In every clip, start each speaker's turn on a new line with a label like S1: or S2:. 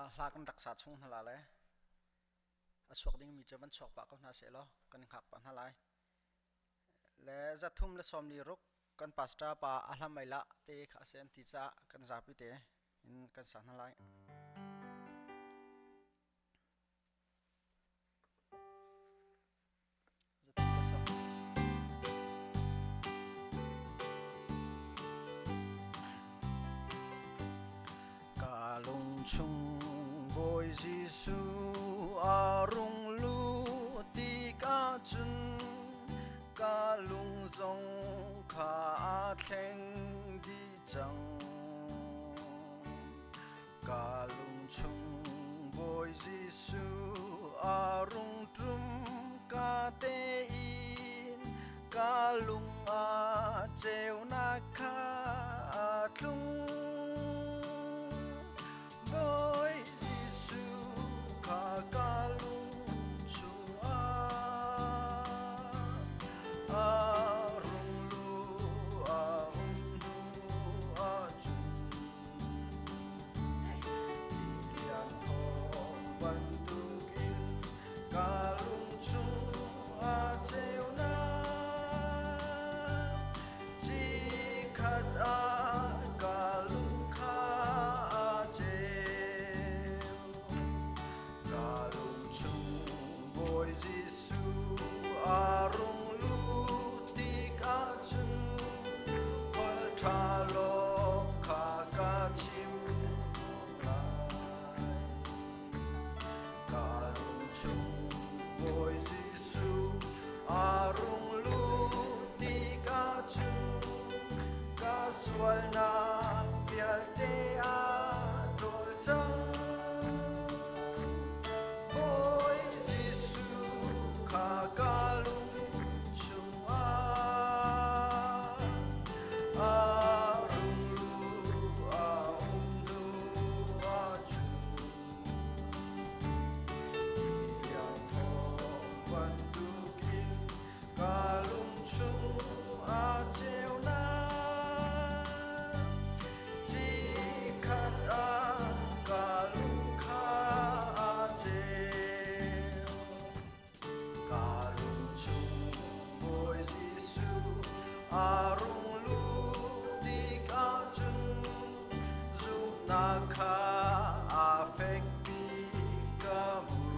S1: Hla kan rak sa chung hna la le a chuak dingmi cu van chuak pah ko hna seh law kan hngak pah hna lai. Le zathum le sawm li ruk kan pastor pa a hlam ai lah te kha a si an ti caah kan zapi te in kan sa hna lai. Ka lung chung Bawi Jesuh a rung lut tikah cun ka lung zong kha aa thleng dih cang. Ka lung chung Bawi Jesuh a rung ṭum ka tein ka lung a ceunak kha a tlung. Bawi Jesuh kha ka lung chungah a rung luh a um hnu ahcun Tilian thawng bantukin ka lung chungah ceunak Chikkhat ah ka lung kha a ceu. Ka lung chung Bawi Jesuh a rung lut tikah cun holh ṭha lawng kha ka chim lai. Ka lung chung Bawi Jesuh a rung lut tikah cun ka sualnak vialte a ṭawl cang. Bawi Jesuh kha ka lung chungah a rung luh a um hnu ahcun Tilian thawng bantukin ka lung chungah ceunak Chikkhat ah ka lung kha a ceu. Ka lung chung Bawi Jesuh a rung lut tikah cun zumhnak kha a fekmi ka hmu.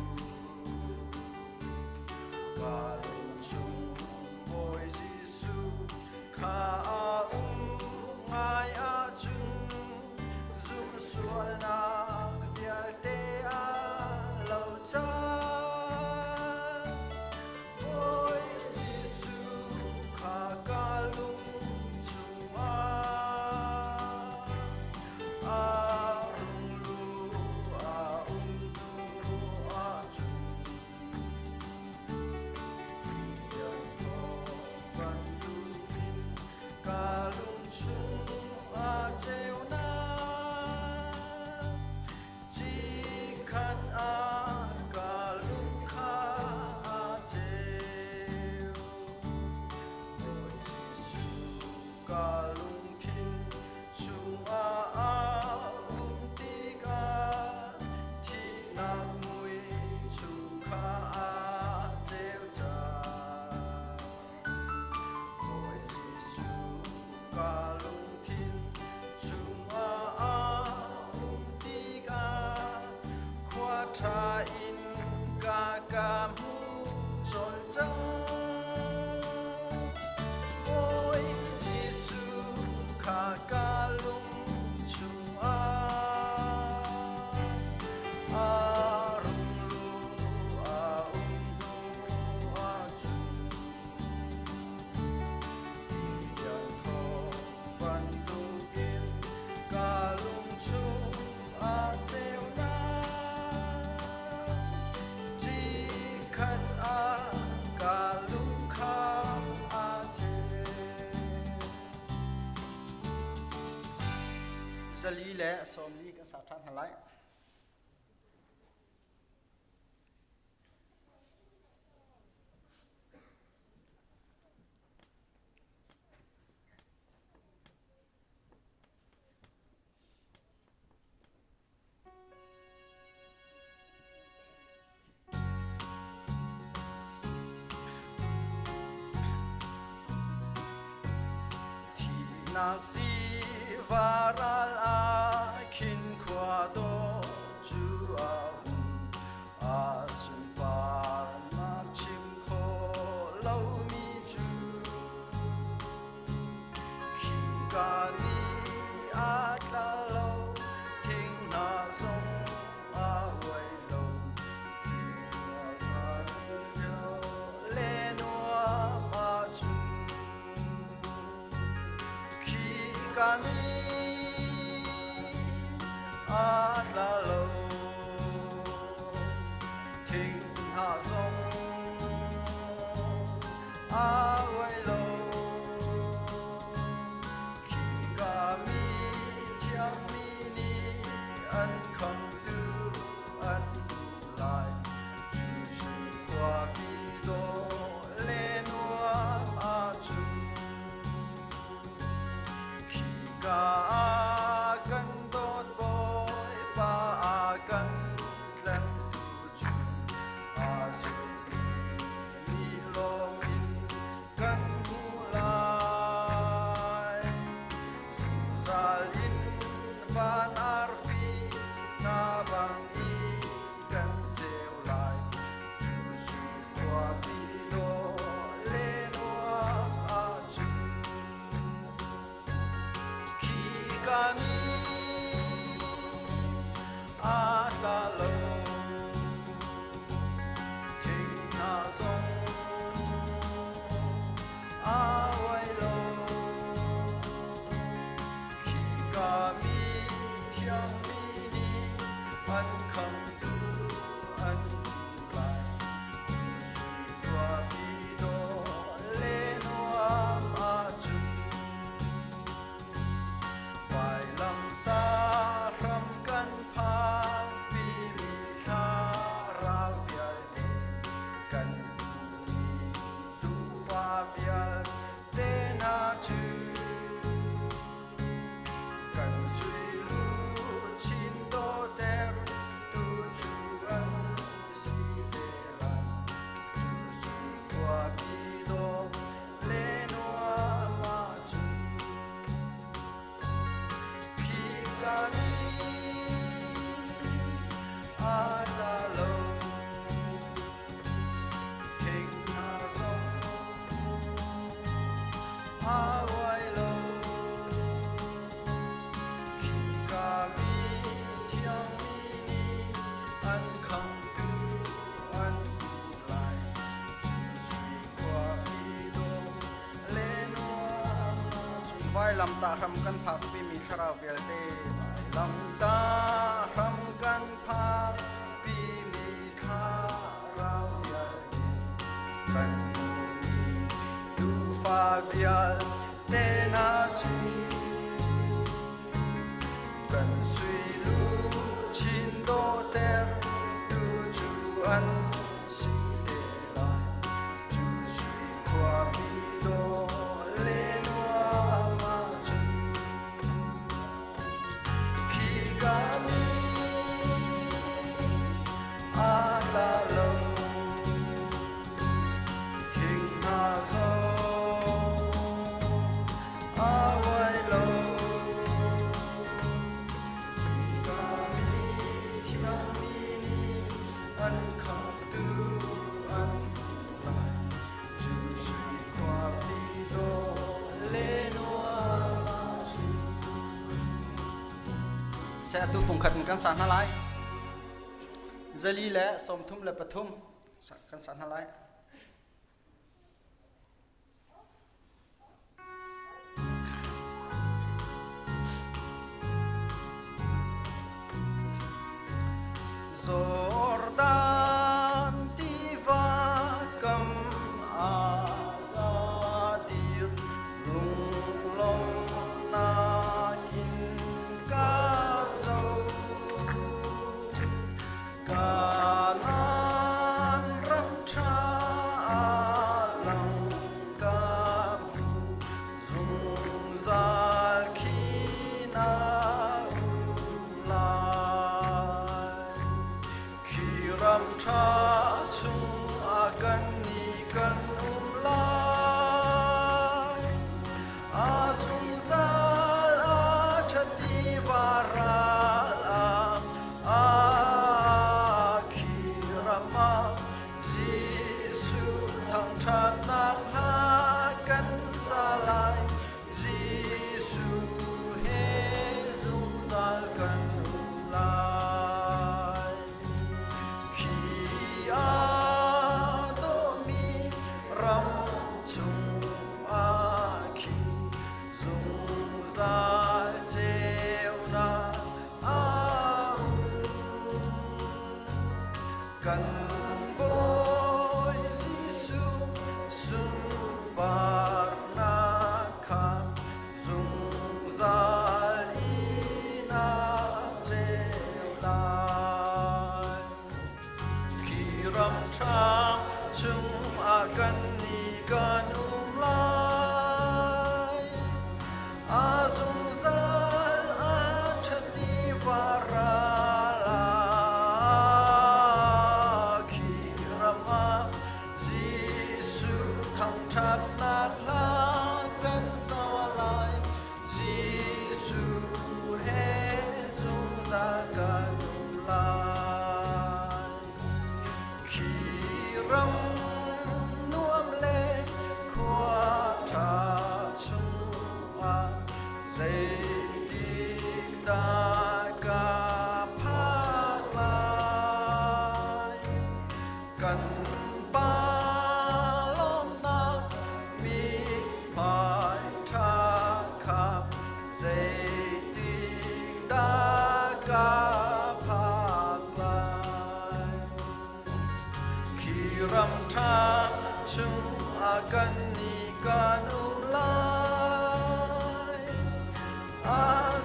S1: Ka lung chung Bawi Jesuh kha a um ngai ahcun zumh sualnak vialte a lo cang. Bawi Jesuh kha ka lung chungah a rung luh a um hnu ahcun Tilian bantukin ka lung chungah ceunak Chikkhat ah ka lung kha a ceu. Bawi Jesuh ka lungthin chungah a um tikah thihnak mui chung kha a ceu cang. Bawi Jesuh ka lungthin chungah a um tikah khua ṭha in ka ka hmu colh cang. Bawi Jesuh kha ka lung chungah a rung luh a um hnu ahcun Tilian thawng bantukin ka lung chungah ceunak Chikkhat ah ka lung kha a ceu. Zali le sawmli kan sa ṭhan hna lai. Daihnak tiva ral ah khin khua dawh cu a um. A sunparnak chim khawh lomi cu khika ni a tla lo, thing hna zong a uai lo. Le nuam ahcun khi ka ni a tla lo, thing hna zong a uai lo. Khika mi thiangmi nih an khamtu an hmuh lai. Cu sui khuapi dawh le nuam ahcun khika ah kan dawt Bawipa a kan tlanhtu cu a zummi nih lawm in kan hmuh lai. Zungzal in van arfi hna bangin kan ceu lai. Cu sui khuapi dawh le nuam ahcun khi kan a tla lo, thing hna zong a uai lo. Khika mi thiangmi nih an khamtu an hmuh lai. Cu sui khuapi dawh le nuam ahcun vailamtah hram kan phanpimi thlarau vialte kan hmuhmi tupa vialte hna cu kan sui luchin dawhter tu cu an si te lai. Cu sui khuapi dawh le nuam ahcun khika ni a tla lo, thing hna zong a uai lo. Khika mi thiangmi nih an khamtu an hmuh lai. Cu sui khuapi dawh le nuam ahcun vailamtah hram kan phakpimi thlarau vialte, vailamtah hram kan phakpimi thlarau vialte kan hmuhmi tuufa vialte hna cu kan sui luchin dawhter tu cu an si te lai. Cu sui khuapi dawh le nuam ahcun khika ni a tla lo, thing hna zong a uai lo. Khika mi thiangmi nih an khamtu an hmuh lai. Cu sui khuapi dawh le nuam ahcun seh atu fungkhat in kan sa hna lai. 433 kan sa hna lai. Jordan tiva kam ah ka dir, lunglawmhnak in ka zoh. Kanaan ram ṭha lang ka hmu, zungzal khi na um lai. Khi ram ṭha chungah kan nih kan um lai, a zungzal Kan Bawi Jesuh sunparnak kha zungzal in a ceu lai. Khi ram ṭha chungah kan nih kan um lai. A zungzal a ṭhati varal ah khi ram ah Jesuh thangṭhatnak hla kan sa lai. Jesuh he zungzal kan um lai. Khi ram nuam le khua ṭha chungah zeitik dah ka phak lai? Kan Pa lawmnak mithmai ṭha kha zeitik dah ka phak lai? Khi ram ṭha chungah kan nih kan um lai. A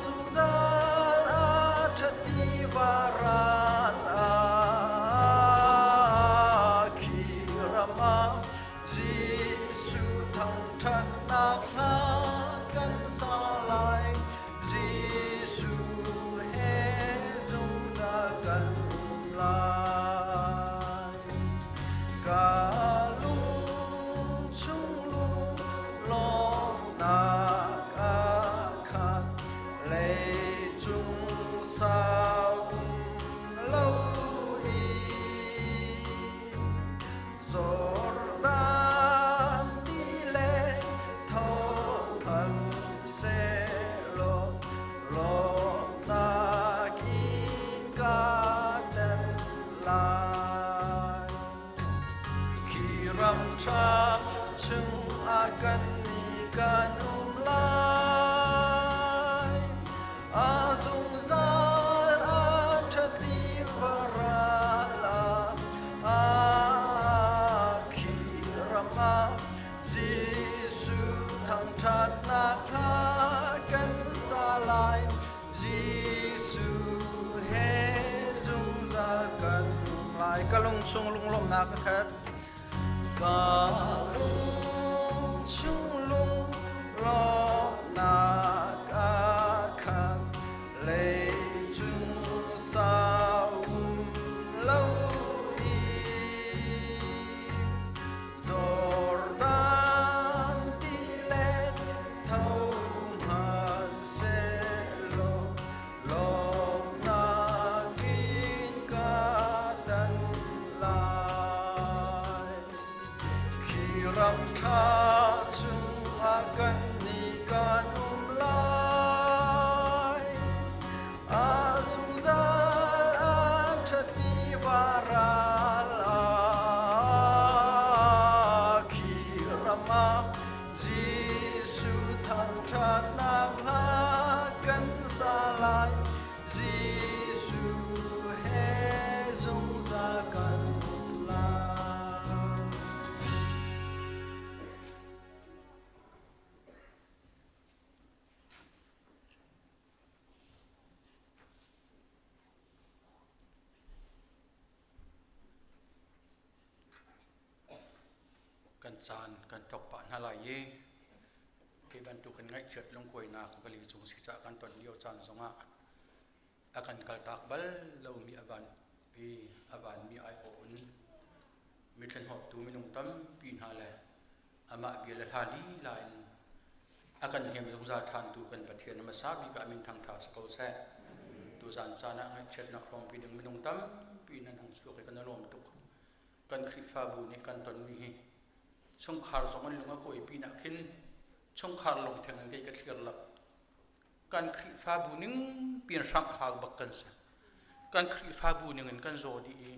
S1: zungzal a ṭhati varan ah khi ram ah Jesuh thangṭhatnak hla kan sa lai. Jesuh he zungzal kan um lai. Ka lung chung lung lawmnak a khat leicung sau um lo i Jordan ti le thawngthan sehlaw lawmhnak in ka tel lai. Khi ram ṭha chungah kan nih kan um lai. A zungzal a ṭhati varal ah khi ram ah Jesuh thangṭhatnak hla kan sa lai. Jesuh he zungzal kan um lai. Ka lung chung lunglawmhnak a khat. Ka lung chung lunglawmhnak a khat. Leicung sau um lo i Jordan tilet tho hmanhsehlaw lawmhnak in ka tan lai. Khi ram ṭha chungah kan nih kan um lai. A zungzal a ṭhati varal ah khi ram ah Jesuh thangṭhatnak hla kan sa lai. Jesuh he zungzal kan um lai.
S2: Kan caan kan tlok pah hna lai i hi bantuk in ngaihchiat lungkuainak vawlei cung si caah kan ton lio caan zongah a kan kaltak bal lomi a van i a vanmi aiawh in mitthlenhawktu minung tampi hna le amah bia le hla lila in a kan hnem zungzal ṭhantu kan Pathian hmasa bik ah min thangṭha si ko seh. Tuzan caan ah ngaihchiatnak hrawmpi ding minung tampi nan hung chuak i kan i lawm tuk. Kan Khrihfabu nih kan tonmi hi chungkhar zong an lung a kuai pinah khin chungkhar lung theng in kei ka thlir lo. Kan Khrihfabu ning piin hrangh hau bak kan si. Kan Khrihfabu ning in kan zaw dih i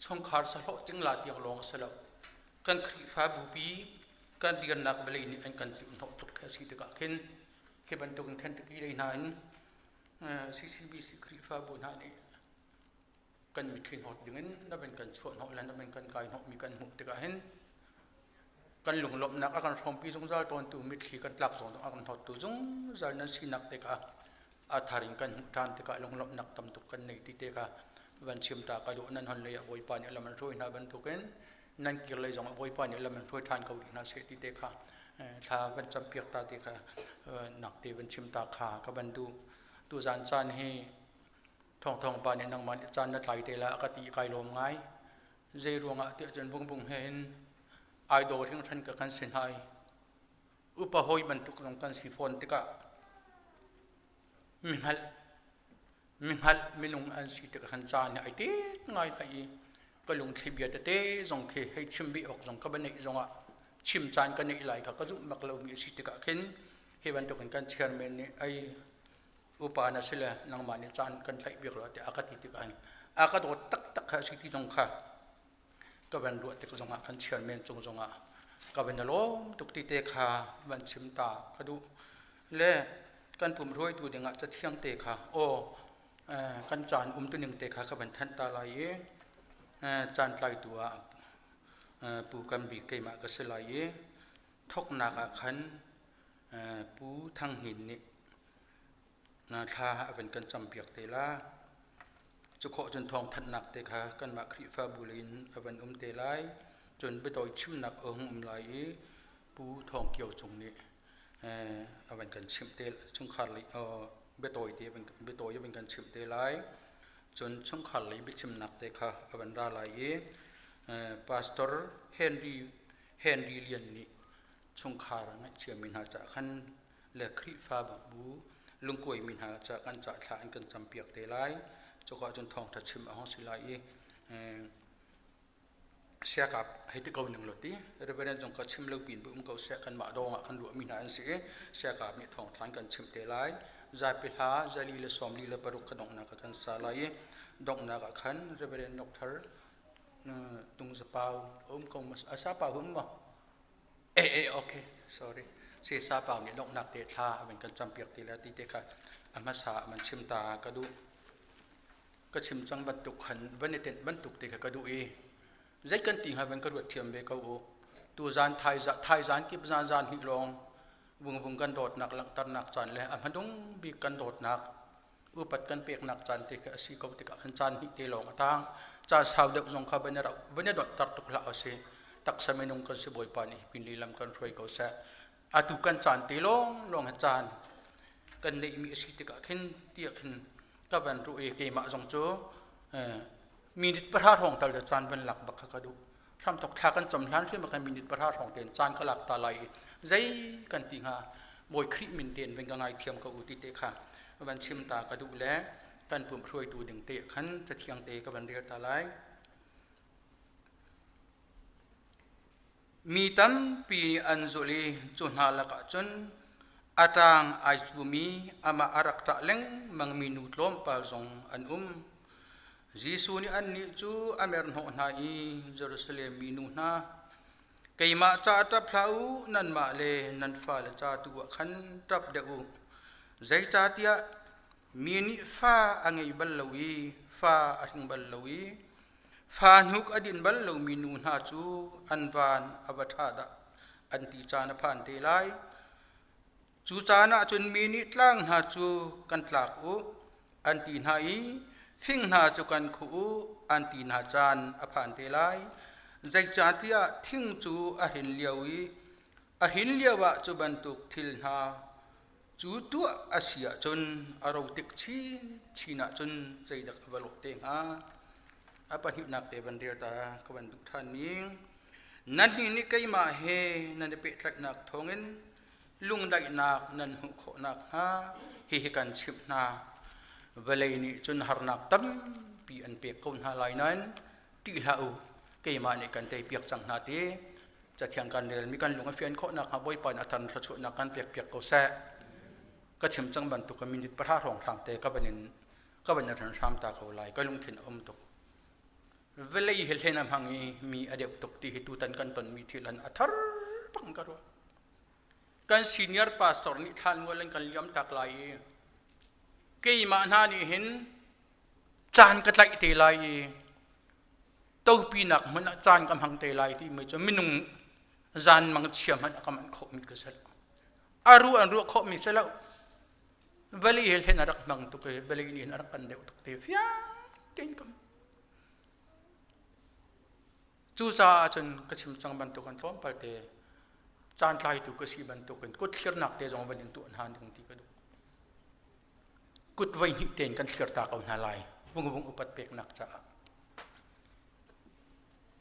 S2: chungkhar sahlawh cingla tiang lawng a si lo. Kan Khrihfabu pi kan riannak vawlei nih an kan cimhnawh tuk khi a si tikah khin hi bantuk in Kentucky lei hna in CCBC Khrihfabu hna nih. Kan mitthli hnawt dingin na van kan chuah hnawh le na van kan kai hnawhmi kan hmuh tikah hin kan lunglawmhnak a kan hrawmpi zungzal tawntu mitthli kan tlak zong a kan hnawttu zungzal nan sinak te kha a thar in kan hmuh ṭhan tikah lunglawmhnak tam tuk kan nei ti te kha van chim ta ka duh. Nan hon lei ah Bawipa nih lam an hruai hna bantukin nan kir lei zong ah Bawipa nih lam an hruai ṭhan ko rih hna seh ti te kha thla van campiak ta te kha nak te van chim ta kha ka van duh. Tuzan caan hi Thawngthawng pa nih nangmah nih caan na tlai te lai a ka ti i kai lawm ngai. Zei ruangah tiah cun bungbung he in ai daw hringhran ka kan si hna i upa hawi bantuk zong kan si fawn tikah mi hngalh mi hngalh minung an si tikah khan caan hi ai tet ngai hna i ka lungthli bia tete zong khi hei chim bih awk zong ka va neih zongah chim caan ka neih lai kha ka zumh bak lomi a si tikah khin hi bantukin kan chairman nih ai upa na si le nangmah nih caan kan thlaih bik lo tiah a ka ti tikah hin a ka dawt taktak kha a si ti zong kha ka van ruah tik zongah kan chairman cung zongah ka van lawm tuk ti te kha van chim ta ka duh. Le kan pum hruaitu dingah cathiang te kha aw kan caan um tuning te kha ka van thanh ta lai i caan tlaitu ah pu kan bik keimah ka si lai i thoknak ah khan Pu Thang Hnin nih thla a van kan campiak te la. Cukhawh cun thawngthanhnak te kha kanmah Khrihfabu lei in a van um te lai. Cun biatawi chimnak a hung um lai i Pu Thawng Kio Cung nih a van kan chimh te chungkhar lei biatawi te biatawi a van kan chimh te lai. Cun chungkhar lei biachimnak te kha a van ra lai i Pastor Henry Henry Lian nih chungkhar ngaihchiami hna caah khan le Khrihfabu lungkuaimi hna caah kan cah thla an kan campiak te lai. Cuka cun thawngṭha chim a hung si lai i siakap hei ti ko ning lo ti Reverend zong ka chim lo pin bu um ko seh kanmah dawng ah kan ruahmi hna an si i siakap nih thawngṭha an kan chimh te lai. Zapi hla zali le 46 ka donghnak ah kan sa lai i donghnak ah khan Reverend Dr. Tungzapau um ko mas asa pa hum ma Eh eh okay sorry. Si sa pau nih donghnak te thla a van kan campiak ti le ti te kha a hmasa man chim ta ka duh. Ka chim cang bantuk khan van i tenh bantuk te kha ka duh i zei kan ti hnga van ka ruat thiam ve ko u. Tu zan thai thai zan kip zan zan hi lawng vungvung kan dawtnak langhternak caan le a hmadung bik kan dawtnak upat kan peknak caan te kha a si ko tikah khan caan hnih te lawng a tang. Caan sau deuh zong kha van i rauh van i donhter tuk hlah usih. Taksa minung kan si Bawipa nih hi pin lihlam kan hruai ko seh. Atu kan caan te lawng lawng hi caan kan neihmi a si tikah khin tiah khin ka van ruh i keimah zong cu minute pahra hrawng tal cu caan van lak bak kha ka duh. Hramthok thla kan cam hlan hrim ah khan minute pahra hrawng tein caan ka lak ta lai i zei kan ti hnga Bawi Khrih min tein van ka ngaithiam ko u ti te kha van chim ta ka duh le kan pum hruaitu ding te khan cathiang te ka van rel ta lai. Mi tampi nih an zulh i cu hna lakah cun a ṭaang ai cumi amah a rak ṭah lengmangmi nu tlawmpal zong an um. Jesuh nih annih cu a merhnawh hna i Jerusalem minu hna, keimah caah ṭap hlah u, nanmah le nan fale ca tu ah khan ṭap deuh u. Zeicahtiah mi nih fa a ngei bal lo i fa a hring bal lo i fa hnuk a din bal lomi nu hna cu an van a va ṭha dah an ti caan a phan te lai. Cu caan ah cun mi nih tlang hna cu kan tlak u an ti hna i fing hna cu kan khuh u an ti hna caan a phan te lai. Zeicahtiah thing cu a hrin lio i a hin lioah cu bantuk thil hna cu tuah a si ahcun a ro tik chinchin ahcun zeidah a va lawh te hnga? A pahnihnak te van rel ta ka van duh ṭhan mi. Nannih nih keimah he nan i pehtlaihnak thawngin lungdaihnak nan hmuh khawh nakhnga hihi kan chimh hna. Vawlei nih cun harnak tampi an pek ko hna lai nain ṭih hlah u, keimah nih kan teipiak cang hna ti cathiang kan relmi kan lung a fian khawh nakhnga Bawipa nih a thar thluachuahnak kan pekpiak ko seh. Ka chim cang bantuk ka minute pahra hrawng hram te ka van in ka van in hram ta ko lai ka lungthin a um tuk. Vawlei hi hlen a hmang i mi a deuh tuk ti hi tutan kan tonmi thil an a thar bang ka ruah. Kan senior pastor nih thlanmual in kan liam tak lai i keimah hna nih hin. Caan ka tlaih te lai i topinak hmun ah caan ka hmang te lai timi cu minung zan mang chia hmanh a ka manh khawhmi ka si lo. A ruah an ruah khawhmi si lo. Vali he hlen a rak hmang tuk i vali nih a rak kan deuh tuk te fiang tein ka Cucaah cun ka chim cang bantuk an tlawmpal te caan tlaitu ka si bantukin kut thlirnak te zong van in tuah hna ding ti ka duh. Kut voi hnih tein kan thlir ta ko hna lai vungvung upat peknak caah.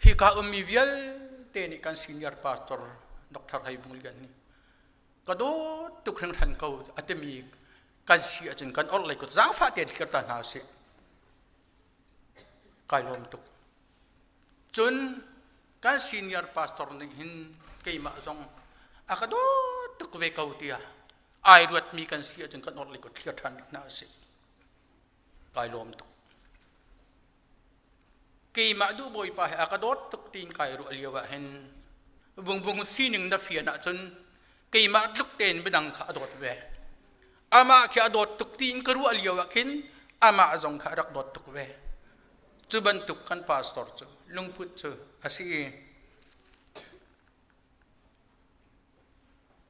S2: Hika ummi vialte nih kan senior pastor Dr. Hei Vung Lian nih ka dawt tuk hringhran ko a timi kan si ahcun kan orhlei kut zaangfah tein thlir ta hna usih. Kai lawm tuk. Cun kan senior pastor nih hin keimah zong a ka dawt tuk ve ko tiah ai ruatmi kan si ahcun kan orhlei kut thlir ṭhan hna usih. Kai lawm tuk. Keimah duh bawipa he a ka dawt tuk tiin kai ruah lio ah hin vungvung sining na fian ahcun keimah tluk tein midang kha a dawt ve. Amah khi a dawt tuk tiin ka ruah lio ah khin amah zong kha a rak dawt tuk ve. Cu bantuk kan pastor cu lungput cu a si i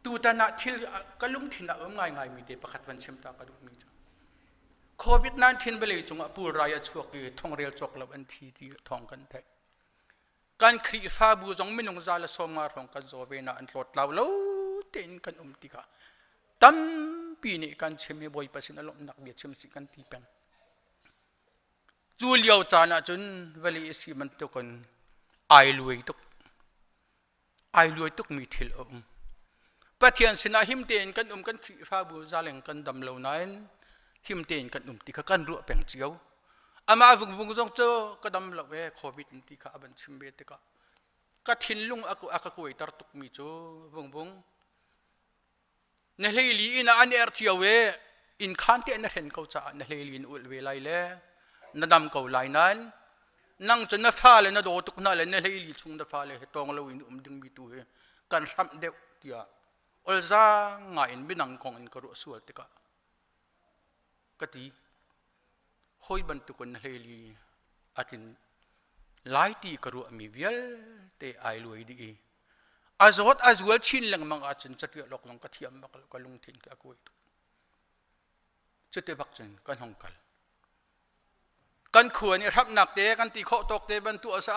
S2: tutan ah thil ka lungthin ah um ngaingaimi te pakhat van chim ta ka duhmi cu COVID-19 vawlei cungah pulrai a chuak i thongrel cawk lo an thi ti thawng kan theih. Kan Khrihfabu zong minung za le 50 hrawng kan zaw ve na an tlawt tlau lo tein kan um tikah tampi nih kan chim i Bawipa sin a lawmhnak bia chim si kan ti peng. Cu lio caan ahcun vawlei a si bantukin ai luai tuk. Ai luai tukmi thil a um. Pathian sinah him tein kan um kan Khrihfabu zaleng kan dam lo nain him tein kan um ti kha kan ruah peng cio. Amah vungvung zong cu ka dam lo e COVID ti kha a van chim ve tikah ka thinlung a ka kuaiter tukmi cu vungvung na hleili in ah an erh cio e inn khan te na hren ko caah na hleili in ulh ve lai le na dam ko lai nain nang cu na fale na daw tuk hna le na hleili chung na fale he tawng lo in um dingmi tu hi kan hramh deuh tiah olzaang ngai in minang kong in ka ruah sual tikah ka ti hoi bantukin na hleili a tlin lai ti ka ruahmi vialte ai luai dih i a zawt a zual chin lengmang ahcun catial awk zong ka thiam bak lo ka lungthin ka kuai tuk cuti bak cun kan hong kal kan khua nih hramnak te kan ti khawh tawk te ban tuah sa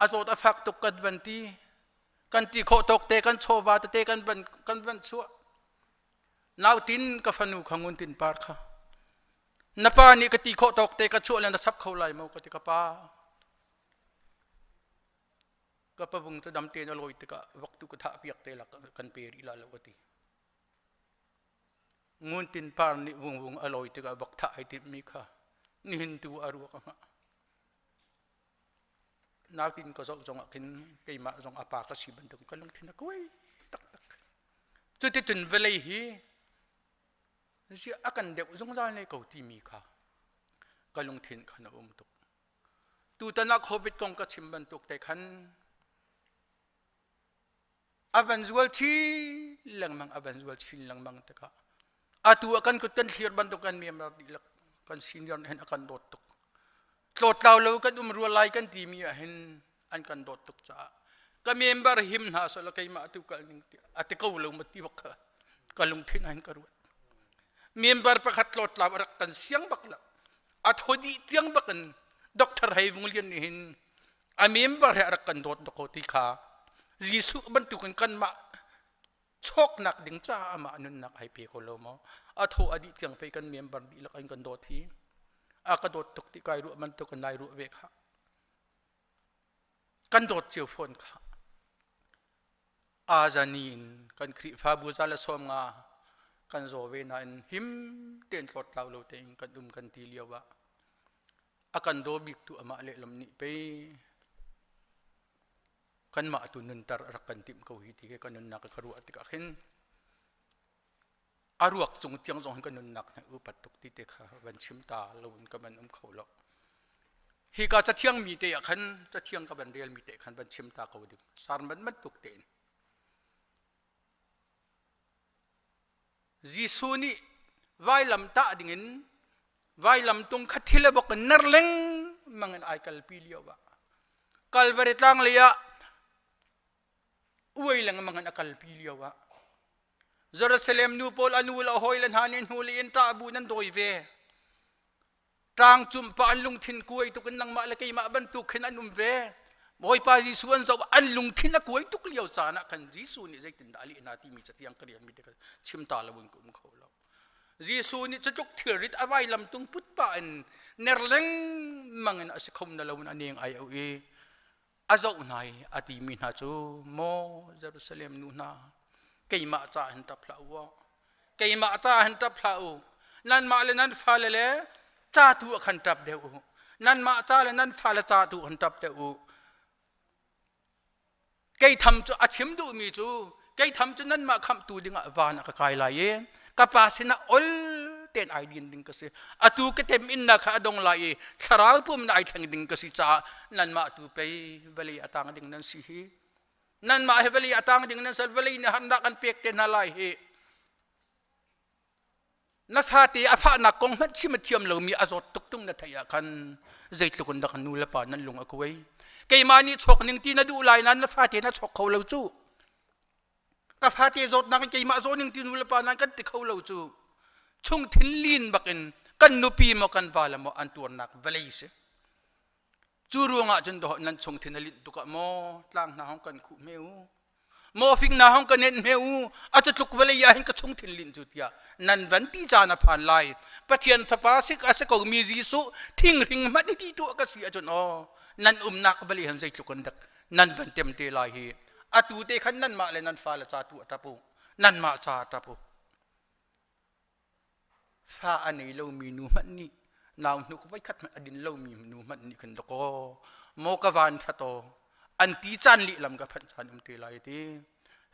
S2: a zawt a fak tuk kan van ti kan ti khawh tawk te kan chawva tete kan van kan van chuah nautin ka fanu kha ngun tin par kha na pa nih ka ti khawh tawk te ka chuah le na chap kho lai mo ka ti ka pa Ka pavung cu dam tein a lawi tikah vok tu ka thah piak te lak kan pe rih la lo ka ti. Ngun Tin Par nih vungvung a lawi tikah vok thah ai timhmi kha nihin tu a ruak a hngah. Nautin ka zoh zong ah khin keimah zong a pa ka si bantuk ka lungthin a kuai taktak. Cuticun vawlei hi a kan deuh zungzal ne ko timi kha ka lungthin khan a um tuk. Tutan ah COVID kong ka chim bantuk te khan a van zual chin lengmang a van zual chin lengmang tikah atu ah kan kut kan thlir bantuk kan member dihlak kan senior nih hin a kan dawt tuk tlawtlau lo kan um rua lai kan timi ah hin an kan dawt tuk caah ka member him hna sala keimah tu kal ning a ti ko lo ma ti bak kha ka lungthin ah hin ka ruat member pakhat tlawtlau a rak kan siang bak lo a thodi tiang bakin Dr. Hei Vung Lian nih hin a member he a rak kan dawt ko ti kha Jesuh bantukin kanmah chawknak ding caah amah nunnak ai pe ko lo maw a thaw a dih tiang pei kan member dihlak an kan dawt hi a ka dawt tuk ti kai ruah bantuk in nai ruah ve kha kan dawt cio fawn kha Azani in kan Khrihfabu za le 50 kan zaw ve nain him tein tlawttlau lo tein kan um kan ti lio ah a kan daw bik tu amah lehlam nih pei kanmah tu nunter a rak kan timh ko hi ti khi ka nunnak ka ruah tikah khin a ruak cung tiang zong hin ka nunnak na upat tuk ti te kha van chim ta lo in ka van um kho lo hi ka cathiang mi te ah khan cathiang ka van rel mi te khan van chim ta ko ding sarman bantuk tein Jesuh nih vailam tah dingin Vailam tung kha thil a bok in ner lengmang in ai kalpi lio ah Kalvari tlang lei ah uai lengmang in a kalpi lio ah Jerusalem nu pawl a nu le a hawile hna nih hnu li in ṭah bu nan dawi ve. Ṭang cumh pa an lungthin kuai tuk in nangmah le keimah bantuk khin an um ve. Bawipa Jesuh an zoh an lungthin a kuai tuk lio caan ah khan Jesuh nih zeitindah a leh hna timi catiang ka rianmi te kha chim ta lo in ka um kho lo. Jesuh nih cutluk thilrit a vailam tung put pah in ner lengmang in a si kho na lo in a neng ai au i a zoh hna i a timi hna cu maw Jerusalem nu hna keimah ca hin ṭap hlah u keimah ca hin ṭap hlah u nanmah le nan fale le ca tu ah khan ṭap deuh u nanmah ca le nan fale ca tu khan ṭap deuh u kei tham cu a chim duhmi cu kei tham cu nanmah khamhtu dingah van ah ka kai lai i ka pa sinah ol tein ai din ding ka si atu ka tem inna kha a dong lai i thlarau pum na ai thleng ding ka si caah nanmah tu pei vawlei a tang ding nan si hi nanmah hi vawlei a tang ding nan si vawlei nih harnak an pek te hna lai hi Na fate a fahnak kong hmanh chim a thiam lomi a zawt tuk tung na theih ah khan zeitluk in dah nu le pa nan lung a kuai. Keimah nih chawk ning ti na duh lai nain na fate na chawk kho lo cu. Ka fate zawtnak in keimah zaw ning ti nu le pa nan kan ti kho lo cu. Chungthin lin bakin kan nupi maw kan va le maw an tuarnak vawlei si. Cu ruangah cun doh nan chungthin a linh tuk ah maw tlang hna hong kan khuh hme u. Maw fing na hong ka nenh hme u a catluk vawlei ah hin ka chung thin lin cu tiah nan van ti caan a phan lai Pathian fapa sik a si ko mi Jesuh thing hring hmanh hi ti tuah ka si ahcun aw nan umnak vawlei han zeitluk in dak nan van tem te lai hi atu te khan nanmah le nan fale ca tu a tap u nanmah ca a tap u Fa a nei lomi nu hmanh nih nau hnuk voikhat hmanh a din lomi nu hmanh nih khin dakaw maw ka van ṭhat aw an ti caan lehlam ka phanh caan um te lai ti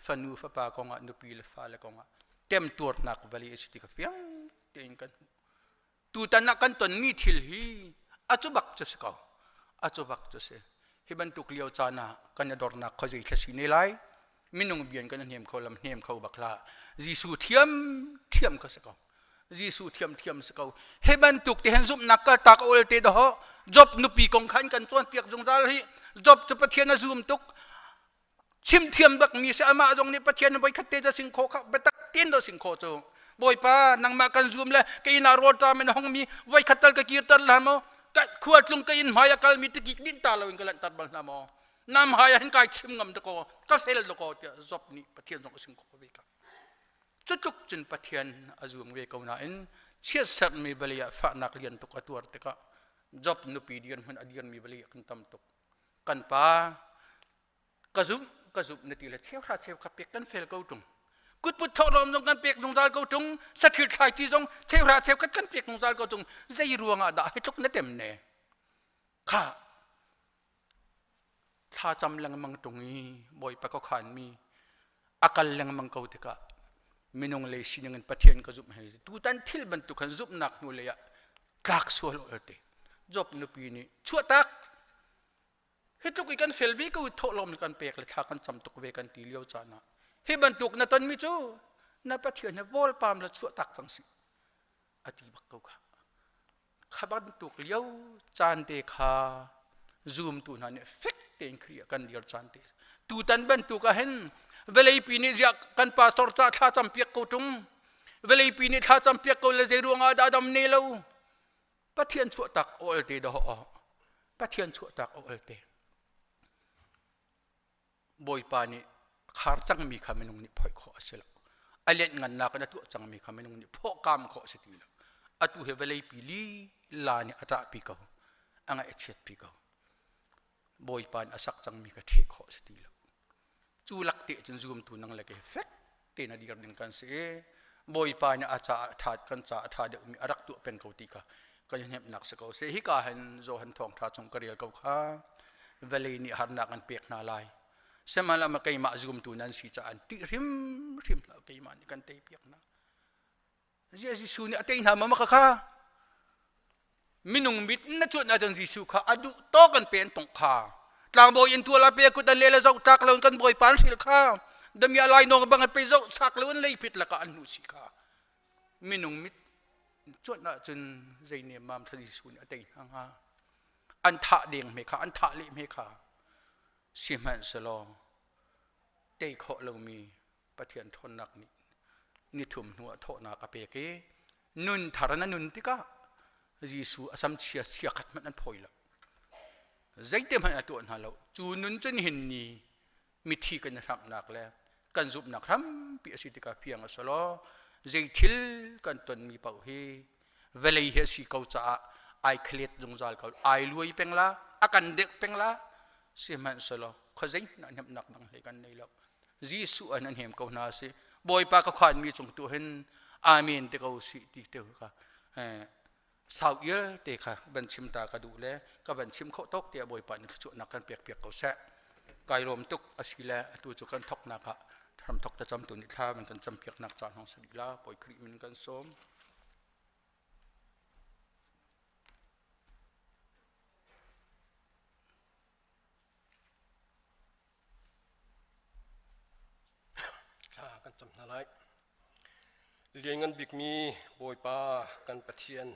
S2: fanu fapa kongah nupi le fale kongah temtuarnak vali a si ti ka fiang tein kan hmuh tutan ah kan tonmi thil hi a cu bak cu si ko a cu bak cu si hi bantuk lio caan ah kan i dornak khuazei thla si ne lai minung bian kan hnem kho lam hnem kho bak hlah Jesuh thiam thiam kha si ko Jesuh thiam thiam si ko hi bantuk te hen zumhnak kal tak ol te doho Job nupi kong khan kan cawn piak zungzal hi Job cu Pathian a zum tuk chim thiam bak mi si amah zong nih Pathian voi khat te ca sing kho kha biatak tin do sing kho cu Bawipa nangmah kan zum le ka inn ah rawl ṭam in a hong mi voi khat tal ka kirter la maw ka khua tlung ka inn hmai a kal mi tikik din ta lo in ka lanhter bal hna maw nam hai ah hin kai chim ngam dakaw ka fel dakaw tiah Job nih Pathian zong a sing kho ve ka cutluk cun Pathian a zum ve ko nain chiatserhmi vawlei ah fahnak lian tuk a tuar tikah Job nupi dirhmun a dirmi vawlei ah kan tam tuk kan pa ka zumh ka zumh na ti le cheuhra cheu kha pek kan fel ko tung kutput thawhlawm zong kan pek zungzal ko tung sathil thlai zong cheuhra cheu khat kan pek zungzal ko tung zei ruangah dah hi tluk na tem ne kha Thlacam lengmang ṭung i Bawipa ka khanmi a kal lengmang ko tikah minung lei sining in Pathian ka zumh hei tutan thil bantuk khan zumhnak hnu lei ah tlak sual ol te Job nupi nih chuahtak hi tluk i kan fel ve ko thawhlawm kan pek le thla kan cam tuk ve kan ti lio caan ah hi bantuk na tonmi cu na Pathian he bawlpam la chuahtak cang si a ti bak ko kha Kha bantuk lio caan te kha zumtu hna nih fek tein Khrih ah kan dir caan te. Tutan bantuk ah hin vawleipi nih ziah kan pastor ca thla campiak ko ṭung vawleipi nih thla campiak ko le zei ruangah dah dam ne lo Pathian chuahtak awl te dah Pathian chuahtak awl te Bawipa nih a khar cangmi kha minung nih phoih khawh a si lo. A lianhngannak in a tuah cangmi kha minung nih phawhkam khawh a si ti lo. Atu hi vawleipi lila nih a ṭahpi ko, a ngaih a chiatpi ko. Bawipa nih a sak cangmi kha ṭheh khawh a si ti lo. Cu lak te cun zumtu nang le kei fek tein a dir ding kan si i Bawipa nih a caah a ṭha kan caah a ṭha deuhmi a rak tuah peng ko ti kha kan i hnemhnak si ko seh. Hika hin Johan thawngṭha chung ka rel ko kha vawlei nih harnak an pek hna lai. Sihmanhsehlaw keimah zumtu nan si caah an ṭih hrimhrim hlah keimah nih kan teipiak hna. Ziah Jesuh nih a tei hna ma kha minung mit na cuanh ahcun Jesuh kha a duh tawk an pe an tongh kha tlangbawi in tual a pe kut an le le zoh tlak lo in kan bawipa an hril kha damia lai nawng bang an pe zoh sak lo in leiphit lakah an hnuh si kha minung mit. Cuanh ahcun zei nemmam tha Jesuh nih a tei hna hnga. An thah deng hme kha, an thah leh hme kha. Sihmanhsehlaw tei khawh lomi Pathian ṭhawnnak nih nithum hnu ah thawhnak a pek i nun thar na nun tikah Jesuh a sam chia chia khat hmanh an phawi lo. Zeite hmanh a tuah hna lo. Cu nun cu nihin ni mithi kan i hramhnak le kan zumhnak hrampi a si tikah fiang a si law zei thil kan tonmi paoh hi vawlei hi a si ko caah ai khalet zungzal ko ai luai peng la a kan dek peng la sihmanhsehlaw khuazei hmanh ah hnemhnak dang hlei kan nei lo Jesuh an an hem ko hna si Bawipa ka khuan mi cung tu hin amen te ko si ti te kha sau ial te kha van chim ta ka duh le ka van chim khawh tok tiah Bawipa nih thluachuahnak kan pek piak ko seh kai lawm tuk asi le atu cu kan thoknak ah hram thok ta cam tu nih thla van kan cam piak nak caan hong sadi la Bawi Khrih min kan sawm.
S3: Thla kan cam hna lai. Lianngan bikmi Bawipa kan Pathian,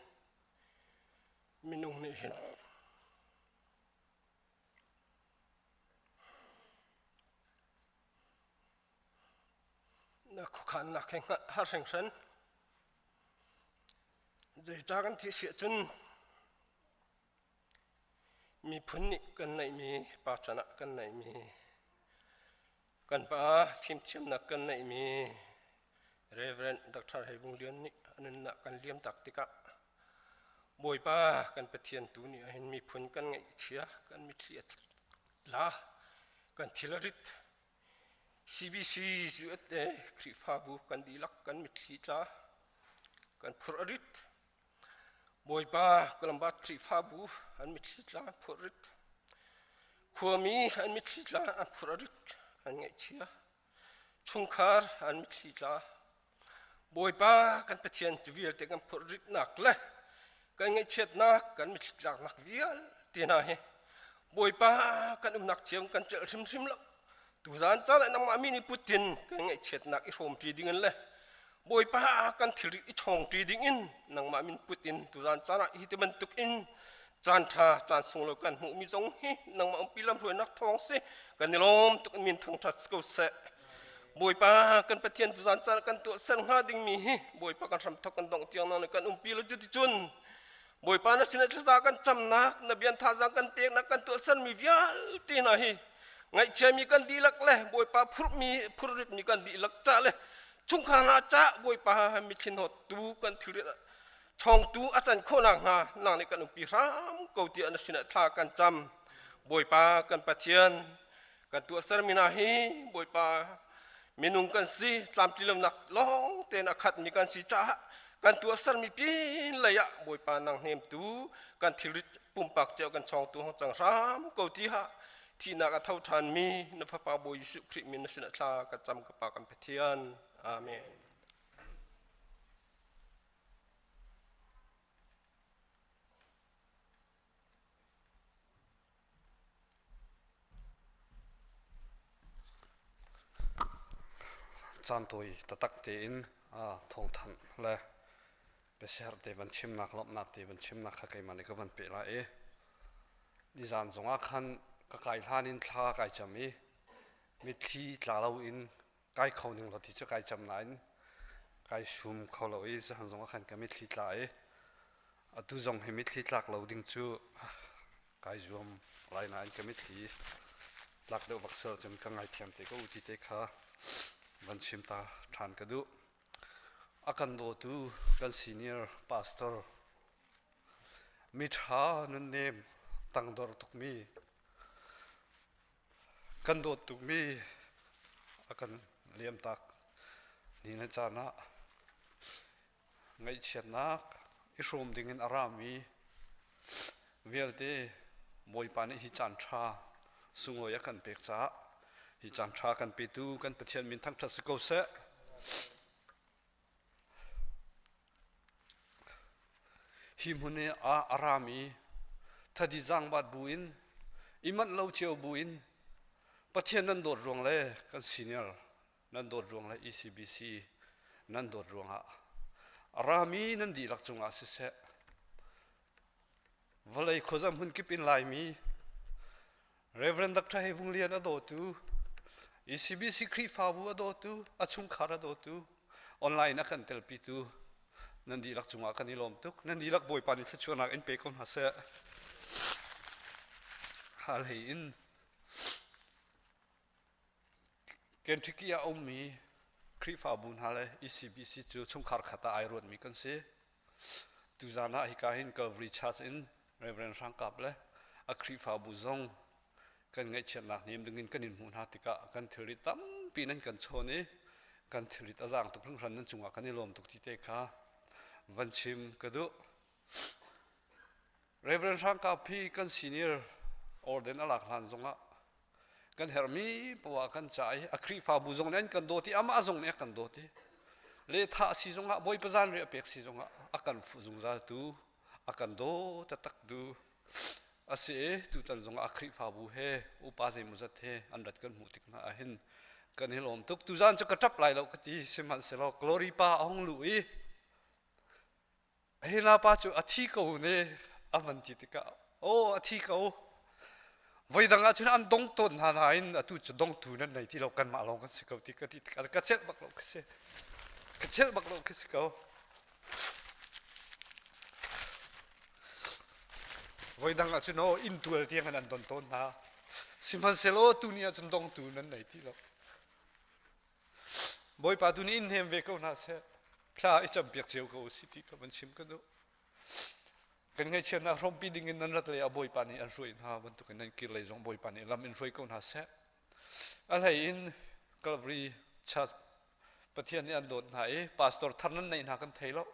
S3: minung nih hin na khuakhannak he hngalh har hringhran. Zeicah kan ti si ahcun Miphun nih kan neihmi pa chan ah kan neihmi kan pa fimthiamnak kan neihmi Reverend Dr. Hei Vung Lian nih a nunnak kan liam tak tikah Bawipa kan Pathian tu nih ahhin miphun kan ngaihchia kan mitthli a tla kan thil a rit CBC USA Khrihfabu kan dihlak kan mitthli tla kan phurh a rit Bawipa Columbus Khrihfabu an mitthli tla an phurh rit. Khuami an mitthli tla an phurh rit an ngaihchia. Chungkhar an mitthli tla. Bawipa kan Pathian cu vialte kan phurh ritnak le kan ngaihchiatnak kan mitthli tlaknak vialte hna hi Bawipa kan umnak cio kan celh hrimhrim lo. Tuzaan caan ah nangmah mi nih putin kan ngaihchiatnak i hrawmṭi dingin le Bawipa kan thilri i chawngṭi dingin nangmah min put in tuzaan caan ah hi ti bantuk in caan ṭha caan sunglawi kan hmuhmi zong hi nangmah umpi lamhruainak thawng si kan i lawm tuk in min thangṭhat si ko seh. Bawipa kan Pathian tuzaan caan kan tuahser hnga dingmi hi Bawipa kan hramthawk kan dongh tiang nang nih kan umpi lo cuticun Bawipa na sinah thlaza kan camnak na bian thazaang kan peknak kan tuahsermi vialte hna hi ngaihchiami kan dihlak le Bawipa phurhmi phurritmi kan dihlak ca le chungkhar hna ca Bawipa mitthli hnawttu kan thilrit chawngtu a can khawh nakhnga nang nih kan umpi hram ko tiah na sinah thla kan cam Bawipa kan Pathian kan tuahsermi hna hi Bawipa minung kan si tlamtlilonak lawng tein a khatmi kan si caah kan tuahsermi pin lei ah Bawipa nang hnemtu kan thilrit pumpak cio kan chawngtu hong cang hram ko ti ha thihnak a tho ṭhanmi na fapa Bawi Jesuh Khrih min na sinah thla ka cam ka pa kan Pathian. Amen.
S4: Caan tawi taktak tein thawngthanh le biaser te van chimnak lawmhnak te van chimnak kha keimah nih ka van peh lai i nizan zongah khan ka kai hlan in thla kai cam i mitthli tla loin kai kho ning law ti cu kai cam nain kai sum kho lo i zan zongah khan ka mitthli tla i atu zong hi mitthli tlak lo ding cu kai zuam lai nain ka mitthli tlak deuh bak sual cun ka ngaithiam te ko ti te kha van chim ta ṭhan ka duh. A kan dawtu kan senior pastor miṭha nunnem tangdor tukmi kan dawt tukmi a kan liamtak ni le caan ah ngaihchiatnak i hrawm dingin a rami vialte Bawipa nih hi caan ṭha sunglawi a kan pek caah hi caan ṭha kan petu kan Pathian min thangṭhat si ko seh. Hi hmun i a rami thadi zaangbat bu in i manh lo cio bu in Pathian nan dawt ruang le kan senior nan dawt ruang le ECBC nan dawt ruangah A rami nan dihlak cungah siseh, vawlei khuazam hmun kip in Laimi, Reverend Dr. Hei Vung Lian a dawtu, ECBC Khrihfabu a dawtu, a chungkhar a dawtu, online a kan telpitu nan dihlak cungah kan i lawm tuk. Nan dihlak Bawipa nih thluachuahnak in pe ko hna seh. Hal hei in Kentucky ah a ummi Khrihfabu hna le ECBC cu chungkhar khat ah ai ruatmi kan si. Tuzan ah hika hin Calvary Church in Reverend Hrang Kap le a Khrihfabu zong kan ngaihchiatnak nem dingin kan in hmuh hna tikah kan thilri tampi nan kan chawn i kan thilrit a zaang tuk hringhran nan cungah kan i lawm tuk ti te kha van chim ka duh. Reverend Hrang Kap hi kan senior orden a lak hlan zongah kan herhmi poah kan cah i a Khrihfabu zong nih an kan dawt i amah zong nih a kan dawt i lehthah si zongah Bawipa zanriah pek si zongah a kan fuh zungzal tu a kan daw taktak tu a si i tutan zongah a Khrihfabu he upa zeimawzat he an rat kan hmuh tik hna ahhin kan i lawm tuk tuzan cu ka ṭap lai lo ka ti sihmanhsehlaw glory pa a hung luh i Hina pa cu a thi ko ne a van ti tikah aw a thi ko voidang ah cun an dong tawn hna nain atu cu dongtu nan nei ti lo kanmah lawng kan si ko ti ka ti tikah ka celh bak lo ka si ka celh bak lo ka si ko voidang ah cun aw inn tual tiang in an don tawn hna sihmanhsehlaw tuni ah cun dongtu nan nei ti lo Bawipa tu nih in hnem ve ko hna seh. Thla i campiak cio ko usih ti kha van chim ka duh. Kan ngaihchiatnak hrawmpi ding in nan rat lei ah Bawipa nih an hruai hna bantukin nan kir lei zong Bawipa nih lam in hruai ko hna seh. A hlei in Calvary Church Pathian nih an dawt hna i pastor thar nan neih hna kan thei lo.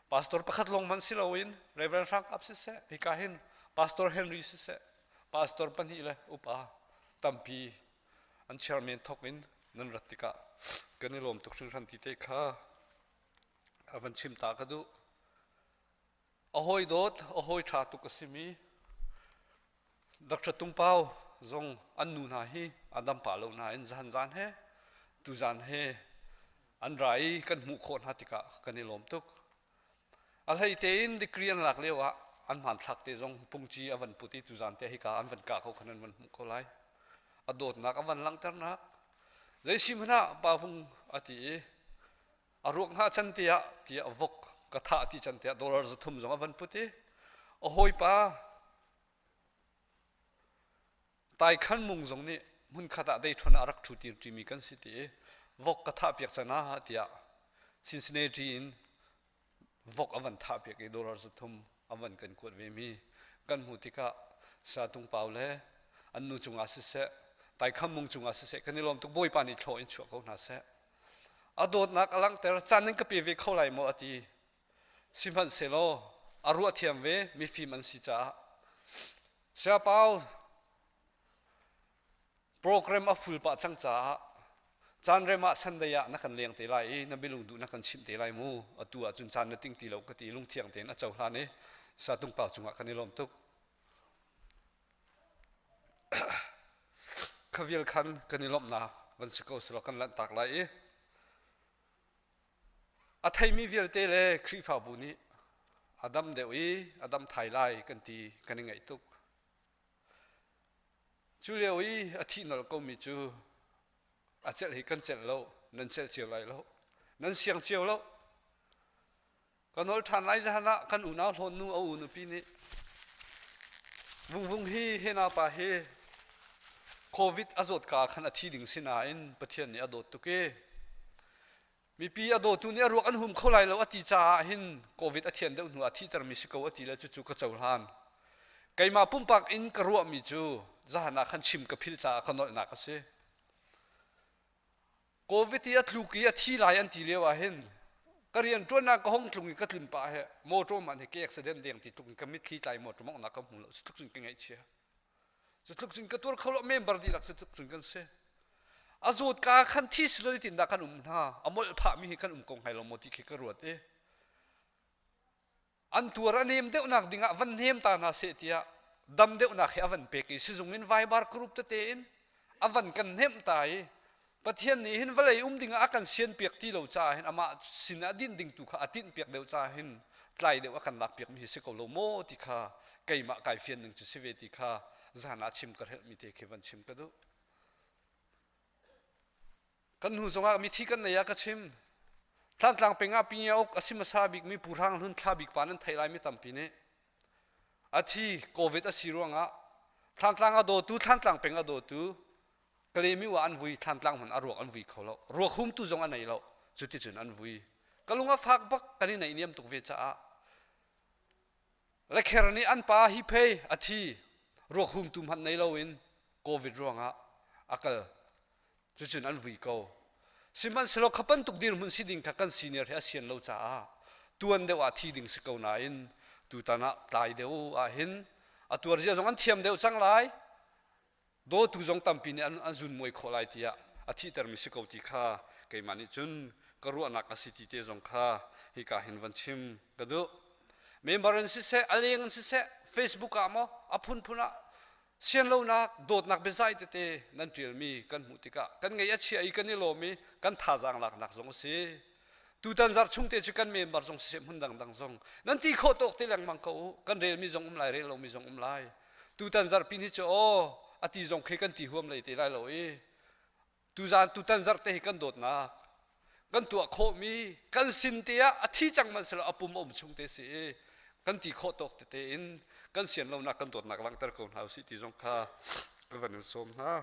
S4: Pastor pakhat lawng hmanh si loin Reverend Hrang Ap siseh, hika hin Pastor Henry siseh, pastor pahnih le upa tampi an chairman thok in nan rat tikah kan i lawm tuk hringhran ti te kha a van chim ta ka duh. A hawi dawt, a hawi ṭha tuk a simi Dr. Tung Pau zong an nu hna hi a dam pah lo nain zan zan he tuzan he an ra i kan hmuh khawh hna tikah kan i lawm tuk. A hlei tein degree an lak lio ah an hmanthlak te zong pungci a van put i tuzan te hika an van kah ko khan an van hmuh ko lai. A dawtnak a van langhternak zei si hmanh ah pa vung a ti i a ruak hnga can tiah tiah vok ka thah ti can tiah dollar 300 zong a van put i a hawipa Taikhan mung zong nih hmunkhat ah deithon ah a rak ṭhutir ṭimi kan si ti i vok ka thahpiak can ah tiah Cincinnati in vok a van thahpiak i dollar 300 a van kan kuat vemi kan hmuh tikah Satung Pau le an nu cungah siseh Taikham mung cungah siseh kan i lawm tuk Bawipa nih thlaw in chuah ko hna seh a dawtnak a langhter caan in ka pe ve kho lai maw a ti sihmanhsehlaw a ruah thiam ve mifim an si caah Siapau program a full pah cang caah caan rem ah Sunday ah na kan leng te lai i na bilung duh na kan chimh te lai mu atu ah cun caan na ting ti lo ka ti lungthiang tein a cohlan i satung pau cungah kan i lawm tuk khavial khan kan i lawmhnak van si ko selaw kan lanh tak lai i A theimi vialte le Khrihfabu nih a dam deuh i a dam thai lai kan ti kan i ngaih tuk. Cu lio i a thih nolh komi cu a celh hi kan celh lo, nan celh cio lai lo, nan siang cio lo. Ka nolh ṭhan lai zahan ah kan unau hlawn nu a u nupi nih Vungvung hi hena pa hi COVID a zawt ka khan a thi ding si nain Pathian nih a dawt tuk i mipi a dawtu nih a ruak an hum kho lai lo a ti caah hin COVID a thian deuh hnu ah thihtermi si ko a ti le cucu ka cohlan. Keimah pumpak in ka ruahmi cu zahan ah khan chim ka philh caah ka nolhnak a si. Covid i a tluk i a thi lai an ti lio ah hin ka rian ṭuannak ka hong tlung i ka tlun pah he motor man he ke accident deng ti tluk in ka mitthli tlai motor mawngnak ka hmu lo cu tluk cun ka ngaihchia cu tluk cun ka tuar kho lo member dihlak cu tluk cun kan si a zawt ka khan thi si lo tin dah kan um hna a molh phah mi hi kan um ko hngai lo maw ti khi ka ruat i an tuar a nem deuhnak dingah van hnem ta hna seh tiah dam deuhnak hi a van pek i sizung in Viber group tete in a van kan hnemh ta i. Pathian nih hin vawlei um ding ah a kan sian piak ti lo caah hin amah sin ah din ding tu kha a tinh piak deuh caah hin tlai deuh a kan lak piak mi hi si ko lo maw ti kha keimah kai fian ning cu si ve ti kha zan ah chim ka hrelh mi te khi van chim ka duh. Kan hnu zongah mithi kan nei ah ka chim. Thlantlang peng ah Pingiauk a si hmasa bikmi Pu Hrang Hlun thla bik pa nan theih lai mi tampi nih. A thi COVID a si ruangah Thlantlang a dawtu Thlantlang peng a dawtu Kalemi ah an vui Thlantlang hmun a ruak an vui kho lo. Ruak humtu zong a nei lo. Cuticun an vui. Ka lung a fak bak kan i naihniam tuk ve caah Lakher nih an pa hi phei a thi ruak humtu hmanh nei loin COVID ruangah a kal. Cucun an vui ko. Sihmanhsehlaw kha bantuk dirhmun si ding kha kan senior he a sian lo caah tuan deuh ah thi ding si ko nain tutan ah tlai deuh ah hin a tuar zia zong an thiam deuh cang lai. Dawtu zong tampi nih an zun muai khawh lai tiah a thihtermi si ko ti kha keimah nih cun ka ruahnak a si ti te zong kha hika hin van chim ka duh. Member in siseh, a leng in siseh, Facebook ah maw a phunphun ah sianlonak dawtnak biazai tete nan ṭialmi kan hmuh tikah kan ngaih a chia i kan i lawm i kan thazaang laknak zong a si. Tutan zarh chung te cu kan member zong siseh hmun dangdang zong nan ti khawh tawk te lengmang ko u. Kan relmi zong um lai, rel lomi zong um lai. Tutan zarhpi ni cu aw a ti zong khi kan ti huam lei te lai lo i tuzan tutan zarh te hi kan dawtnak kan tuah khawhmi kan sin te ah a thi cang man selo a pum a um chung te si i kan ti khawh tawk tete in kan sian lonak kan dawtnak langhter ko hna usih ti zong kha ka van in sawm hna.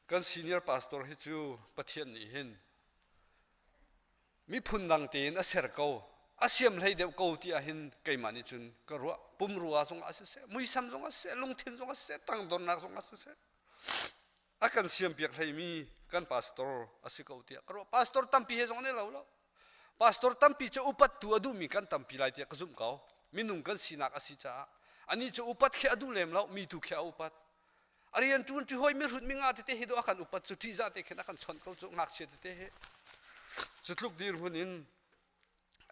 S4: Kan senior pastor hi cu Pathian nih hin miphun dang tein a ser ko a siam hlei deuh ko ti ahhin keimah nih cun ka ruah pumrua zongah siseh muisam zongah siseh lungthin zongah siseh tangdornak zongah siseh a kan siampiak hleimi kan pastor a si ko tiah ka ruah pastor tampi he zong an i lo lo pastor tampi cu upat tu a duhmi kan tampi lai tiah ka zumh ko minung kan sinak a si caah anih cu upat khi a duh lem lo mi tu khi a upat a rian ṭuan ṭi hoi mihrut minga tete hi do a kan upat cu ṭihzah te khin a kan chawnh ko cu ngakchia tete hi cu tluk dirhmun in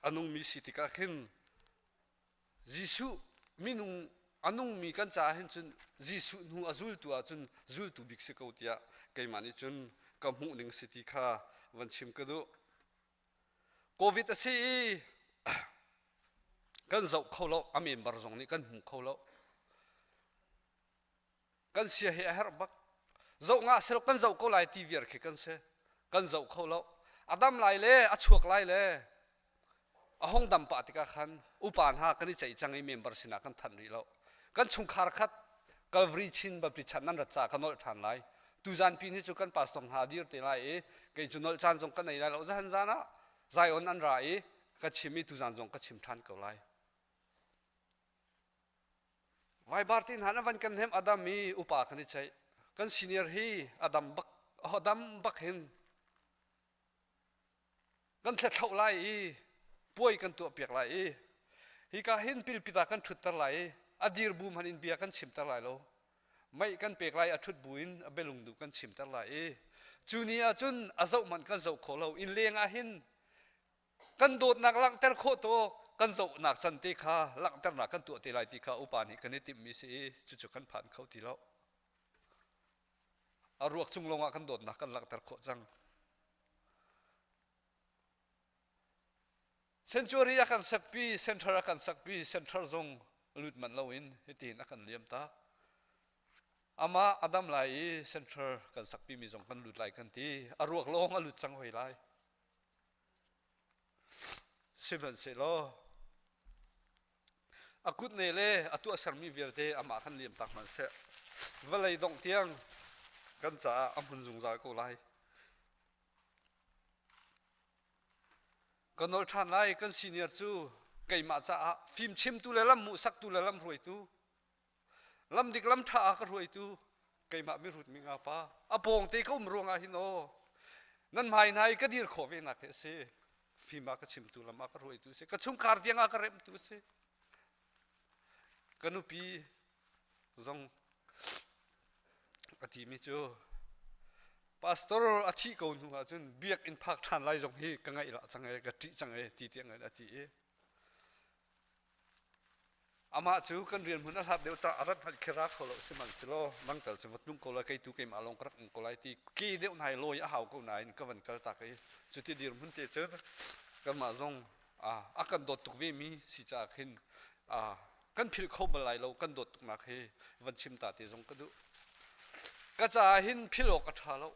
S4: a nungmi si tikah khin Jesuh minung a nungmi kan caah hin cun Jesuh hnu a zultu ahcun zultu bik si ko tiah keimah nih cun ka hmuh ning si ti kha van chim ka duh. Covid a si i kan zoh kho lo a member zong nih kan hmu kho lo. Kan sia hi a herh bak. Zoh nga sel kan zoh ko lai ti viar khi kan si. Kan zoh kho lo. A dam lai le a chuak lai le a hong dam pah tikah khan upa hna kan i ceih cang i member sinah kan thanh rih lo. Kan chungkhar khat Calvary Chin Baptist chan nan rat ca ka nolh ṭhan lai. Tuzan pi ni cu kan pastor hna dir te lai i kei cu nolh caan zong ka nei lai lo. Zahan zan ah Zion an ra i ka chim i tuzan zong ka chim ṭhan ko lai. Vaibar ti hna na van kan hem Adam i upa kan i ceih. Kan senior hi Adam bak Adam bak hin kan thletthloh lai i puai kan tuah piak lai i hika hin pilpita kan ṭhutter lai i a dir bu hmanh in bia kan chimter lai lo. Mei kan pek lai a ṭhut bu in a bialung duh kan chimter lai i cu ni ah cun a zoh hmanh kan zoh kho lo. Inn leng ah hin kan dawtnak langhter khawh tawk kan zohnak can te kha langhternak kan tuah te lai ti kha upa nih kan i timhmi si i cucu kan phan kho ti lo. A ruak cung lawngah kan dawtnak kan langhter khawh cang. Sanctuary a kan sakpi, center a kan sakpi, center zong lut manh loin hitin a kan liam tak. Amah a dam lai i center kan sakpi mi zong kan lut lai kan ti. A ruak lawng a lut cang hoi lai. Sihmanhsehlaw a kutne le a tuahsermi vialte amah khan liam tak hmanh seh. Vawlei dongh tiang kan caah a hmun zungzal ko lai. Ka nolh ṭhan lai kan senior cu keimah caah fimchimtu le lam hmuhsaktu le lam hruaitu lam dik lam ṭha ah ka hruaitu keimah mihrut mi nga pa a pawng te ka um ruangah hin aw nan hmai hna i ka dir khawh ve nak hi a si fim ah ka chimtu lam ah ka hruaitu a si ka chungkhar tiang ah ka remtu a si ka nupi zong a timi cu pastor a thih ko hnu ah cun biakinn phak ṭhan lai zong hi ka ngaih lah cang e ka ṭih cang e ti tiang in a ti i. Amah cu kan rian hmun a hlat deuh caah a rat hmanh khi ra kho lo sihmanhsehlaw nang tal cu va tlung ko lai kei tu keimah lawng ka rak um ko lai ti ke deuh hna i lawi a hau ko nain ka van kal tak i cuti dirhmun te cun kanmah zong a kan dawt tuk ve mi si caah khin kan philh kho bal lai lo kan dawt tuknak hi van chim ta te zong ka duh. Ka caah hin philh awk a ṭha lo.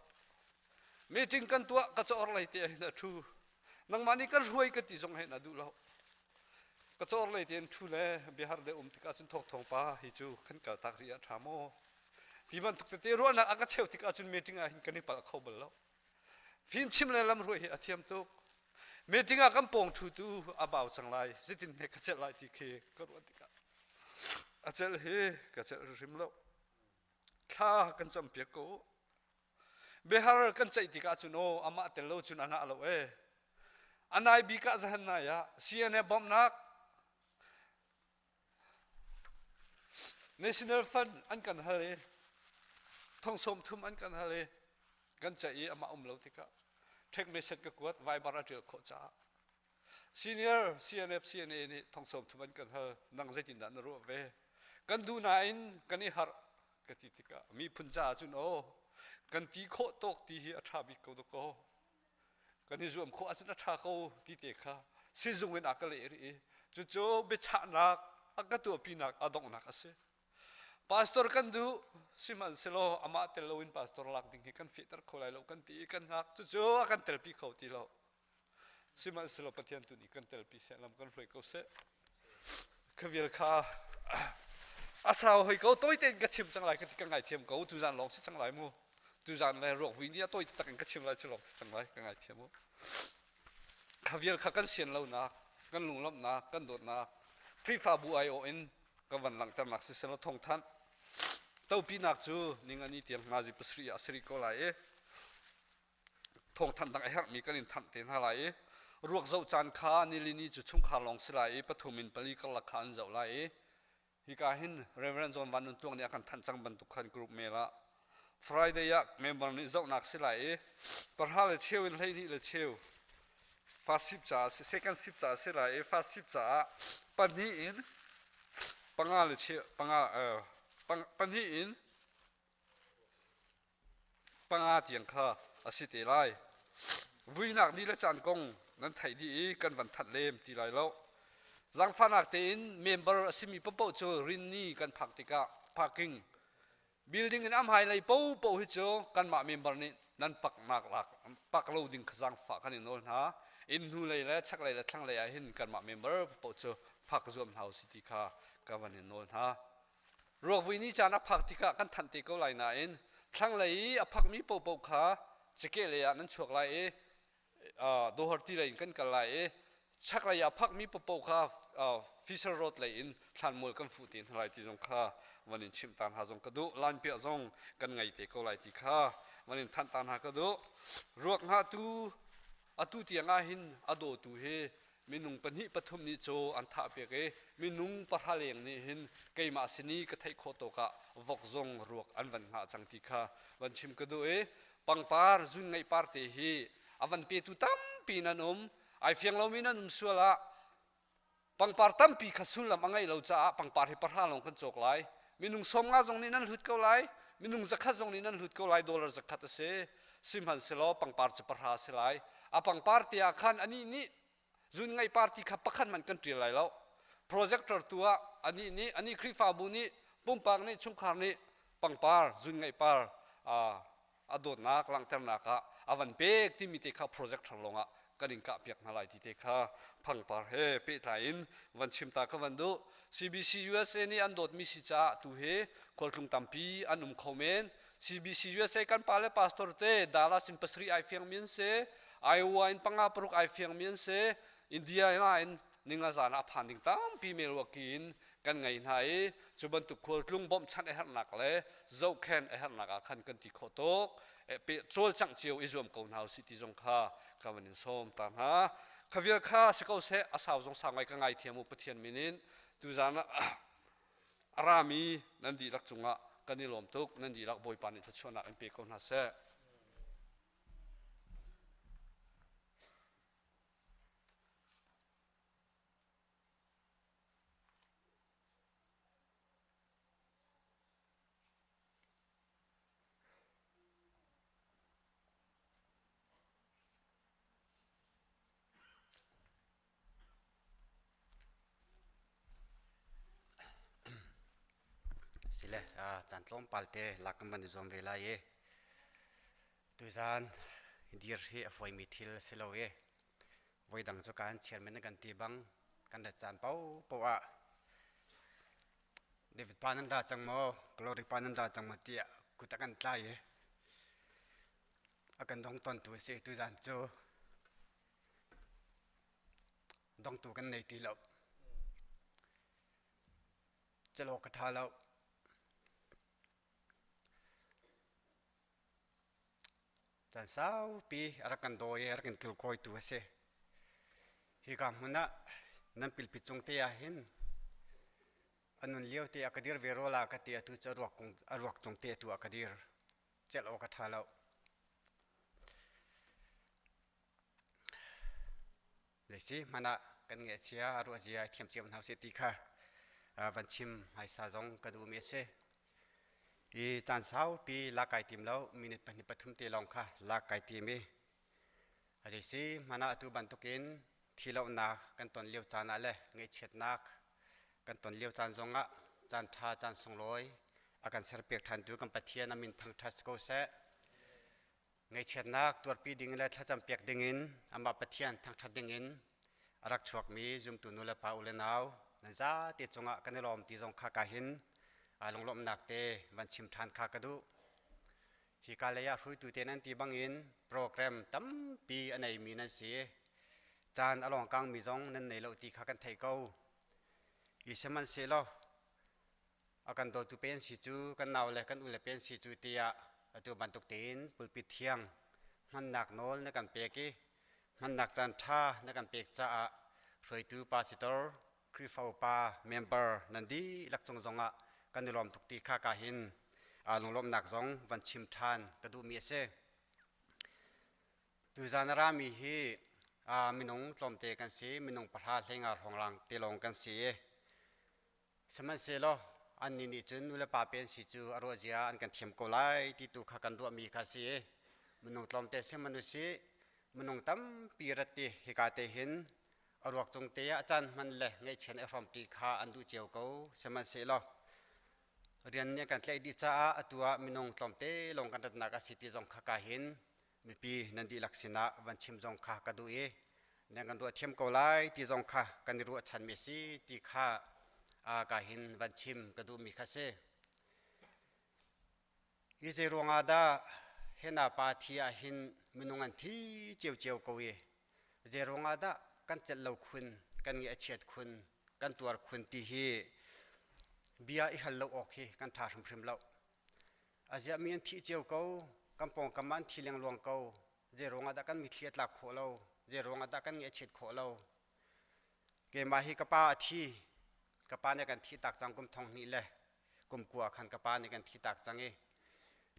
S4: Meeting kan tuah ka caor lei te ah hin a ṭhu. Nangmah nih kan hruai ka ti zong hin a duh lo. Ka caor lei tein ṭhu le biahar deuh um tikah cun thawk thawng pa hi cu kan kal tak rih ah ṭha maw? Ti bantuk tete ruahnak a ka cheu tikah cun meeting ah hin kan i palh kho bal lo. Fimchim le lamhruai hi a thiam tuk. Meeting ah kan pawng ṭhu tu a bau cang lai. Zeitin hme ka celh lai ti khi ka ruah tikah a celh hi ka celh hrim lo. Thla kan campiak ko. Biahar kan ceih tikah cun aw amah tel lo cun a ngah lo ee. A nai bik ah zahan nai ah CNA bawmhnak National Fund an kan hal i thong sawm thum an kan hal i kan ceih i amah um lo tikah ṭhek message ka kuat Viber a ṭial khawh caah Senior CNF CNA nih thong sawm thum an kan hal nang zeitindah na ruah ve kan duh nain kan i harh ka ti tikah miphun caah cun aw kan ti khawh tawk ti hi a ṭha bik ko dakaw kan i zuam khawh ahcun a ṭha ko ti te kha sizung in a ka leh rih i cucu biachahnak a ka tuahpinak a donghnak a si. Pastor kan duh sihmanhsehlaw amah tel loin pastor lak ding hi kan fehter kho lai lo kan ti i kan hngak cucu a kan telpi kho ti lo. Sihmanhsehlaw Pathian tu nih kan telpi seh lam kan hruai ko seh. Kha vial kha a sau hoi ko tawi tein ka chim cang lai ka ti ka ngaithiam ko tuzan lawng si cang lai mu tuzan le ruak vui ni a tawi tak in ka chim lai cu lawng si cang lai ka ngaithiam mu kha vial kha kan sian lonak kan lunglawmhnak kan dawtnak Khrihfabu aiawh in ka van langhternak siselaw thawngthanh topinak cu ningani tiang ngazi pasarih ah sari ko lai i thawngthanh dang a herhmi kan in thanh te hna lai i ruak zoh caan kha nilini cu chungkhar lawng si lai i pathum in pali karlak kha an zoh lai i hika hin Reverend John Van Nun Tluang nih a kan thanh cang bantuk khan group mail ah Friday ah member nih zohnak si lai i pahra le cheu in 12 le cheu first shift caah second shift caah si lai i first shift caah pahnih in panga le cheu panga pahnih in panga tiang kha a si te lai. Vuinak ni le caan kong nan theih dih i kan van thanh lem ti lai lo. Zaangfahnak tein member a simi paohpaoh cu rinni kan phak tikah parking building in am hai lei paohpaoh hi cu kanmah member nih nan paknak lak pak lo ding kha zaangfah kan i nawl hna. Inn hnu lei le chaklei le thlanglei ah hin kanmah member paoh cu phak zuam hna usih ti kha ka van in nawl hna. Ruakvui ni caan a phak tikah kan thanh te ko lai nain thlanglei i a phakmi paohpaoh kha cakeh lei ah nan chuak lai i Doherty lei in kan kal lai i chaklei ah phakmi paohpaoh kha Fisher Road lei in thlanmual kan fuh te hna lai ti zong kha van in chimh ta hna zong ka duh. Lanpiah zong kan ngei te ko lai ti kha van in thanh ta hna ka duh. Ruak hngahtu atu tiang ah hin a dawtu hi minung pahnih pathum nih cu an thah piak i minung pahra leng nih hin keimah sin i ka theih khawh tawk ah vok zong ruak an van hngah cang ti kha van chim ka duh i pangpar zun ngeih par te hi a van petu tampi nan um ai fiang lomi nan um sual ah pangpar tampi kha sullam a ngeih lo caah pangpar hi pahra lawng kan cawk lai minung 50 zong nih nan hlut ko lai minung zakhat zong nih nan hlut ko lai dollar zakhat a si sihmanhsehlaw pangpar cu pahra a si lai a pangpar te ah khan anih nih zun ngai party kha pakhat hmanh kan ṭial lai lo projector tu ah anih nih anih Khrihfabu nih pumpak nih chungkhar nih pangpar zun ngai par a dawtnak langhternak ah a van pek timi te kha projector lawngah kan in kah piak hna lai ti te kha phangpar he pehtlai in van chim ta ka van duh CBC USA nih an dawtmi si caah tu hi khualtlung tampi an um kho men CBC USA kan pa le pastor te Dallas in pasarih ai fiang mi an si Iowa in panga paruk ai fiang mi an si India in ninga zan ah phan ding tampi Milwaukee in kan ngei hna i cu bantuk khualtlung bawmhchanh a herhnak le zohkhen a herhnak ah khan kan ti khawh tuk pe cawlcangh cio i zuam ko hna usih ti zong kha ka van in sawm ta hna khavial kha si ko seh a sau zong sau ngai ka ngai thiam u Pathian min in tuzan ah a rami nan dihlak cungah kan i lawm tuk nan dihlak Bawipa nih thluachuahnak in pe ko hna seh.
S5: Sile caan tlawmpal te lak kan van i zuam ve lai i tuzaan dir hi a fawi mi thil a si lo i voidang cu kan chairman na kan ti bang kan rat caan paohpaoh ah David pa nan ra cang maw, Glory pa nan ra cang maw tiah kut a kan tlai i a kan dong tontu a si. Tuzaan cu dongtu kan nei ti lo. Celawk ka ṭha lo. Caan saupi a rak kan dawi i a rak kan kilkawitu a si. Hika hmun ah nan pilpi cung te ah hin a nun lio te ah ka dir ve rua la ka ti atu cu a ruak cung te atu ah ka dir. Celh awk a ṭha lo. Zeisi hmanh ah kan ngaihchia a ruah zia i thiam cio hna usih ti kha van chim hmaisa zong ka duhmi a si. I caan saupi lak kai tim lo, minute pahnih pathum te lawng kha lak kai tim i a zeisi hmanh ah atu bantukin thilohnak kan ton lio caan ah le ngaihchiatnak kan ton lio caan zongah caan ṭha caan sunglawi a kan serpiak ṭhantu kan Pathian a min thangṭhat si ko seh. Ngaihchiatnak tuarpi ding le thlacam piak dingin amah Pathian thangṭhat dingin a rak chuakmi zumtu nu le pa u le nau nan zate cungah kan i lawm ti zong kha ka hin lunglawmhnak te van chim ṭhan kha ka duh. Hika lei ah hruaitu te nan ti bangin program tampi a neimi nan si. Caan a lawngkangmi zong nan nei lo ti kha kan theih ko. I sihmanhsehlaw a kan dawtu pen si cu kan nau le kan u le pen si cu tiah atu bantuk tein pulpit thiang hmannak nawl na kan pek i hmannak caan ṭha na kan pek caah hruaitu pastor Khrihfa upa member nan dihlak cung zongah kan i lawm tuk ti kha ka hin lunglawmhnak zong van chim ṭhan ka duhmi a si. Tuzaan a rami hi minung tlawmte kan si, minung pahra hleinga hrawng te lawng kan si i Sihmanhsehlaw annih nih cun nulepa pe an si cu a ruahzia an kan thiam ko lai ti tu kha kan ruahmi kha a si i minung tlawmte sihmanh usih minung tampi rat ti hika te hin a ruak cung te ah caan hman le ngaihchian i hrawmṭi kha an duh cio ko. Sihmanhsehlaw rian nih a kan tlaih dih caah atu ah minung tlawmte lawng kan ratnak a si ti zong kha ka hin mipi nan dihlak sinah van chim zong kha ka duh i nan kan ruah thiam ko lai ti zong kha kan i ruahchanmi a si ti kha ka hin van chim ka duhmi kha si. Hi zei ruangah dah hena pa thi ah hin minung an thi ciocio ko i zei ruangah dah kan celh lo khun, kan ngeih a chiat khun, kan tuar khun ti hi bia i hal lo awk hi kan ṭha hrimhrim lo. Aziah mi an thih cio ko, kan pawngkam ah an thi lengluang ko. Zei ruangah dah kan mitthli a tlak khawh lo? Zei ruangah dah kan ngaihchiat khawh lo? Keimah hi ka pa a thi. Ka pa nih kan thih tak cang kum thong hnih le kum kua khan ka pa nih kan thi tak cang i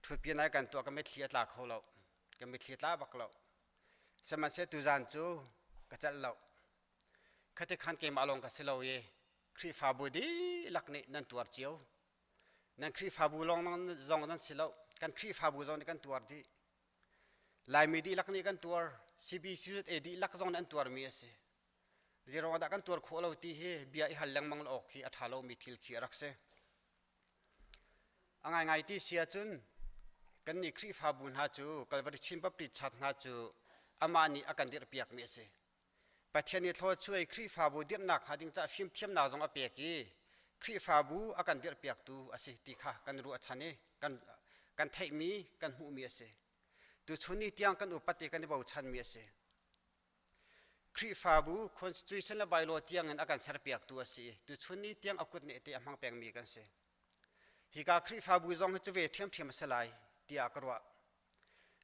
S5: ṭhutpian ai kan tuah ka mitthli a tla kho lo. Ka mitthli a tla bak lo. Sihmanhsehlaw tuzaan cu ka celh lo. Khati khan keimah lawng ka si lo i Khrihfabu dihlak nih nan tuar cio. Nan Khrihfabu lawng zong nan si lo. Kan Khrihfabu zong nih kan tuar dih. Laimi dihlak nih kan tuar. CBCUSA dihlak zong nih an tuarmi a si. Zeiruang dah kan tuar khawh lo ti hi bia i hal lengmang lo awk hi a ṭha lomi thil khi a rak si. A ngaingai ti si ahcun kannih Khrihfabu hna cu Calvary Chin Baptist Church hna cu amah nih a kan dirhpiakmi a si. Pathian nih thluachuai Khrihfabu dirhnak hnga ding caah fimthiamnak zong a pek i Khrihfabu a kan dirhpiaktu a si ti kha kan ruahchan i kan, kan theihmi, kan hmuhmi a si. Tuchun ni tiang kan upat i kan i bochanmi a si. Khrihfabu constitution le bylaw tiang in a kan serpiaktu a si i tuchun ni tiang a kut nih te a hmang pengmi kan si. Hika Khrihfabu zong hi cu ve ṭhiamṭhiam a si lai tiah ka ruah.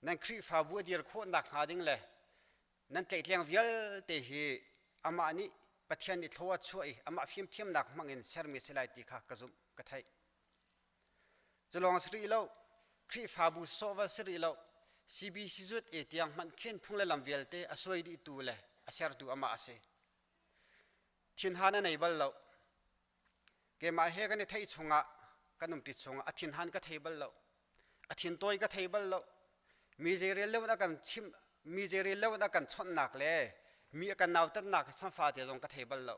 S5: Nan Khrihfabu a dir khawhnak hnga ding le nan tlaihtleng vialte hi amah nih Pathian nih thlua a chuah i amah fimthiamnak hmangin sermi a si lai ti kha ka zumh ka theih. Cu lawng si rih lo, Khrihfabu sawh va si rih lo, CBC zut e tiang hmanh khin phung le lam vialte a suai dihtu le a sertu amah a si. Thinhan a nei bal lo. Keimah he kan i theih chungah kan umṭi chungah a thinhan ka thei bal lo. A thintawi ka thei bal lo. Mi zeirel lo in a kan chim mi zeirel lo in a kan chawnhnak le mi a kan nautatnak samfa te zong ka thei bal lo.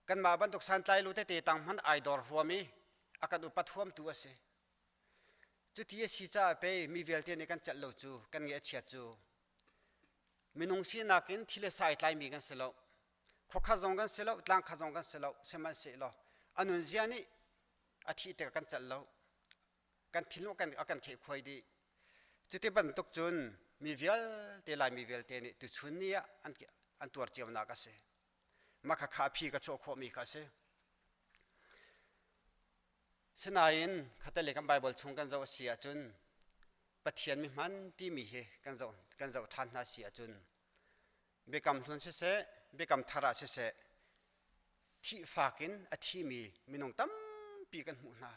S5: Kanmah bantuk santlai lu tete tang hmanh ai dor huam i A kan upat huamtu a si. Cuti a si caah pei mi vialte nih kan celh lo cu, kan ngeih a chiat cu. Minung sinak in thi le sa ai tlaimi kan si lo. Khuakhat zong kan si lo, tlangkhat zong kan si lo, sihmanhsehlaw a nunzia nih a thih tikah kan celh lo. Kan thinlung a kan khehkhuai dih. Cuti bantuk cun mi vialte Laimi vialte nih tuchun ni ah an tuar cionak a si. Mah khakha a phi ka chuah khawhmi kha a si. Sinain khattelei kan Baibal chung kan zoh a si ahcun Pathian mi hman timi hi kan zoh kan zoh ṭhan hna si ahcun biakam hlun siseh biakam thar ah siseh thih fak in a thimi minung tampi kan hmuh hna.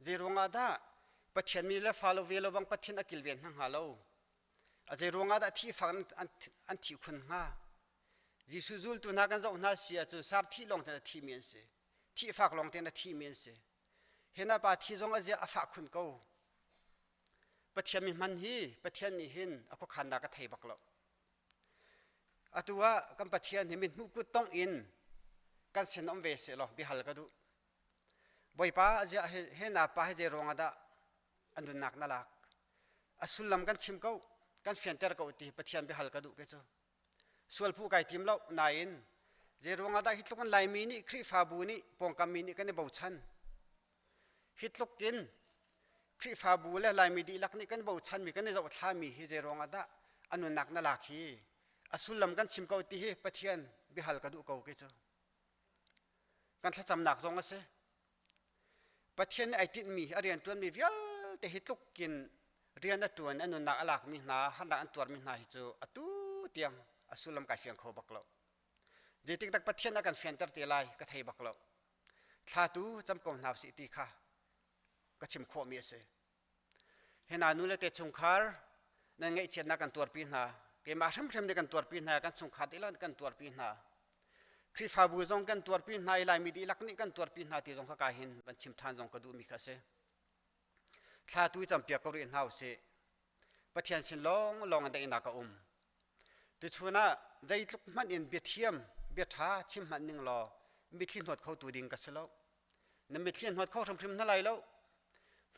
S5: Zei ruangah dah Pathian mi le fa lo ve lo bang Pathian a kilven hna hnga lo? A zei ruangah dah thih fak in an thih khun hnga? Jesuh zultu hna kan zoh hna si ahcun sar thih lawng ten a thimi an si. Thih fak lawng ten a thimi an si. Hina pa thi zong a zia a fah khun ko. Pathian mi hman hi Pathian nih hin a khuakhannak a thei bak lo. Atu ah kan Pathian hi mithmuh kut tong in kan sin um ve seh law biahal ka duh. Bawipa ziah he na pa hi zei ruangah dah a nunnak na lak? A sullam kan chim ko, kan fianter ko ti Pathian biahal ka duh ke cu. Sual phu kai tim lo nain zei ruangah dah hi tluk in Laimi nih Khrihfabu nih pawngkam mi nih kan i bochan. Hi tluk in Khrihfabu le Laimi dihlak nih kan bochan mi kan i zohthla mi hi zei ruangah dah a nunnak na lak hi a sullam kan chim ko ti hi Pathian biahal ka duh ko ke cu. Kan thlacamnak zong a si. Pathian nih ai tinhmi a rian ṭuanmi vialte hi tluk in rian a ṭuan a nunnak a lakmi hna harnak an tuarmi hna hi cu atu tiang a sullam kai fiang kho bak lo. Zeitik tak Pathian a kan fianter te lai ka thei bak lo. Thla tu cam ko hna usih ti kha ka chim khawhmi a si. Hina nu le te chungkhar nan ngaihchiatnak kan tuarpi hna. Keimah hrimhrim nih kan tuarpi hna, kan chungkhar dihlak kan tuarpi hna. Khrihfabu zong kan tuarpi hna i Laimi dihlak nih kan tuarpi hna ti zong kha ka hin van chim ṭhan zong ka duhmi kha a si. Thla tu i campiak ko rih hna usih. Pathian sin lawnglawng in daihnak a um. Tuchun ah zeitluk hmanh in biathiam, biaṭha chim hmanh ning law mitthli hnawt kho tu ding ka si lo. Na mitthli hnawt kho hrimhrim hna lai lo.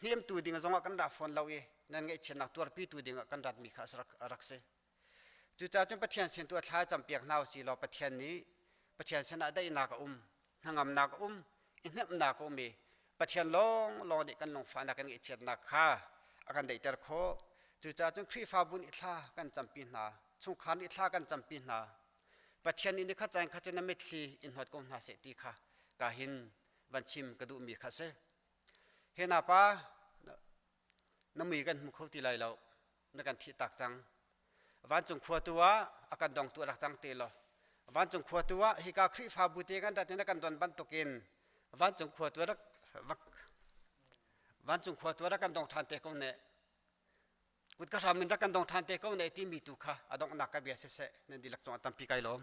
S5: Hnemtu ding zongah kan ra fawn lo i nan ngaihchiatnak tuarpitu dingah kan ratmi kha a rak si. Cucaah cun Pathian sin tu a thla campiak hna usih law Pathian nih Pathian sinah daihnak a um, hnangamnak a um, i hnemhnak a um i Pathian lawnglawng nih kan lungfahnak kan ngaihchiatnak kha a kan daihter khawh. Cucaah cun Khrihfabu nih thla kan campi hna, chungkhar nih thla kan campi hna. Pathian nih nikhat caan khat cu na mitthli in hnawt ko hna seh ti kha ka hin van chim ka duhmi kha a si. Hi na pa na mui kan hmu kho ti lai lo na kan thih tak cang vancung khua tu ah a kan dongtu a rak cang te lo vancung khua tu ah hika Khrihfabu te kan rat in a kan don bantukin vancung khua tu rak vancung khua tu rak kan dong ṭhan te ko ne kut ka hram in rak kan dong ṭhan te ko ne timi tu kha a donghnak ka bia siseh nan dihlak cungah tampi kai lawm.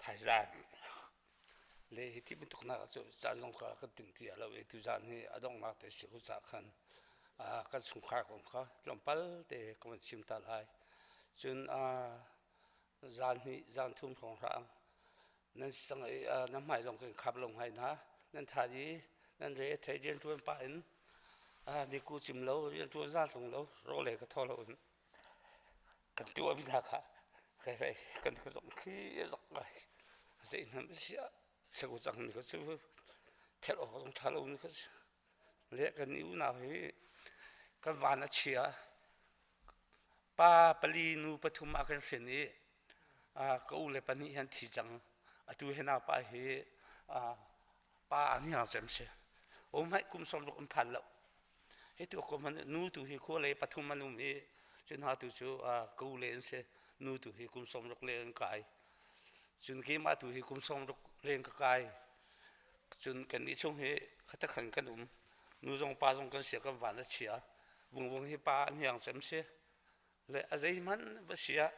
S6: Thaizan le hi ti bantuk nak cu caan zong kha kan ting ti lo i tuzan hi a donghnak te si ko cah khan kan chungkhar kong kha tlawmpal te ka van chim ta lai. Cun zan hnih zan thum hrawng hrang nan sang i nan hmai zong kan khap lo ngai hna nan tha di nan re thei rian ṭuan pah in miku cim lo rian ṭuan za tlung lo ro le ka thaw lo in kan tuah mi hna kha kai fai kan zong khi zok ngai zei nam sia sego cang mi kha cu phelh awk zong ṭha lo mi kha si le kan i unau hi kan van a chia Pa pali nu pathum a kan hrin i ka u le pahnih hi an thi cang. Atu hi naupa hi pa a hniang cem si. Um hmanh kum 60 an phan lo. Hi tu kum nu tu hi khua lei pathum an um i cu hna tu cu ka u le an si. Nu tu hi kum 60 le an kai. Cun keimah tu hi kum 60 leng ka kai. Cun kannih chung hi khatakhan kan um. Nu zong pa zong kan sia kan van a chia. Vungvung hi pa a hniang cem si. Le a zeihmanh va si ah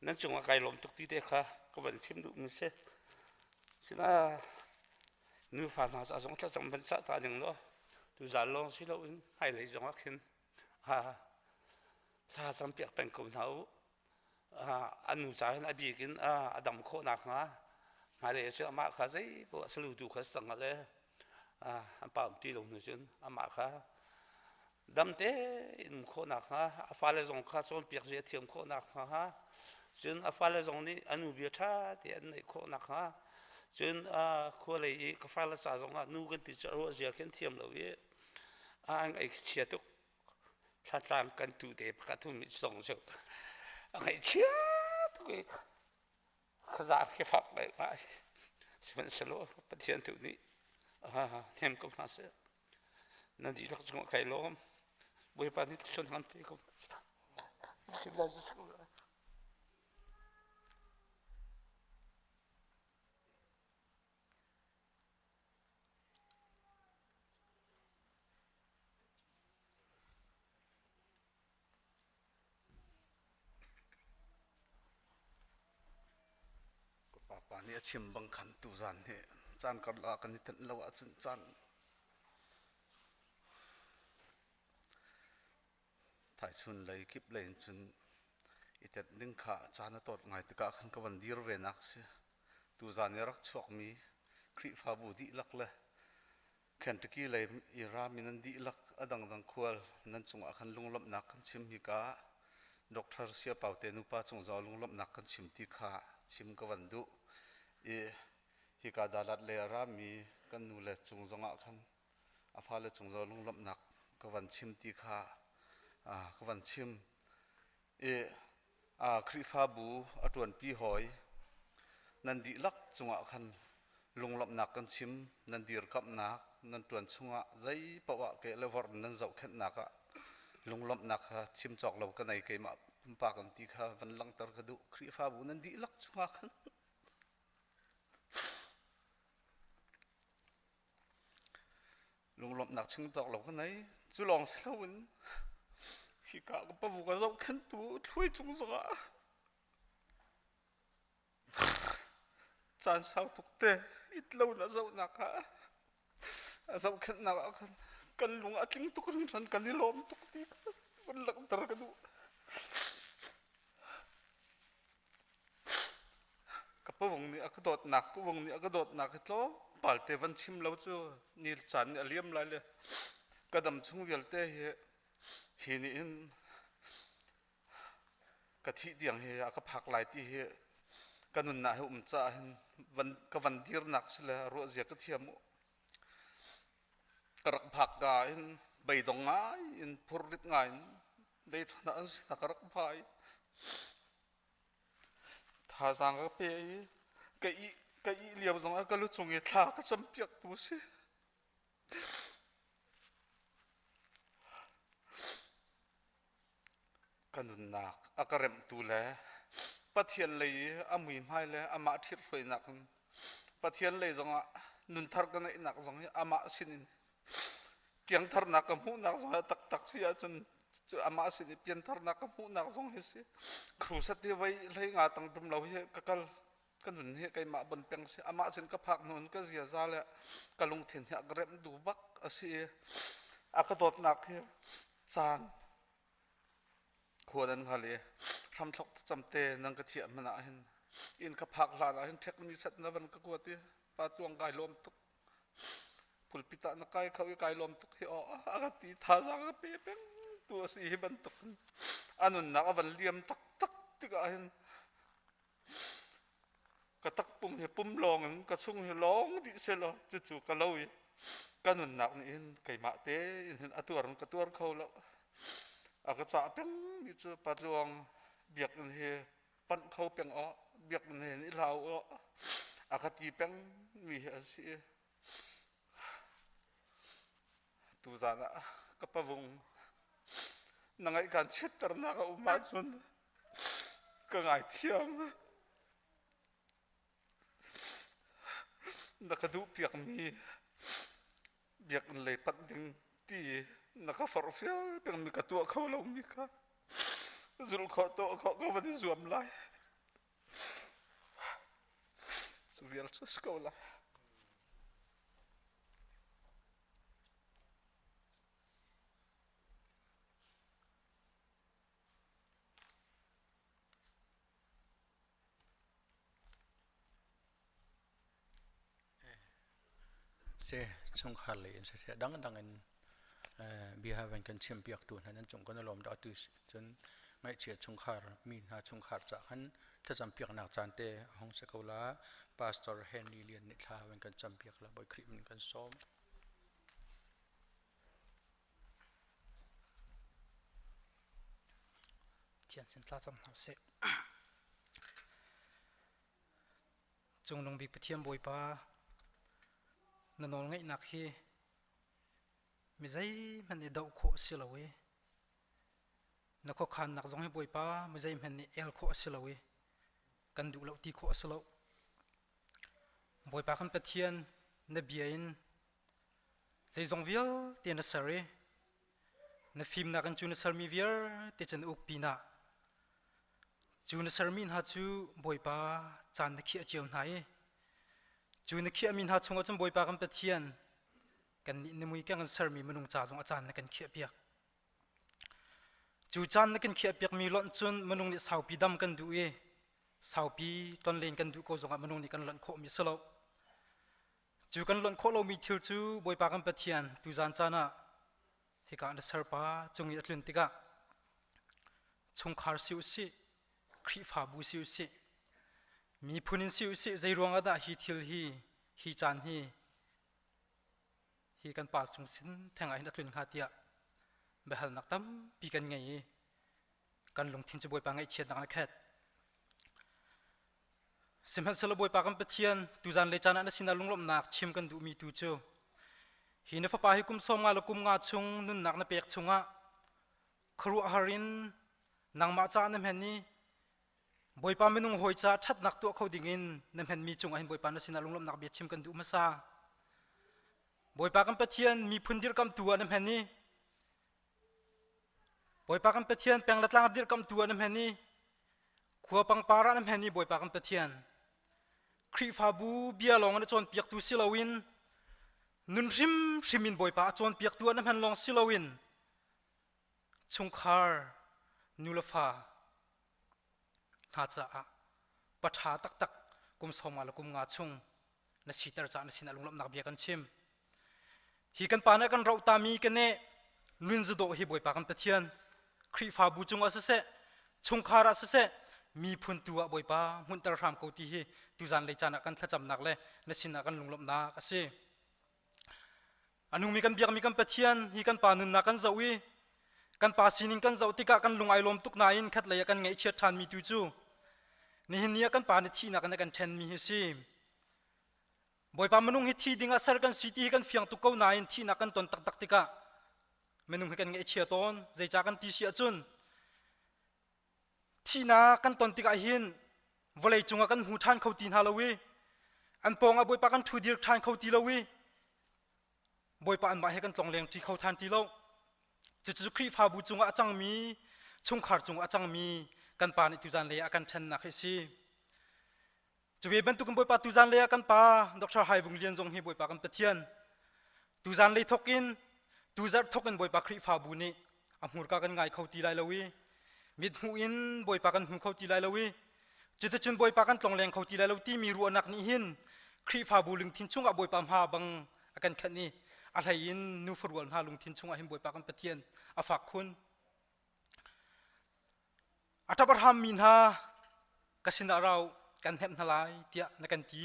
S6: nan cungah kai lawm tuk ti te kha ka van chim duhmi si. Sina nufa hna ca zong thlacam van cah ta ding law. Tuzaan lawng si loin hmailei zongah khin thla campiak peng ko hna u. An nu ca hin a bik in a dam khawh nakhnga hmailei ah amah kha zei poah a salutu kha si cang le an pa um ti lo hnu cun amah kha dam tein um khawh nakhnga a fale zong kha cawnpiak zia a thiam khawh nakhnga cun a fale zong nih a nu bia ṭha tein an neih khawh nakhnga cun khua lei i ka fale ca zongah nu kan ti cu a ruah zia khi an thiam lo i an ngaihchia tuk thlatlang kan tu te pakhat hung nih zong cu a ngaihchia tuk i khuazar khi fak ngaingai sihmanhsehlaw Pathian tu nih hnem ko hna seh nan dihlak cungah kai lawm Bawipa nih thluachuah nan pe ko hna seh.
S4: Ka papa nih a chim bang khan tuzan hi caan karlak ah kan i tenh lo ahcun caan thaichun lei kip lei in cun i tenh ding kha caan a tawt ngai tikah khan ka van dir ve nak si. Tuzan i rak chuakmi Khrihfabu dihlak le Kentucky lei i rami nan dihlak a dangdang khual nan cungah khan lunglawmhnak kan chim hika Dr. Siapau te nupa cung zong lunglawmhnak kan chim ti kha chim ka van duh i hika dalat lei a rami kan nu le cung zongah khan a fale cung zong lunglawmhnak ka van chim ti kha ka van chim i Khrihfabu a ṭuanpi hawi nan dihlak cungah khan lunglawmhnak kan chim nan dirkamhnak nan ṭuan chungah zei paoh ah ke le vorh nan zohkhenhnak ah lunglawmhnak kha chim cawk lo ka nei keimah pumpak an ti kha van langhter ka duh Khrihfabu nan dihlak chungah khan Lunglawmhnak chim tawk lo ka nei. Cu lawng si loin hika ka pavu ka zohkhenhtu thluai cung zongah caan sau tuk te it lo na zohnak ah a zohkhenhnak ah khan kan lung a tling tuk hringhran kan i lawm tuk ti kha van langhter ka duh. Ka pavung nih a ka dawtnak pavung nih a ka dawtnak hi tlawmpal te van chim lo cu ni caan nih a liam lai le ka dam chung vialte hi hi nih hin ka thih tiang hi a ka phak lai ti hi ka nunnak hi um caah hin van ka van dirnak si le ruah zia ka thiam u ka rak phak ka hin beidong ngai in phurrit ngai in deithuna an si ka rak phai Thazaang ka pe i ka ih ka ih lio zongah ka lu cung i thla ka campiaktu si. Ka nunnak a ka remhtu le Pathian lei i a muihmai le amah ṭhithruainak in Pathian lei zongah nunthar ka neihnak zong hi amah sinin piangtharnak ka hmuhnak zong hi taktak si ahcun cu amah sin i piantharnak ka hmuhnak zong hi si crusade hi voi hlei nga tang tum lo hi ka kal ka nun hi keimah bon peng si amah sin ka phak hnu in ka ziaza le ka lungthin hi a ka remh du bak a si i a ka dawtnak hi caan khua nan hngal i hramthlok camte nan ka thiah hmanh ah hin inn ka phak hlan ah hin ṭhek mi sat na van ka kuat i pa tuang kai lawm tuk pulpit ah na kai kho i kai lawm tuk hi aw a ka ti thazaang ka pe peng tu a si hi bantuk in a nunnak a van liam taktak tikah hin ka takpum hi pum lawng in ka chung hi lawng dih selaw cucu ka lo i ka nunnak nih hin keimah tein hin a tuar in ka tuar kho lo a ka cah peng mi cu patluang biakinn hi panh kho peng aw biakinn he i hlau aw a ka ti peng mi hi a si tuzan ah ka pavung na ngaih kan chiatternak a um ahcun ka ngaithiam na ka duh piakmi biakinn lei panh ding ti na ka forhfial pengmi ka tuah kho lomi kha zulh khawh tuah khawh ka van i zuam lai cu vial cu si ko lai.
S2: Se chungkhar lei in siseh dangdang in bia van kan chimpiaktu hna nan cung kan i lawm dah tu cun ngaihchia chungkhar mi hna chungkhar ca khan thlacam piaknak caan te a hung si ko la. Pastor Henry Lian nih thla van kan campiak la Bawi Khrih min kan sawm.
S7: Thian sin thlacam hna usih. Cungnung bik Pathian Bawipa, na nawlngeihnak hi mi zeihmanh nih doh khawh a si lo i na khuakhannak zong hi Bawipa mi zeihmanh nih el khawh a si lo i kan duh lo ti khawh a si lo. Bawipa kan Pathian na bia in zeizong vialte na ser i na fimnak in cu na sermi vialte cu na uk pinah Cu na sermi hna cu Bawipa caan na khiah cio hna i cu na khiahmi hna chungah cun Bawipa kan Pathian kannih na mui kan sermi minung ca zong a caan na kan khiahpiak. Cu caan na kan khiahpiakmi lonh cun minung nih saupi dam kan duh i saupi tonlen kan duh ko zongah minung nih kan lonh khawhmi a si lo. Cu kan lonh khawh lomi thil cu Bawipa kan Pathian tuzan caan ah hika na serpa cung i a tlun tikah chungkhar si usih Khrihfabu si usih miphun in si usih zei ruang ah dah hi thil hi hi caan hi hi kan pa cung sin theng ah hin a tlun hnga tiah biahalnak tampi kan ngei i kan lungthin cu Bawipa ngaihchiatnak na khat Sihmanhsehlaw Bawipa kan Pathian, tuzan le caan ah na sinah lunglawmhnak chim kan duhmi tu cu hi na fapa hi kum 50 le kum nga chung nunnak na pek chungah khuaruahhar in nangmah caah na hmen i Bawipa minung hawi caah ṭhatnak tuah kho dingin na hmenmi cungah hin Bawipa na sinah lunglawmhnak bia chim kan duh hmasa. Bawipa kan Pathian miphun dirkamtu ah na hmen i Bawipa kan Pathian peng le tlang dirkamtu ah na hmen i Khua pangpar ah na hmen i Bawipa kan Pathian Khrihfabu bia lawng in a cawnpiaktu si loin nun hrimhrim in Bawipa a cawnpiaktu ah na hman lawng si loin chungkhar nu le fa hna caah paṭha taktak kum 50 le kum nga chung na siter caah na sinah lunglawmhnak bia kan chim. Hi kan pa nih kan roh tami kan nih nun zadawh hi Bawipa kan Pathian Khrihfabu cungah siseh chungkhar ah siseh miphun tu ah Bawipa hmunhter hram ko ti hi tuzan lei caan ah kan thlacamnak le na sinah kan lunglawmhnak a si. A nungmi kan biakmi kan Pathian hi kan pa nunnak kan zoh i kan pa sining kan zoh tikah kan lung ai lawm tuk nain khatlei ah kan ngaihchiat ṭhanmi tu cu nihin ni ah kan pa nih thihnak in a kan ṭhenmi hi a si. Bawipa minung hi thi ding ah ser kan si ti hi kan fiang tuk ko nain thihnak kan ton taktak tikah minung hi kan ngaihchia tawn. Zeicah kan ti si ahcun thihnak kan ton tikah hin vawlei cungah kan hmu ṭhan kho ti hna lo i an pawngah Bawipa kan ṭhu dir ṭhan kho ti lo i Bawipa anmah he kan tlongleng ṭi kho ṭhan ti lo. Cucu Khrihfabu cungah a cangmi, chungkhar cungah a cangmi kan pa nih tuzan lei ah a kan ṭhennak hi a si. Cu ve bantukin Bawipa tuzan lei ah kan pa Dr. Hai Vung Lian zong hi Bawipa kan Pathian tuzan lei thawk in tuzarh thawk in Bawipa Khrihfabu nih a hmurka kan ngai kho ti lai lo i mithmuh in Bawipa kan hmu kho ti lai lo i cuticun Bawipa kan tlongleng kho ti lai lo timi ruahnak nih hin Khrihfabu lungthin chungah Bawipa hma bang a kan khenh i a hlei in nu farual hna lungthin chungah hin Bawipa kan Pathian a fak khun. A ṭap a hrammi hna ka sinah rau kan hnemh hna lai tiah na kan ti.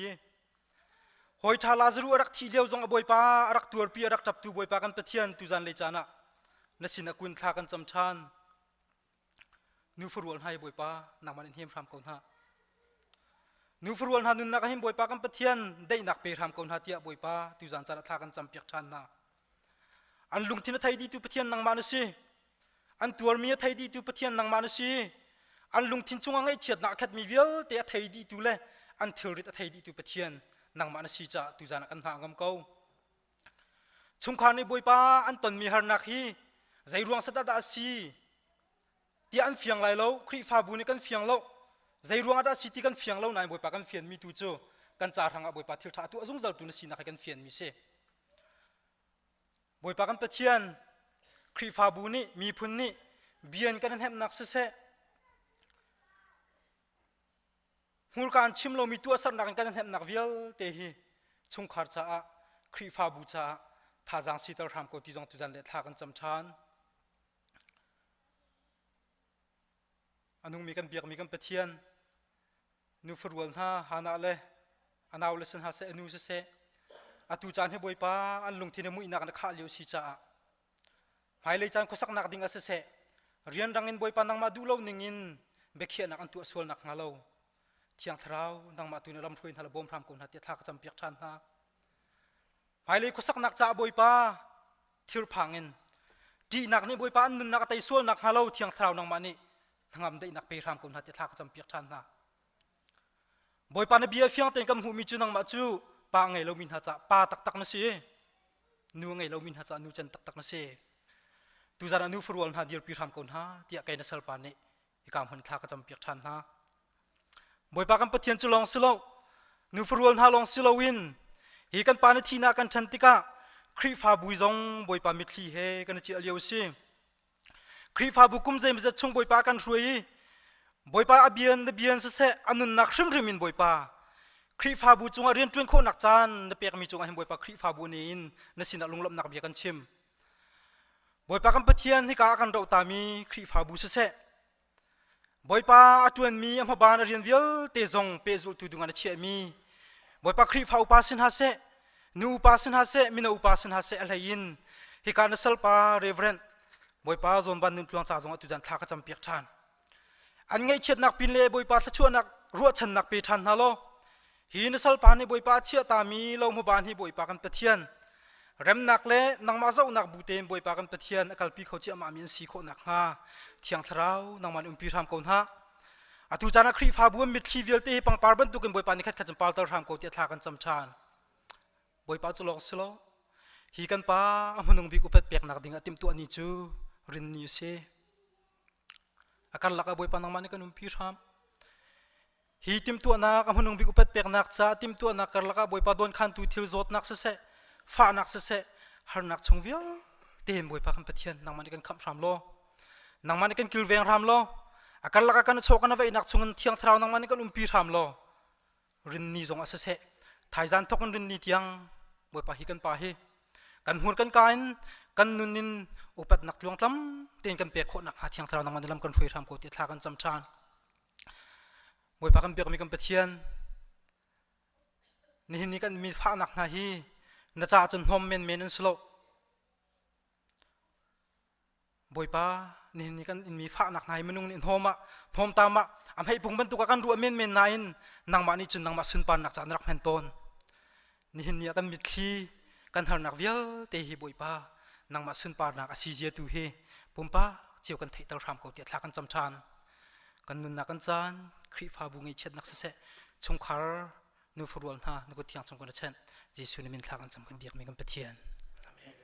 S7: Hawi ṭha Lazaruh a rak thih lio zong a Bawipa a rak tuarpi a rak ṭaptu Bawipa kan Pathian tuzan lei caan ah na sin a kun thla kan cam ṭhan. Nu farual hna hi Bawipa nangmah nih hnem hram ko hna. Nu farual hna nunnak ah hin Bawipa kan Pathian daihnak pe hram ko hna tiah Bawipa tuzan caan ah thla kan campiak ṭhan hna. An lungthin a thei dihtu Pathian nangmah na si. An tuarmi a thei dihtu Pathian nangmah na si. An lungthin chungah ngaihchiatnak a khatmi vialte a thei dihtu le an thilrit a thei dihtu Pathian nangmah na si caah tuzan ah kan hna ngam ko. Chungkhar nih Bawipa an tonmi harnak hi zei ruang set ah dah a si tiah an fiang lai lo. Khrihfabu nih kan fiang lo. Zei ruang ah dah a si ti kan fiang lo nain Bawipa kan fianmi tu cu kan ca hrangah Bawipa thil ṭha a tuah zungzal tu na sinak hi kan fianmi si. Bawipa kan Pathian Khrihfabu nih miphun nih bian kan hnemhnak siseh hmurka an chim lomi tuahsernak in kan hnemhnak vialte hi chungkhar caah Khrihfabu caah thazaang siter hram ko ti zong tuzan le thla kan cam ṭhan. A nungmi kan biakmi kan Pathian nu farual hna Hannah le a nau le sin hna seh a nu siseh atu caan hi Bawipa an lungthin i muihnak na khah lio si caah hmailei caan khuasaknak ding ah siseh rianrang in Bawipa nangmah duh lo ning in biakhiahnak an tuah sual nak hnga lo Thiang Thlarau nangmah tu na lam hruai hna le bawm hram ko hna tiah thla ka campiak ṭhan hna. Hmailei khuasaknak caah Bawipa thirphang in ṭihnak nih Bawipa an nunnak a tei sual nak hnga lo Thiang Thlarau nangmah nih hnangam daihnak pe hram ko hna tiah thla ka campiak ṭhan hna. Bawipa na bia fiang tein kan hmuhmi cu nangmah cu pa ngei lomi hna caah pa taktak na si nu ngei lomi hna caah nu cen taktak na si. Tuzan ah nu farual hna dirpi hram ko hna tiah kei na salpa nih hika hmun thla ka campiak ṭhan hna. Bawipa kan Pathian cu lawng si lo, nu farual hna lawng si loin hi kan pa na thihnak kan ṭhan tikah Khrihfabu zong Bawipa mitthli he kan i ciah lio a si. Khrihfabu kum zeimawzat chung Bawipa kan hruai i Bawipa a bian na bian siseh a nunnak hrimhrim in Bawipa Khrihfabu cungah rianṭuan khawhnak caan na pekmi cungah hin Bawipa Khrihfabu nih in na sinah lunglawmhnak bia kan chim. Bawipa kan Pathian hika ah kan rohtami Khrihfabu siseh Bawipa a ṭuanmi a hmaban a rian vialte zong pehzulhtu dingah na chiahmi Bawipa Khrihfa upa si hna seh nu upa si hna seh mino upa si hna seh a hlei in hika na salpa Reverend Bawipa Zawn Van Nun Tluang ca zong atu zan thla ka campiak ṭhan an ngaihchiatnak pin le Bawipa thluachuahnak ruahchannak pe ṭhan hna law hi na salpa nih Bawipa a chiahtami lo hmaban hi Bawipa kan Pathian remnak le nangmah zohnak bu tein Bawipa kan Pathian a kalpi kho ciahmah mi an si khawh nakhnga Thiang Thlarau nangmah nih umpi hram ko hna atu caan ah Khrihfabu an mitthli vialte hi pangpar bantukin Bawipa nih khatkhat cun parter hram ko tiah thla kan cam ṭhan Bawipa cu lawng si lo hi kan pa a hmanung bik upat peknak ding ah timhtuah ni cu rin ni a si A karlak ah Bawipa nangmah nih kan umpi hram. Hi timhtuahnak a hmanung bik upat peknak ca timhtuahnak karlak ah Bawipa dawnkhantu thil zawtnak siseh, fahnak siseh, harnak chung vialte in Bawipa kan Pathian nangmah nih kan khamh hram law, nangmah nih kan kilveng hram law, a karlak ah kan chaw kan veihnak chungin Thiang Thlarau nangmah nih kan umpi hram law, rinni zong ah siseh, thaizan thawk in rinni tiang Bawipa hi kan pa hi kan hmur kan ka in kan nun in upatnak tluangtlam tein kan pek khawh nakhnga Thiang Thlarau nangmah nih lam kan hruai hram ko tiah thla kan cam ṭhan. Bawipa kan biakmi kan Pathian nihin ni kan mi fahnak hna hi na caah cun hnawm menmen an si lo. Bawipa nihin ni kan inmi fahnak hna hi minung nih hnawm ah hnawmtam ah a hmeipung bantuk ah kan ruah menmen nain nangmah nih cun nangmah sunparnak caah na rak hman tawn. Nihin ni ah kan mitthli kan harnak vialte hi Bawipa nangmah sunparnak a si zia tu hi pumpak cio kan theihter hram ko tiah thla kan cam ṭhan. Kan nunnak kan caan Khrihfabu ngaihchiatnak siseh chungkhar nu farual hna na kut thiang chung kan chenh Jesuh na min thla kan cam kan biakmi kan Pathian. Amen.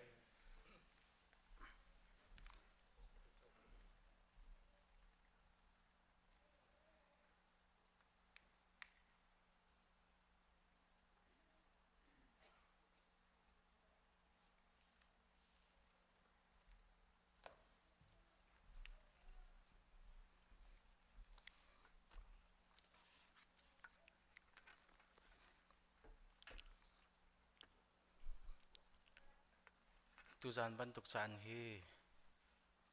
S6: Tuzaan bantuk caan hi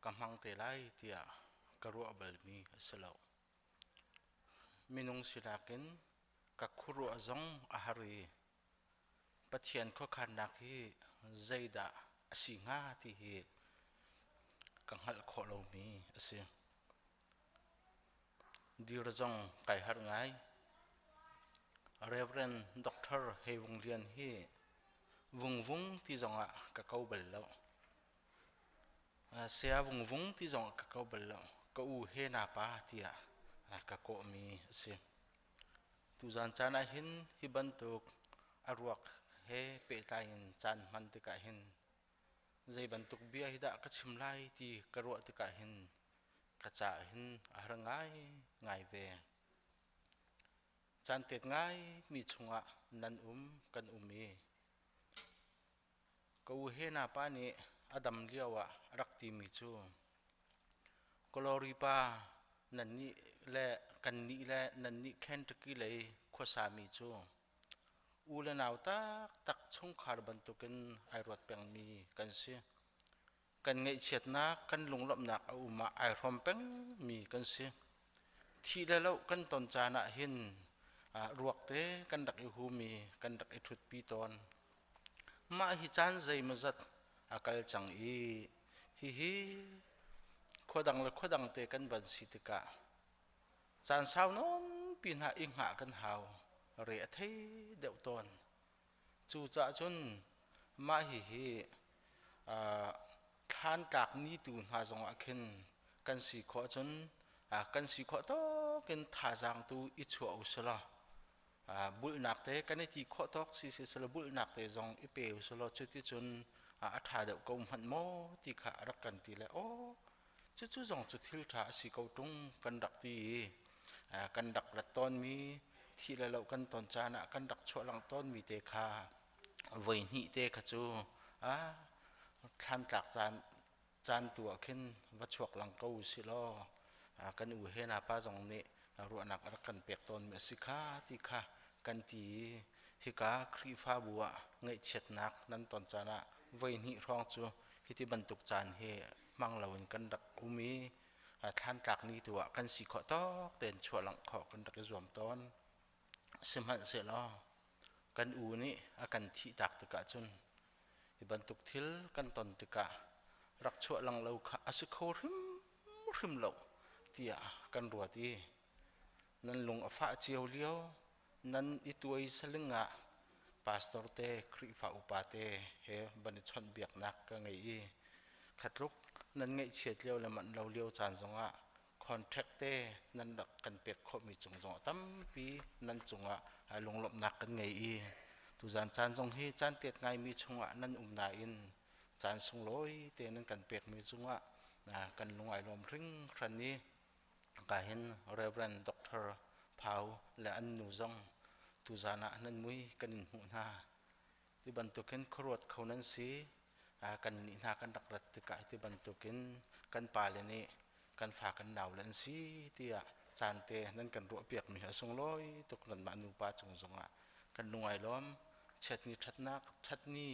S6: ka hmang te lai tiah ka ruah balmi a si lo. Minung sinak in ka khuaruah zong a har i Pathian khuakhannak hi zeidah a si hnga ti hi ka hngalh khawh lomi a si. Dir zong kai harh ngai. Reverend Dr. Hei Vung Lian hi Vungvung ti zongah ka ko bal lo. Saya Vungvung ti zongah ka ko bal lo. Ka u he na pa tiah ka kawhmi a si. Tuzan caan ah hin hi bantuk a ruak he pehtlai in caan hman tikah hin zei bantuk bia hi dah ka chim lai ti ka ruah tikah hin ka caah hin a har ngai ngai ve. Caan tet ngai mi chungah nan um kan um i ka u he na pa nih a dam lio ah a rak timi cu Glory pa nannih le kannih le nannih Kentucky lei khuasa mi cu. U le nau taktak chungkhar bantukin ai ruat pengmi kan si. Kan ngaihchiatnak, kan lunglawmhnak a um ah ai hrawm pengmi kan si. Thih le loh kan ton caan ah hin ruak te kan rak i hum i kan rak i ṭhutpi tawn. Mah hi caan zeimawzat a kal cang i hihi khuadang le khuadang te kan van si tikah caan sau nawnpi hna i hngah kan hau re a thei deuh tawn. Cucaah cun mah hihi thlan tlak ni tu hna zongah khin kan si khawh cun kan si khawh tawk in thazaang tu i chuah u sih law bulhnak te kan i ti khawh tawk si si selaw bulhnak te zong i pe u selaw cuticun a ṭha deuh ko hmanh maw ti kha a rak kan ti le aw cucu zong cu thil ṭha a si ko ṭung kan rak ti i kan rak rat tawnmi thi le lo kan ton caan ah kan rak chuah lang tawnmi te kha voi hnih te kha cu thlan tlak caan caan tu ah khin va chuak lang ko usih law kan u he na pa zong nih ruahnak a rak kan pek tawnmi a si kha ti kha kan ti i hika Khrihfabu ah ngaihchiatnak nan ton caan ah voi hnih hrawng cu hiti bantuk caan hi hmang loin kan rak um i thlan tlak ni tu ah kan si khawh tawk tein chuah langh khawh kan rak i zuam tawn. Sihmanhsehlaw kan u nih a kan thihtak tikah cun hi bantuk thil kan ton tikah rak chuah lang lo kha a si kho hrimhrim lo tiah kan ruat i nan lung a fah cio lio nan i tuai saling ah pastor te Khrihfa upa te he van i chawnhbiaknak ka ngei i khatluk nan ngaihchiat lio le manh lo lio caan zongah contract te nan rak kan pek khawhmi cung zongah tampi nan cungah lunglawmhnak kan ngei i tuzan caan zong hi caan tet ngaimi chungah nan um nain caan sunglawi te nan kan pekmi cungah kan lung ai lawm hringhran i ka hin Reverend Dr. Phau le an nu zong tuzan ah nan mui kan in hmuh hna ti bantukin khuaruat kho nan si kan nih hna kan rak rat tikah ti bantukin kan pale nih kan fa kan nau le an si tiah caan te nan kan ruahpiakmi hi a sunglawi tuk nanmah nupa cung zongah kan lungai lawm chiatni ṭhatnak ṭhatni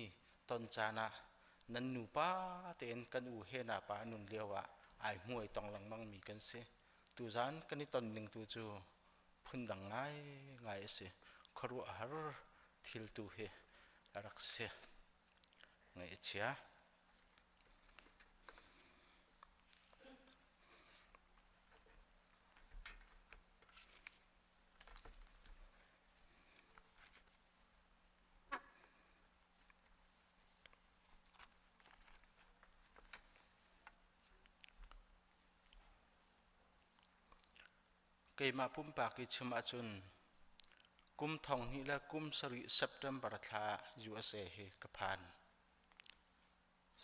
S6: ton caan ah nan nupa tein kan u he na pa nun lio ah ai hmuai tong lengmang mi kan si tuzan kan i ton ning tu cu phundang ngai ngai a si khuaruahhar thil tu hi a rak si ngaih a chia Keimah pumpak i chim ahcun kum thong hnih le kum sarih September thla USA hi ka phan.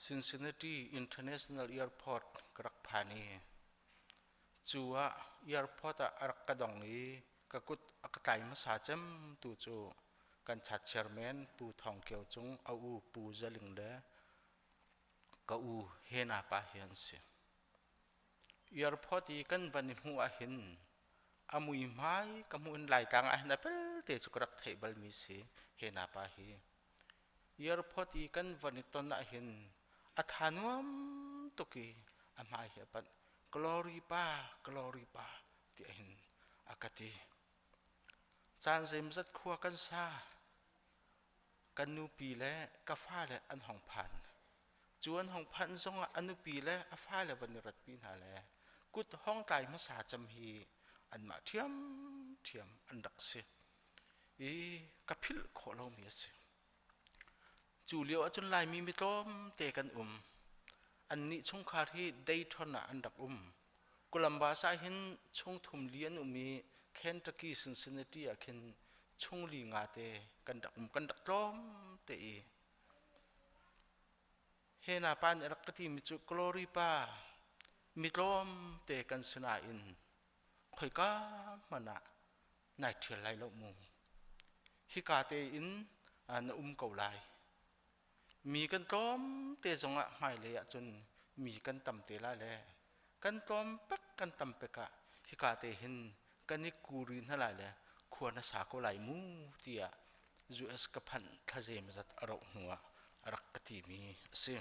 S6: Cincinnati International Airport ka rak phan i cu ah airport ah a rak ka dong i ka kut a ka tlai hmasa cem tu cu kan chat chairman Pu Thawng Kio Cung a u Pu Zaling le ka u Hena pa hi an si. Airport i kan van i hmuh ahhin a muihmai ka hmuh in Laitlang ahhin a pelte cu ka rak theih balmi si Hena pa hi. Airport i kan van i ton ahhin a tha nuam tuk i a hmai hi a panh. Glory pa, glory pa tiah hin a ka ti. Caan zeimzat khua kan sa. Kan nupi le ka fale an hong phan. Cu an hong phanh zongah a nupi le a fale van i ratpi hna le kut hong tlai hmasa cem hi anmah ṭhiamṭhiam an rak si. I ka philh khawh lomi a si. Cu lio ahcun Laimi mi tlawmte kan um. Annih chungkhar hi Dayton ah an rak um. Columbus ah hin chungthum li an um i Kentucky Cincinnati ah khin chungli nga te kan rak um. Kan rak tlawm te i He na pa nih a rak ka timi cu Glory pa mi tlawmte kan si nain khoika hmanh ah nai ṭhial lai lo mu. Hika tein na um ko lai. Mi kan tlawmte zongah hmailei ahcun mi kan tam te lai le kan tlawm pek kan tam pek ah hika te hin kan i kuri hna lai le khua na sa ko lai mu tiah. US ka phanh thla zeimawzat a rauh hnu ah a rak ka timi a si.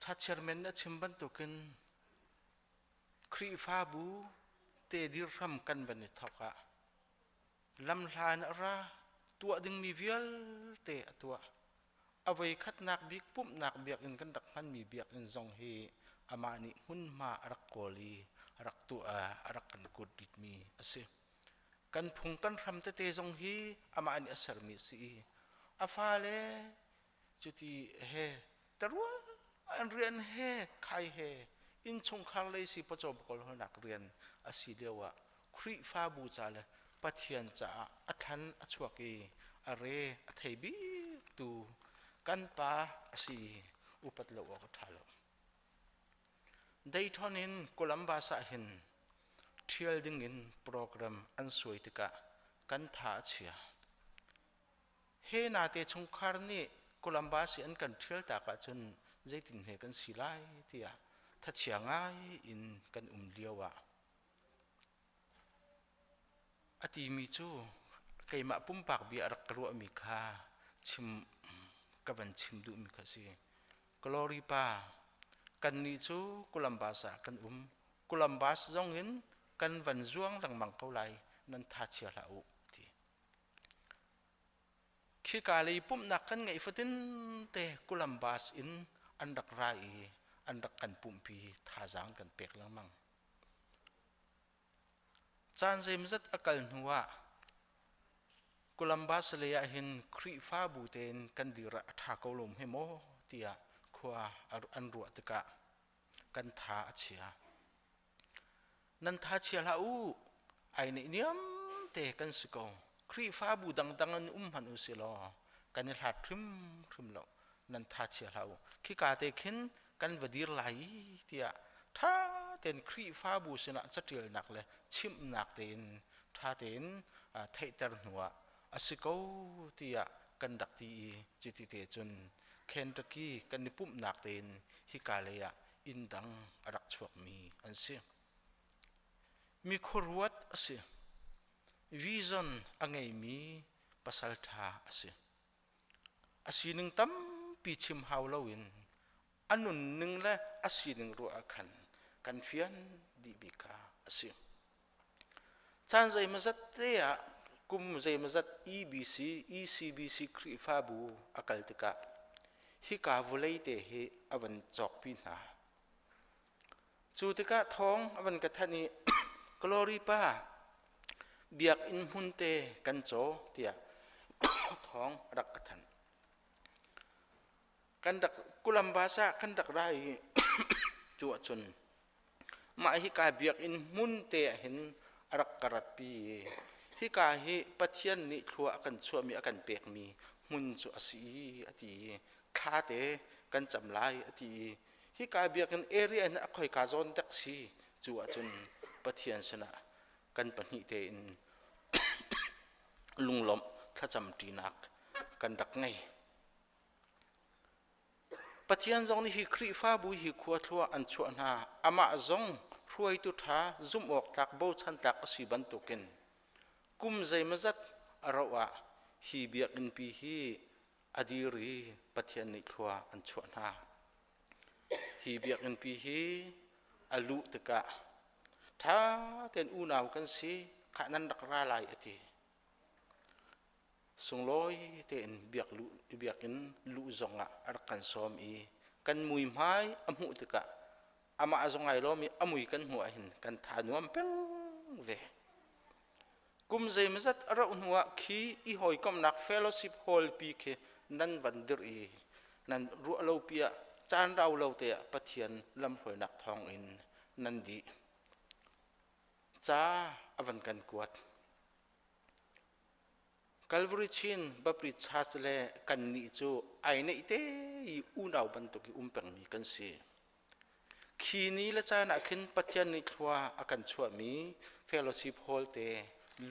S6: Cha chairman nih a chim bantukin Khrihfabu te dirhram kan van i thawk ah lamhla in a ra, tuah dingmi vialte a tuah. A voikhatnak bik pumhnak biakinn kan rak hmanmi biakinn zong hi amah nih hmunhma a rak kawl i a rak tuah, a rak kan kut ritmi a si. Kan phung kan hram tete zong hi amah nih a sermi a si i a fale cuti he tarual an rian he khai he innchungkhar lei si pawcawm kawlhawlnak rian a si lio ah Khrihfabu ca le Pathian caah a thlan a chuak i a re a thei bik tu kan pa a si upat lo awk a ṭha lo. Dayton in Columbus ah hin ṭhial ding in program an suai tikah kan tha a chia. He nate chungkhar nih Columbus i an kan ṭhial tak ahcun zeitin hme kan si lai tiah thachia ngai in kan um lio ah a timi cu keimah pumpak bia a rak ka ruahmi kha chim ka van chim duhmi kha si. Glory pa, kannih cu Columbus ah kan um. Columbus zong in kan van zuang lengmang ko lai, nan tha chia hlah u, ti. Khika lei pumhnak kan ngeih fatin te Columbus in an rak ra i an rak kan pumhpi thazaang kan pek lengmang. Caan zeimazat a kal hnu ah Columbus lei ah hin Khrihfabu tein kan dir ah a ṭha ko lo hme maw tiah khua an ruah tikah kan tha a chia. Nan tha chia hlah u, ai neihniam te kan si ko. Khrihfabu dangdang in um hmanh u si law kan i hlat hrimhrim lo. Nan tha chia hlah u. Khika te khin kan va dir lai tiah ṭha tein Khrihfabu sinah caṭialnak le chimhnak tein ṭha tein theihter hnuah a si ko tiah kan rak ti i cuti te cun Kentucky kan i pumhnak tein hika lei ah inn dang a rak chuakmi an si. Mi khuaruat a si. Vision a ngeimi pasal ṭha a si. A sining tampi chim hau loin a nunning le a sining ruah ah khan kan fian dih bik kha a si. Caan zeimawzat te ah kum zeimawzat EBC, ECBC Khrihfabu a kal tikah hika vawlei te hi a van cawkpi hna. Cu tikah thawng a van ka thanh i Glory pa biakinn hmun te kan caw tiah thawng a rak ka thanh. Kan rak Columbus ah kan rak ra i cu ahcun mah hika biakinn hmun te ah hin a rak ka ratpi i hika hi Pathian nih thlua a kan chuahmi a kan pekmi hmun cu a si a ti i thla te kan cam lai a ti i hika biakinn area in a khoika zawn dek si cu ahcun Pathian sinah kan pahnih tein lunglawmh thlacam ṭinak kan rak ngei. Pathian zong nih hi Khrihfabu hi khua thlua an chuah hna. Amah zong hruaitu ṭha, zumh awk tlak, bochan tlak a si bantukin kum zeimawzat a rauh ah hi biakinn pi hi a dir i Pathian nih thlua an chuah hna. Hi biakinn pi hi a luh tikah ṭha tein unau kan si, khah nan rak ra lai a ti. Sunglawi tein biakinn luh zongah a rak kan sawm i kan muihmai a hmuh tikah amah zong ai lawm i a mui kan hmuh ahhin kan tha nuam peng ve. Kum zeimawzat a rauh hnuah khi i hawikomhnak fellowship hall pi khi nan van dirh i nan ruah lo pi ah caan rau lo te ah Pathian lamhruainak thawngin nan dih. Ca a van kan kuat. Calvary Chin Baptist Church le kannih cu ai neih te i unau bantuk i um pengmi kan si. Khi ni le caan ah khin Pathian nih thlua a kan chuahmi fellowship hall te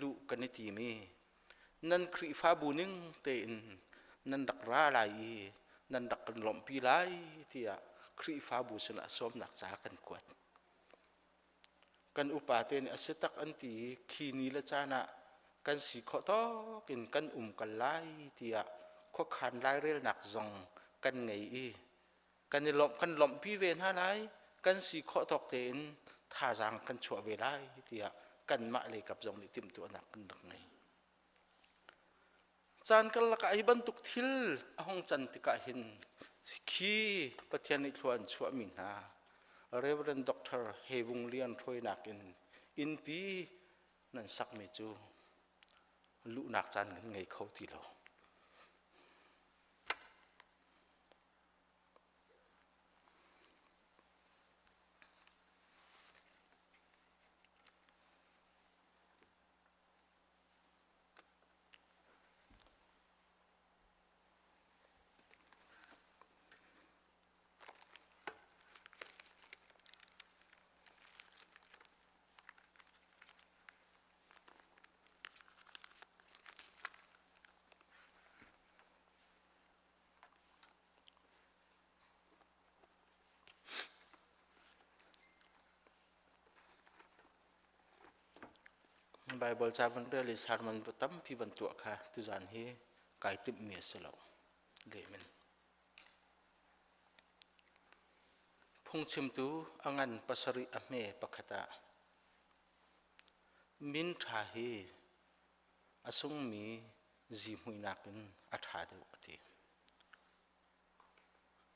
S6: luh kan i tim i nan Khrihfabu ning tein nan rak ra lai i nan rak kan lawmhpi lai tiah Khrihfabu sinah sawmnak ca kan kuat. Kan upa te nih a si tak an ti i khi ni le caan ah Kan si khawh tawk in kan um kal lai tiah khuakhan lairelnak zong kan ngei i kan i lawmh kan lawmhpi ve hna lai. Kan si khawh tawk tein thazaang kan chuah ve lai tiah kanmah lei kap zong nih timhtuahnak kan rak ngei. Caan karlak ah hi bantuk thil a hung can tikah hin khi Pathian nih thlua an chuahmi hna Reverend Dr. He Vung Lian hruainak in innpi nan sakmi cu luhnak caan kan ngei kho ti lo. Baibal ca van rel i sermon tampi van tuah kha tuzan hi kai timhmi a si lo. Amen. Phungchimtu a ngan pasarih a hme pakhat ah min ṭha hi a sungmi zihmui nakin a ṭha deuh a ti.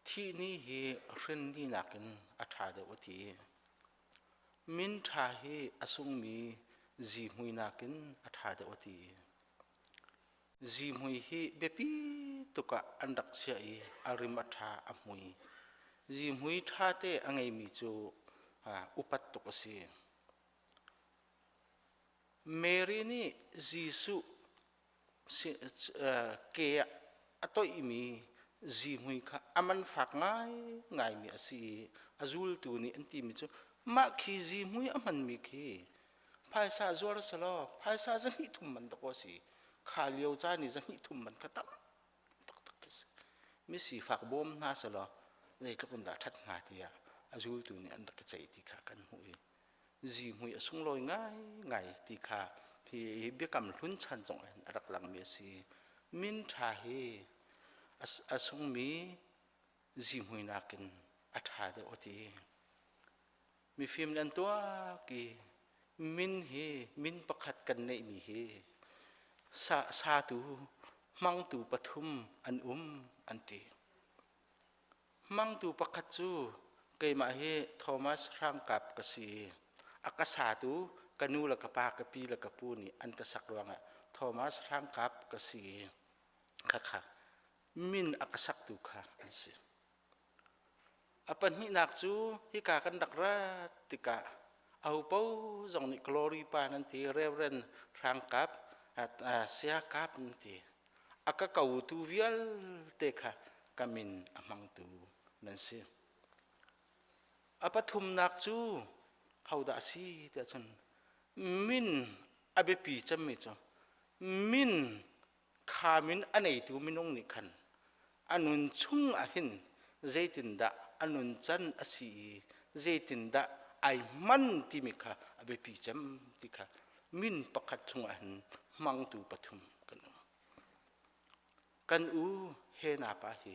S6: Thih ni hi hrin ni nakin a ṭha deuh a ti. Min ṭha hi a sungmi zihmui nakin a ṭha deuh a ti. Zihmui hi biapi tuk ah an rak chiah i a rim a ṭha a hmui. Zihmui ṭhate a ngeimi cu upat tuk a si. Mary nih Jesuh ke ah a toihmi zihmui kha a man fak ngaingaimi a si i a zultu nih an timi cu mah khi zihmui a hmanmi khi phaisa zuar selaw phaisa zahnih thum man dawk a si. Kha lio caan i zahnih thum man kha tam taktak khi si. Mi sifak bawm hna selaw zeitluk in dah ṭhat hnga tiah a zultu nih an rak i ceih ti kha kan hmuh i zihmui a sunglawi ngaingai ti kha hi biakam hlun chan zong hin a rak langmi a si. Min ṭha hi a sungmi zihmui nakin a ṭha deuh a ti. Mifim nan tuak i min hi min pakhat kan neihmi hi sa, satu hmangtu pathum an um an ti. Hmangtu pakhat cu keimah hi Thomas Hrangkap ka si. A ka satu ka nu le ka pa ka pi le ka pu nih an ka sak ruangah Thomas Hrangkap ka si. Khakha min a ka saktu kha an si. A pahnihnak cu hika kan rak rat tikah ahopo zong nih Glory pa nan ti, Reverend Hrangkap, Siakap nan ti. A ka kotu vialte kha ka min a hmangtu nan si. A pathumnak cu hodah a si tiah cun min a biapi cemmi cu min kha min a neitu minung nih khan a nun chung ah hin zeitindah a nuncan a si i zeitindah ai hman timi kha a biapi cem ti kha min pakhat chungah hin hmangtu pathum kan um. Kan u he na pa hi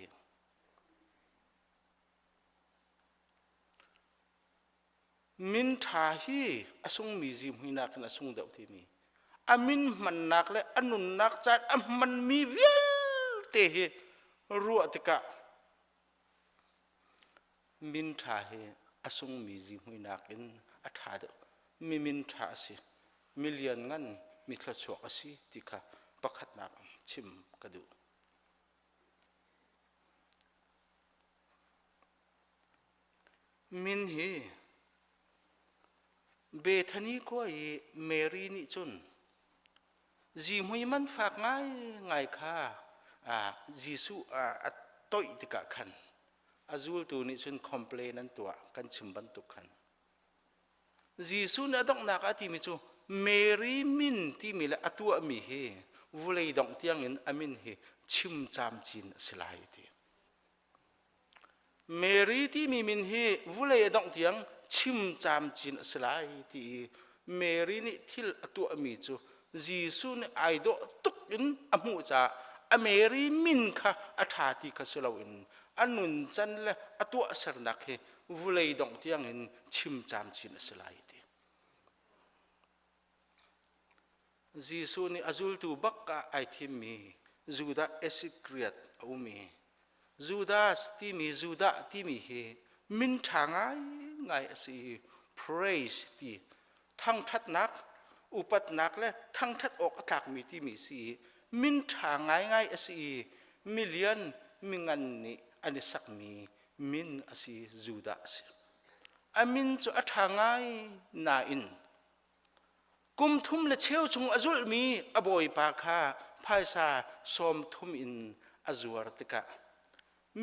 S6: Min ṭha hi a sungmi zihmui nakin a sung deuh timi a min hmannak le a nunnak caan a hmanmi vialte hi ruah tikah min ṭha hi a sungmi zihmui nakin a ṭha deuh. Mi min ṭha a si, mi lianngan, mi thluachuak a si ti kha pakhatnak chim ka duh. Min hi Bethany khua i Mary nih cun zihmui man fak ngaingai kha Jesuh a toih tikah khan a zultu nih cun complain an tuah kan chim bantuk khan. Jesuh nih a donghnak ah a timi cu Mary min timi le a tuahmi hi vulei dongh tiangin a min hi chim camcin a si lai a ti. Mary timi min hi vulei a dongh tiang chim camcin a si lai ti i Mary nih thil a tuahmi cu Jesuh nih ai dawh tuk in a hmuh caah a Mary min kha a ṭha ti kha si loin a nuncan le a tuahsernak hi vulei dongh tiangin chim camcin a si lai ti. Jesuh nih a zultu bak ah ai thimmi Judah Iskariot a um i Judas timi Judah timi hi min ṭha ngaingai a si i praise ti thangṭhatnak upatnak le thangṭhat awk a tlakmi timi si i min ṭha ngaingai a si i milian mingan nih an i sakmi min a si Judah a si. A min cu a ṭha ngai nain Kum thum le cheu chung a zulhmi a bawipa kha phaisa sawm thum in a zuar tikah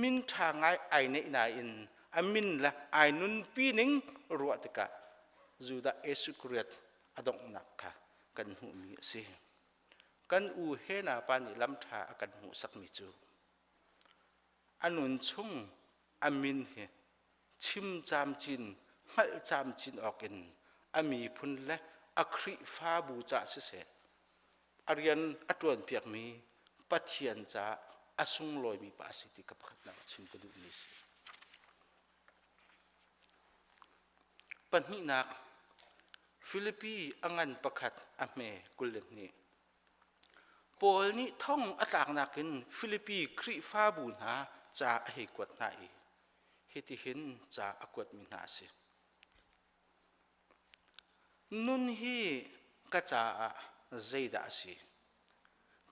S6: min ṭha ngai ai neih nain a min le ai nunpi ning ruah tikah Judah Iskariot a donghnak kha kan hmuhmi a si. Kan u Hena pa nih lam ṭha a kan hmuhsakmi cu a nun chung a min hi chim camcin hngalh camcin awkin a miphun le a Khrihfabu ca siseh a rian a ṭuanpiakmi Pathian caah a sunglawimi pa a si ti ka pakhatnak chim ka duhmi a si. Pahnihnak, Filipi a ngan pakhat a hme 22. Paul nih thong a tlaknak in Filipi Khrihfabu hna ca a hei kuat hna i hitihin ca a kuatmi hna a si. Nun hi ka caah zeidah a si?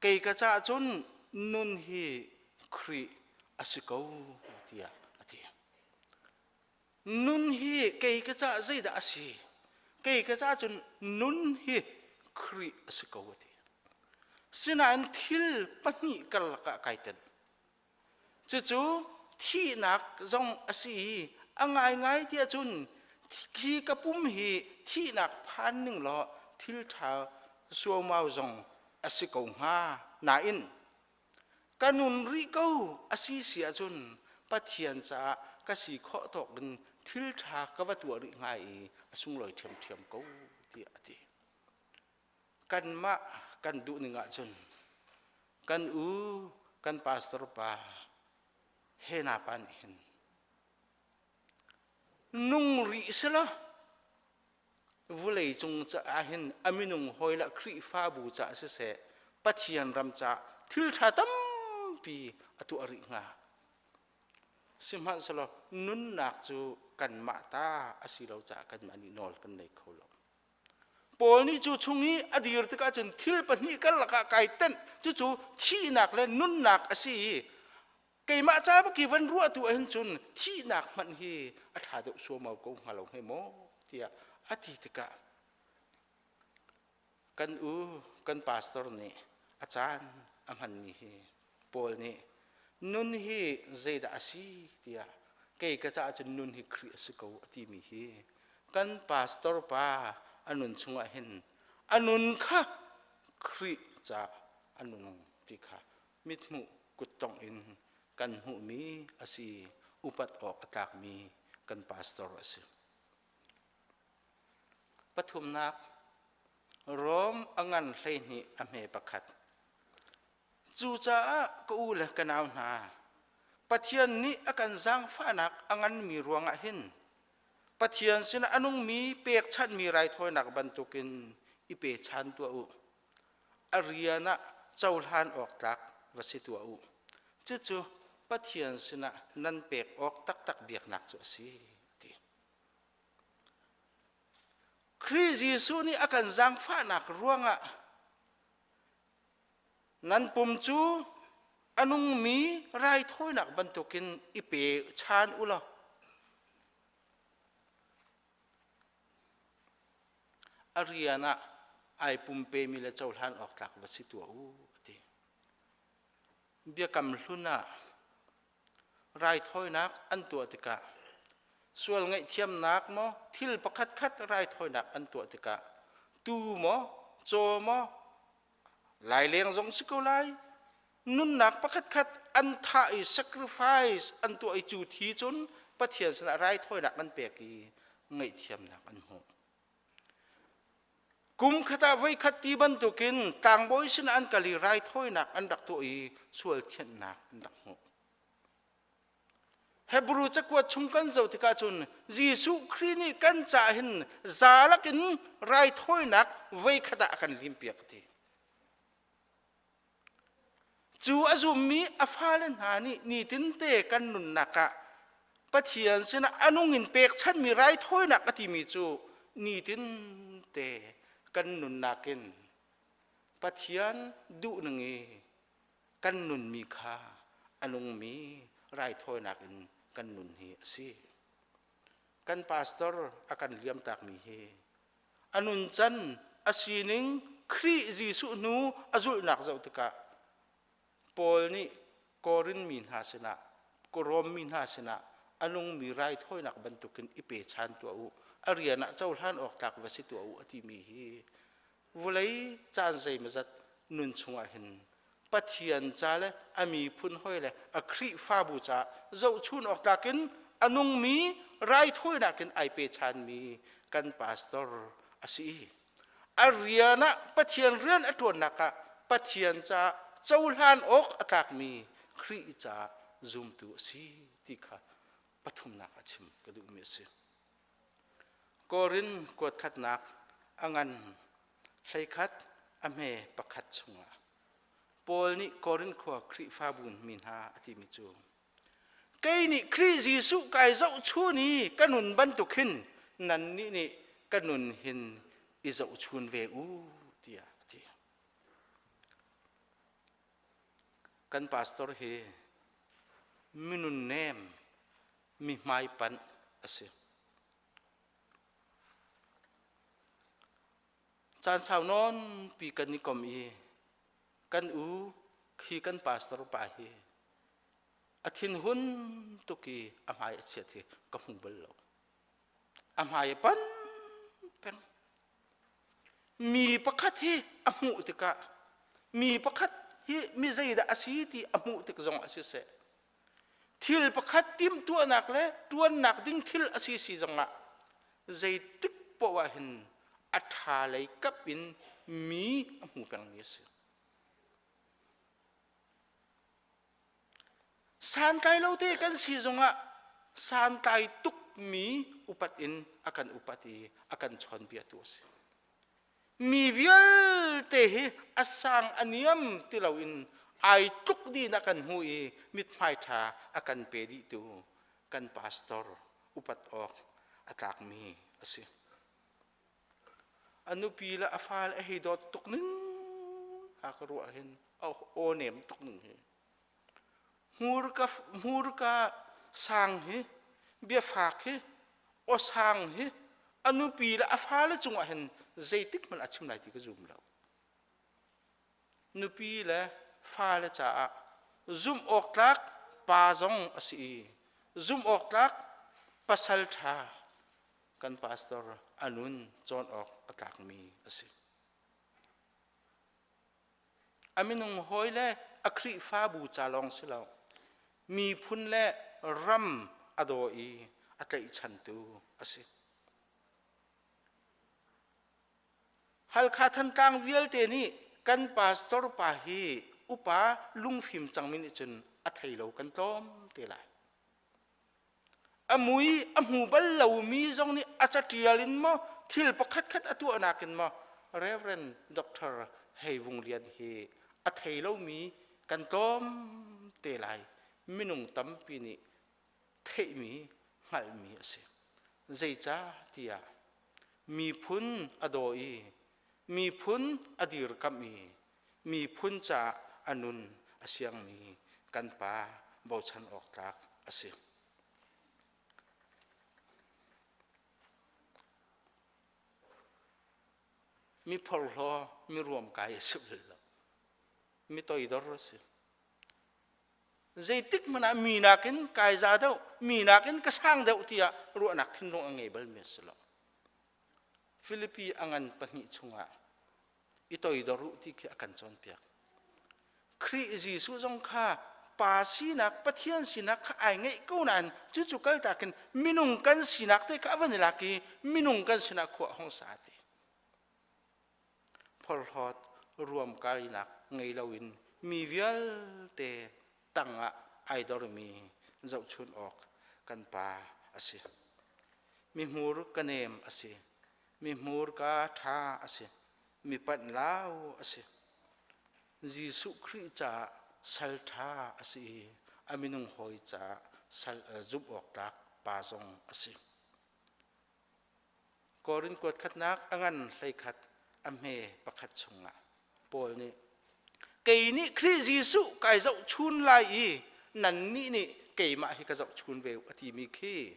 S6: Kei ka caah cun nun hi Khrih a si ko tiah a ti. Nun hi kei ka caah zeidah a si? Kei ka caah cun nun hi Khrih a si ko a ti. Sinain thil pahnih karlak ah kai tenh. Cucu thihnak zong a si i a ngaingai tiah cun khi ka pum hi thihnak phan ning law thil ṭha suaumau zong a si ko hnga. Nain ka nun rih ko a si si ahcun Pathian caah ka si khawh tawk in thil ṭha ka va tuah rih hnga i a sunglawi ṭhiamṭhiam ko tiah a ti. Kanmah kan duh ning ahcun kan u kan pastor pa he na pa nih hin nung rih selaw vulei cung caah hin a minung hawi le Khrihfabu caah siseh Pathian ram caah thil ṭha tampi a tuah rih hnga. Sihmanhsehlaw nunnak cu kanmah ta a si lo caah kanmah nih nawl kan nei kho lo. Paul nih cu chung i a dir tikah cun thil pahnih karlak ah kai tenh cucu thihnak le nunnak a si i keimah ca bak i van ruah tu ahhin cun thihnak hmanh hi a ṭha deuh suaumau ko hnga lo hme maw tiah a ti tikah kan u kan pastor nih a caan a hmanmi hi Paul nih nun hi zeidah a si tiah kei ka caah cun nun hi Khrih a si ko a timi hi kan pastor pa a nun chungah hin a nun kha Khrih caah a nung ti kha mithmuh kuttongh in kan hmuhmi a si upat awk a tlakmi kan pastor a si. Pathumnak Rom a ngan 12 a hme pakhat Cucaah ka u le ka nau hna, Pathian nih a kan zaangfahnak a nganmi ruangah hin Pathian sinah a nungmi pekchanhmi raithawinak bantukin i pechan tuah u. A rian ah cohlan awk tlak va si tuah u. Cucu Pathian sinah nan pek awk taktak biaknak cu a si, a ti. Khrih Jesuh nih a kan zaangfahnak ruangah Nan pum cu a nungmi raithawinak bantukin i pe chan u law a rian ah ai pumpemi le cohlan awk tlak va si tuah u a ti. Biakam hlun ah raithawinak an tuah tikah sual ngaihthiamnak maw thil pakhatkhat raithawinak an tuah tikah tuu maw caw maw laileng zong si ko lai nunnak pakhatkhat an thah i sacrifice an tuah i cu thi cun Pathian sinah raithawinak an pek i ngaihthiamnak an hmuh.
S8: Kum khat ah voikhat ti bantukin tlangbawi sinah an kal i raithawinak an rak tuah i sual thianhnak an rak hmuh. Hebrew cakuat chung kan zoh tikah cun Jesuh Khrih nih kan caah hin zalak in raithawinak voikhat ah a kan limpiak ti. Cu a zummi a fale hna nih nitinte kan nunnak ah Pathian sinah a nung in pekchanhmi raithawinak a timi cu nitinte kan nunnak in Pathian duhning i kan nunmi kha a nungmi raithawinak in kan nun hi a si. Kan pastor a kan liamtakmi hi a nuncan a sining Khrih Jesuh hnu a zulhnak zoh tikah Paul nih Korin mi hna sinah Rom mi hna sinah a nungmi raithawinak bantukin i pe chan tuah u a rian ah cohlan awk tlak va si tuah u a timi hi vulei caan zeimazat nun chungah hin Pathian ca le a miphun hawi le a Khrihfabu ca zohchun awk tlak in a nungmi raithawinak in ai pe ṭhanmi kan pastor a si. A rian ah Pathian rian a ṭuannak ah Pathian ca cohlan awk a tlakmi Khrih ca zumtu a si ti kha pathumnak a chim ka duhmi a si. Korin kuat khatnak a ngan 11 a hme pakhat chungah Paul nih Korin khua Khrihfabu mi hna a timi cu kei nih Khrih Jesuh kai zohchun i ka nun bantuk hin nannih nih ka nun hin i zohchun ve u tiah a ti. Kan pastor hi minun nem mi hmaipanh a si. Caan sau nawn pi kan i kom i kan u khi kan pastor pa hi a thinhun tuk i a hmai a chiat hi ka hmu bal lo. A hmai a pan peng. Mi pakhat hi a hmuh tikah mi pakhat hi mi zeidah a si ti a hmuh tik zong ah siseh thil pakhat timhtuahnak le ṭuannak ding thil a si si zongah zeitik poah ah hin a ṭha lei kap in mi a hmu pengmi a si. Santlai lo te kan si zongah santlai tukmi upat in a kan upat i a kan chawnbiatu a si. Mi vialte hi a sang a niam ti loin ai tluk dih in a kan hmu i mithmai ṭha a kan pe dihtu kan pastor upat awk a tlakmi a si. A nupi le a fale a hei dawt tuk ning a ka ruah hin a aw nem tuk ning hi. Hmurka hmurka sang hi biafak hi aw sang hi a nupi le a fale cungah hin zeitik hmanh a chim lai ti ka zum lo. Nupi le fale caah zumh awk tlak pa zong a si i zumh awk tlak pasal ṭha kan pastor a nun cawn awk a tlakmi a si. A minung hawi le a Khrihfabu ca lawng si lo, miphun le ram a daw i a tlaihchantu a si. Halkha Thantlang vialte nih kan pastor pa hi upa lungfim cangmi nih cun a thei lo kan tlawm te lai. A mui a hmu bal lomi zong nih a caṭial in maw thil pakhatkhat a tuahnak in maw Reverend Dr. Hei Vung Lian hi a thei lomi kan tlawm te lai minung tampi nih theihmi hngalhmi a si. Zeicah tiah miphun a daw i miphun a dirkamh i miphun caah a nun a siangmi kan pa bochan awk tlak a si. Mi phorhlaw, mi ruamkai a si bal lo. Mi toidor a si. Zeitik hmanh ah mi nakin kai za deuh, mi nakin ka sang deuh tiah ruahnak thinlung a ngei balmi a si lo. Filipi a ngan pahnih chungah i toidor u ti khi a kan cawnpiak. Khrih Jesuh zong kha pa sinak Pathian sinak kha ai ngeih ko nain cucu kaltak in minung kan sinak te kha a van i lak i minung kan sinah khua a hung sa ti. Phorhlawt ruamkainak ngei loin mi vialte tangah ai dormi zohchun awk kan pa a si. Mi hmur ka nem a si. Mi hmurka ṭha a si. Mi panh lau a si. Jesuh Khrih caah sal ṭha a si i a minung hawi caah sal zumh awk tlak pa zong a si. Korin kuat khatnak a ngan 11 a hme pakhat chungah Paul nih kei nih Khrih Jesuh kai zohchun lai i nannih nih keimah hi ka zohchun ve a timi khi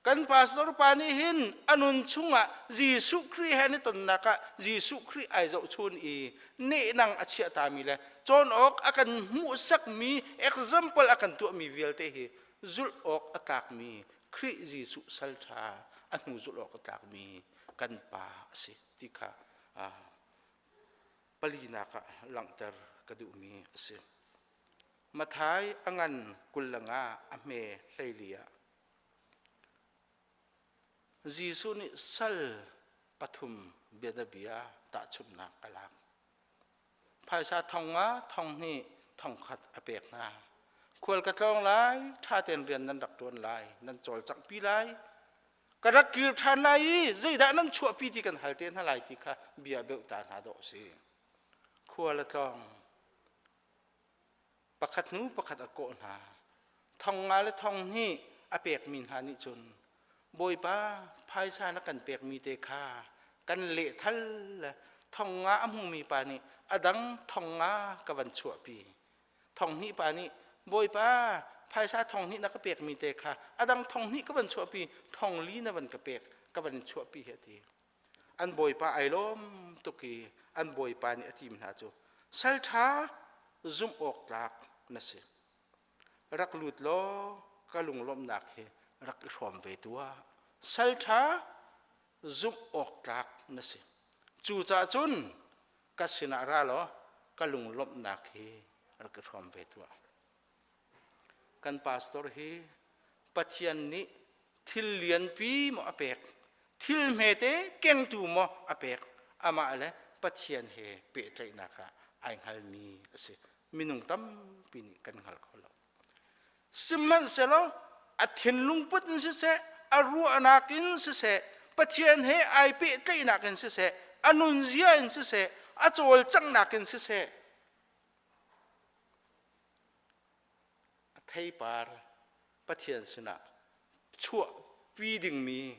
S8: kan pastor pa nih hin a nun chungah Jesuh Khrih he an i tonnak ah Jesuh Khrih ai zohchun i nehnang a chiahtami le cawn awk a kan hmuhsakmi example a kan tuahmi vialte hi zulh awk a tlakmi Khrih Jesuh salṭha a hnu zulh awk a tlakmi kan pa a si ti kha palinak ah langhter ka duhmi a si. Mathai a ngan 25 a hme 14 ah Jesuh nih sal pathum bianabia tahchunhnak a lak. Phaisa thong nga, thong hnih, thong khat a pek hna. Khual ka tlawng lai, ṭha tein rian nan rak ṭuan lai, nan cawlcanghpi lai. Ka rak kir ṭhan lai i zeidah nan chuahpi ti kan hal te hna lai ti kha bia beuh ta hna dawh a si. Khual a tlawng. Pakhat hnu pakhat a kawh hna. Thong nga le thong hnih a pekmi hna nih cun Bawipa phaisa na kan pekmi te kha kan lehthal le thong nga a hmumi pa nih a dang thong nga ka van chuahpi. Thong hnih pa nih Bawipa phaisa thong hnih na ka pekmi te kha a dang thong hnih ka van chuahpi thong li na van ka pek ka van chuahpi hi a ti. An bawipa ai lawm tuk i an bawipa nih a tim hna cu sal ṭha zumh awk tlak na si. Rak lut law ka lunglawmhnak hi rak i hrawm ve tuah. Sal ṭha zumh awk tlak na si. Cucaah cun ka sinah ra law ka lunglawmhnak hi rak i hrawm ve tuah. Kan pastor hi Pathian nih thil lianpi maw a pek, thil hmete kengtu maw a pek, amah le Pathian he pehtlaihnak ah ai hngalmi a si. Minung tampi nih kan hngal kho lo. Sihmanhsehlaw a thinlung put in siseh, a ruahnak in siseh, Pathian he ai pehtlaihnak in siseh, a nunzia in siseh, a cawlcanghnak in siseh, a theipar Pathian sinah chuahpi dingmi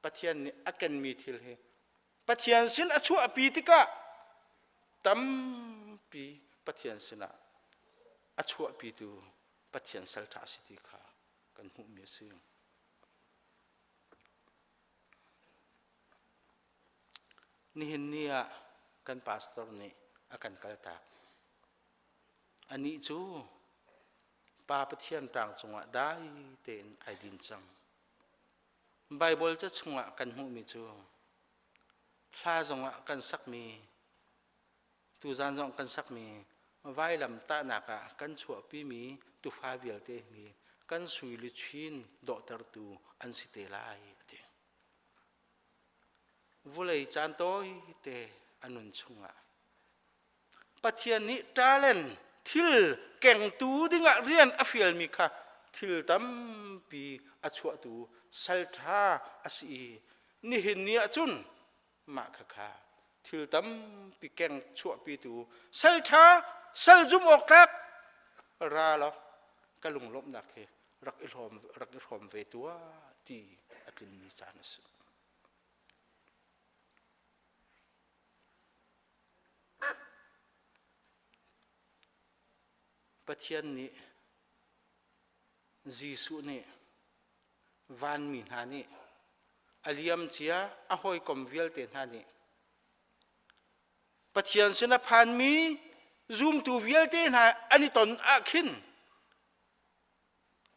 S8: Pathian nih a kenmi thil hi Pathian sin a chuahpi tikah tampi Pathian sinah a chuahpitu Pathian salṭha a si ti kha kan hmuhmi a si. Nihin ni ah kan pastor nih a kan kaltak. Anih cu Pa Pathian ṭang cungah dai tein ai din cang. Baibal ca chungah kan hmuhmi cu hla zongah kan sakmi tuzan zong kan sakmi vailam tahnak ah kan chuahpimi tufa vialte hi kan sui luchin dawhtertu an si te lai a ti. Vulei caan tawite a nun chungah Pathian nih talent thil kengtu dingah rian a fialmi kha thil tampi a chuahtu salṭha a si i nihin ni ahcun mah khakha thil tampi keng chuahpitu salṭha sal zumh awk tlak ra law ka lunglawmhnak hi rak i hlawm rak i hrawm ve tuah ti a tlinmi caan a si. Pathian nih Jesuh nih vanmi hna nih a liamcia a hawikom vialte hna nih Pathian sin a phanmi zumtu vialte hna an i ton ah khin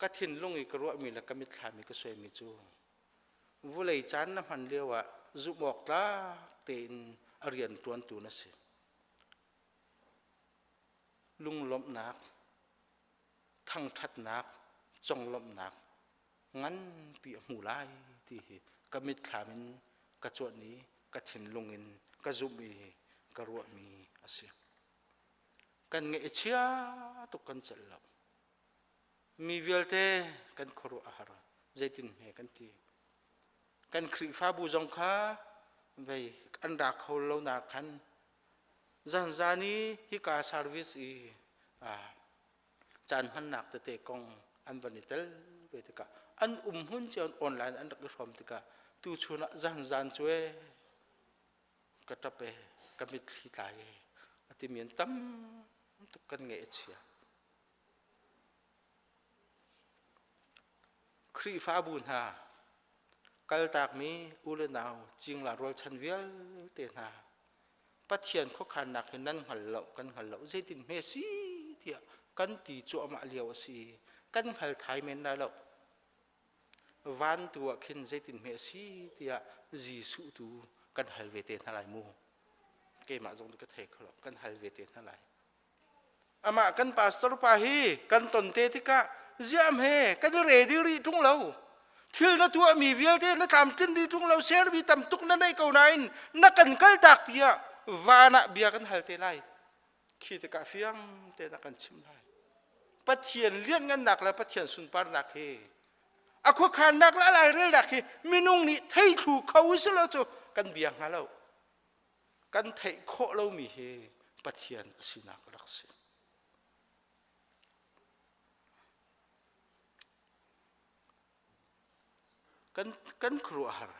S8: ka thinlung i ka ruahmi le ka mitthlam i ka suaimi cu vulei caan na hman lio ah zumh awk tlak tein a rian ṭuantu na si. Lunglawmhnak, thangṭhatnak, conglawmhnak nganpi a hmu lai ti hi ka mitthlam in ka cuanh i ka thinlung in ka zumh i ka ruahmi a si. Kan ngeih a chia tuk kan celh lo. Mi vialte kan khuaruah a har. Zeitin hme kan ti. Kan Khrihfabu zong kha vei an ra kho lo nak khan zanzan i hika service i caan hmannak tete kong an van i tel ve tikah an um hmun cio online an rak i hrawm tikah tu chun ah zanzan cu e ka ṭap e ka mitthli tlai e a timi an tam tuk kan ngeih a chia. Khrihfabu hna kaltakmi u le nau cingla rualchan vialte hna Pathian khuakhannak hi nan hngal lo kan hngal lo zeitin hme si tiah kan ti cuahmah lio a si kan hngal thai men lai lo van tu ah khin zeitin hme a si tiah Jesuh tu kan hal ve te hna lai mu keimah zong ka thei kho lo kan hal ve te hna lai Amah kan pastor pa hi kan ton te tikah ziam he kan i ready rih ṭung lo. Thil na tuahmi vialte na tlamtlin rih ṭung lo, sermi tam tuk na nei ko nain na kan kaltak tiah van ah bia kan hal te lai. Khi tikah fiang tein a kan chim lai. Pathian lianngannak le Pathian sunparnak hi a khuakhannak le a lairelnak hi minung nih thei thlu kho si lo cu kan bia hnga lo. Kan theih khawh lomi hi Pathian a sinak a rak si. Kan, kan khuaruahhar,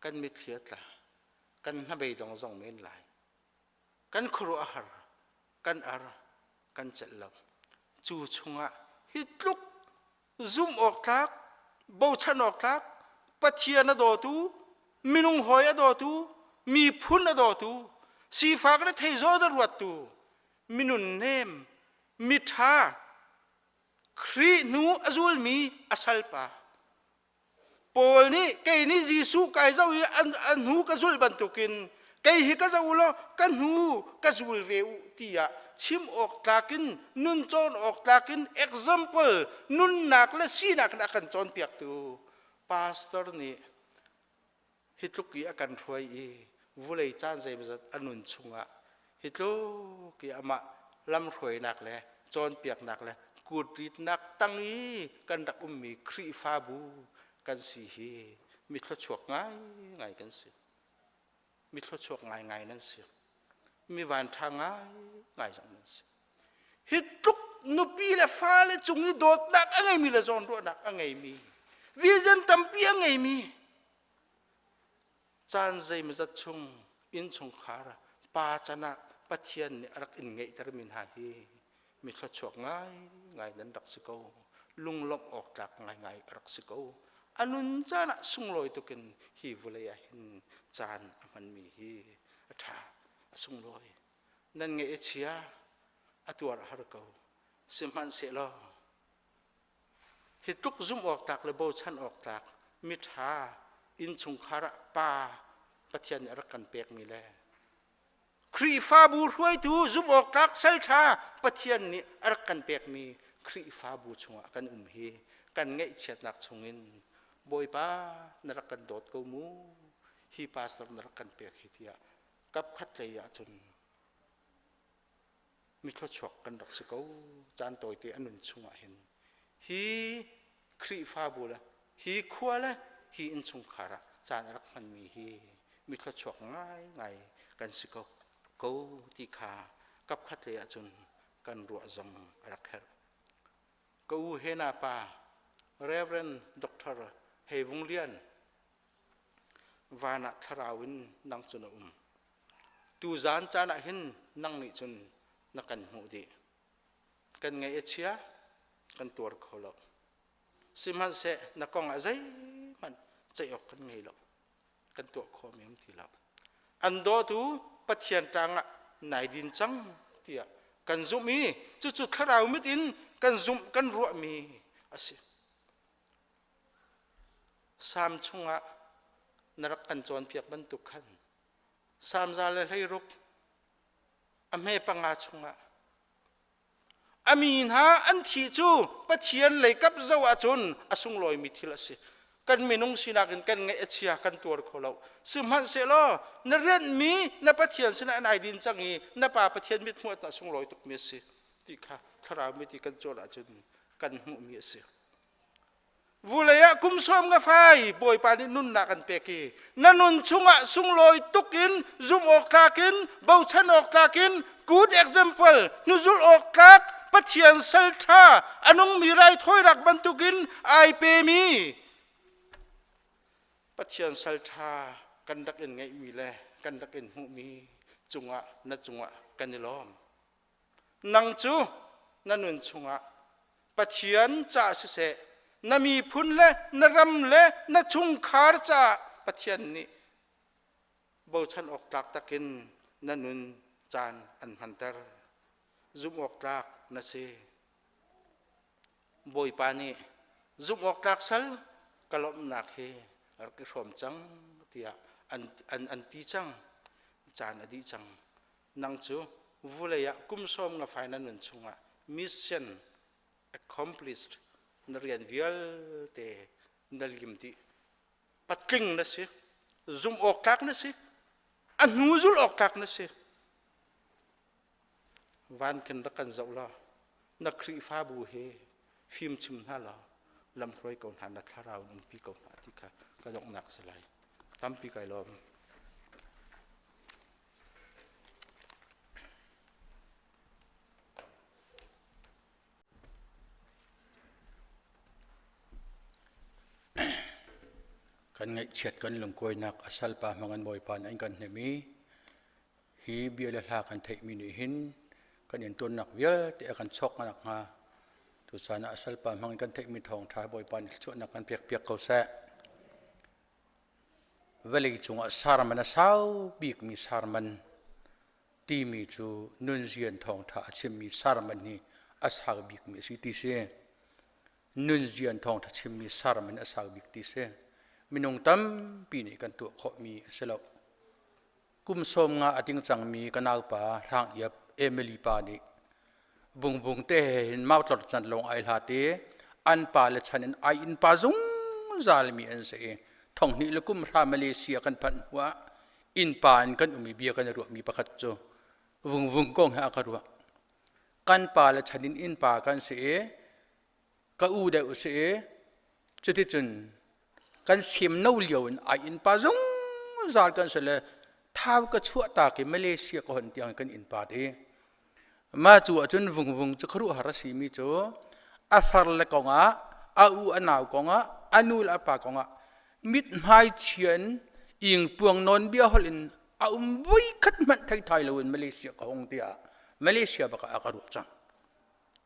S8: kan mitthli a tla, kan hnabeidong zong men lai. Kan khuaruahhar, kan ar, kan celh lo. Cu chungah hi tluk zumh awk tlak, bochan awk tlak, Pathian a dawtu, minung hawi a dawtu, miphun a dawtu, sifak le theizaw a ruattu, minun nem, miṭha, Khrih hnu a zulmi a salpa. Paul nih kei nih Jesuh kai zoh i an hnu ka zulh bantukin kei hi ka zoh u law ka hnu ka zul ve u tiah chim awk tlak in nun cawn awk tlak in example nunnak le sinak in a kan cawnpiaktu pastor nih hi tluk i a kan hruai i vulei caan zeimawzat a nun chungah hi tluk i amah lamhruainak le cawnpiaknak le kutritnak tang i kan rak ummi Khrihfabu kan si hi mi thluachuak ngaingai kan si. Mi thluachuak ngaingai nan si. Mi vanṭha ngaingai zong nan si. Hi tluk nupi le fale cung i dawtnak a ngeimi le zawnruahnak a ngeimi, vision tampi a ngeimi, caan zeimawzat chung innchungkhar pa can ah Pathian nih a rak in ngeihtermi hna hi mi thluachuak ngaingai nan rak si ko. Lunglawmh awk tlak ngaingai a rak si ko. A nun caan ah sunglawi tukin hi vawlei ah hin caan a hmanmi hi a ṭha, a sunglawi. Nan ngeih a chia, a tuar a har ko. Sihmanhsehlaw Hi tluk zumh awk tlak le bochan awk tlak miṭha innchungkhar ah pa Pathian nih a rak kan pekmi le Khrihfabu hruaitu zumh awk tlak salṭha Pathian nih a rak kan pekmi Khrihfabu chungah kan um hi kan ngaihchiatnak chungin Bawipa na rak kan dawt ko mu hi pastor na rak kan pek hi tiah kapkhat lei ahcun mi thluachuak kan rak si ko caan tawite a nun chungah hin hi Khrihfabu le hi khua le hi innchungkhar ah caan a rak hmanmi hi mi thluachuak ngaingai kan si ko ko ti kha kapkhat lei ahcun kan ruah zong a rak herh. Ka u Hena pa Reverend Dr. Hei Vung Lian van ah thlarau in nang cu na um. Tuzaan caan ah hin nang nih cun na kan hmuh dih. Kan ngaih a chia, kan tuar kho lo. Sihmanhseh na kong ah zeihmanh ceih awk kan ngei lo. Kan tuah khawh mi um ti lo. An dawtu Pathian ṭang ah nai din cang tiah kan zumh i cucu thlarau mit in kan zumh kan ruahmi a si. Salm chungah na rak kan cawnpiak bantuk khan Salm 116 a hme panga chungah a mi hna an thih cu Pathian lei kap zoh ahcun a sunglawimi thil a si. Kan minung sinak in kan ngaih a chia, kan tuar kho lo. Sihmanhsehlaw na rianhmi na Pathian sinah an ai din cang i na Pa Pathian mithmuh ah sunglawi tukmi a si ti kha thlarau mit i kan cawn ahcun kan hmuhmi a si. Vulei ah kum sawm nga fai Bawipa nih nunnak an pek i na nun chungah sunglawi tuk in zumh awk tlak in bochan awk tlak in good example hnuzulh awk tlak Pathian sal ṭha a nungmi raithawinak bantukin ai pemi Pathian sal ṭha kan rak in ngeihmi le kan rak in hmuhmi cungah na cungah kan i lawm. Nang cu na nun chungah Pathian caah siseh, na miphun le na ram le na chungkhar caah Pathian nih bochan awk tlak takin na nun caan an hmanter. Zumh awk tlak na si. Bawipa nih zumh awk tlak sal ka lawmhnak hi rak i hrawm cang tiah an, an, an ti cang. Caan a dih cang. Nang cu vulei ah kum sawm nga fai na nun chungah mission accomplished na rian vialte na lim dih. Patling na si, zumh awk tlak na si, a hnu zulh awk tlak na si. Van kin rak kan zoh law na Khrihfabu he fim chim hna law lamhruai ko hna na thlarau in umpi ko hna ti kha ka donghnak si lai. Tampi kai lawm.
S2: Kan ngaihchiat kan lungkuainak a salpa hmang an Bawipa nih an kan hnemh i hi bia le hla kan theihmi nih hin kan intuarnak vialte a kan chawk nakhnga tuchan ah a salpa hmang in kan theihmi thawngṭha Bawipa nih thluachuahnak kan pekpiak ko seh. Vawlei cungah sarman a sau bikmi sarman timi cu nunzian thawngṭha a chimmi sarman hi a sau bikmi a si ti si. Nunzian thawngṭha chimmi sarman a sau bik ti si. Minung tampi nih kan tuah khawhmi a si lo. Kum sawm nga a ting cangmi ka naupa Hrang Iap Emily pa nih bungbung te he hin mautlor can lawng ai hlat i an pa le chan in ai inn pa zungzal mi an si i thonghnih le kum hra Malaysia kan phanh hnuah innpa in kan um i bia kan i ruahmi pakhat cu vungvung kong he a ka ruah. Kan pa le chan in innpa kan si i ka u deuh a si i cuticun kan sem no lio in ai innpa zungzal kan si le thau ka chuah tak i Malaysia ka hon tiang kan innpa ti mah cu ahcun vungvung cu khuaruahhar a simi cu a far le kongah a u a nau kongah a nu le a pa kongah mithmai chia in ingpuang nawn bia holh in a um voi khat hmanh thei thai loin Malaysia ka hong tiah Malaysia bak ah a ka ruah cang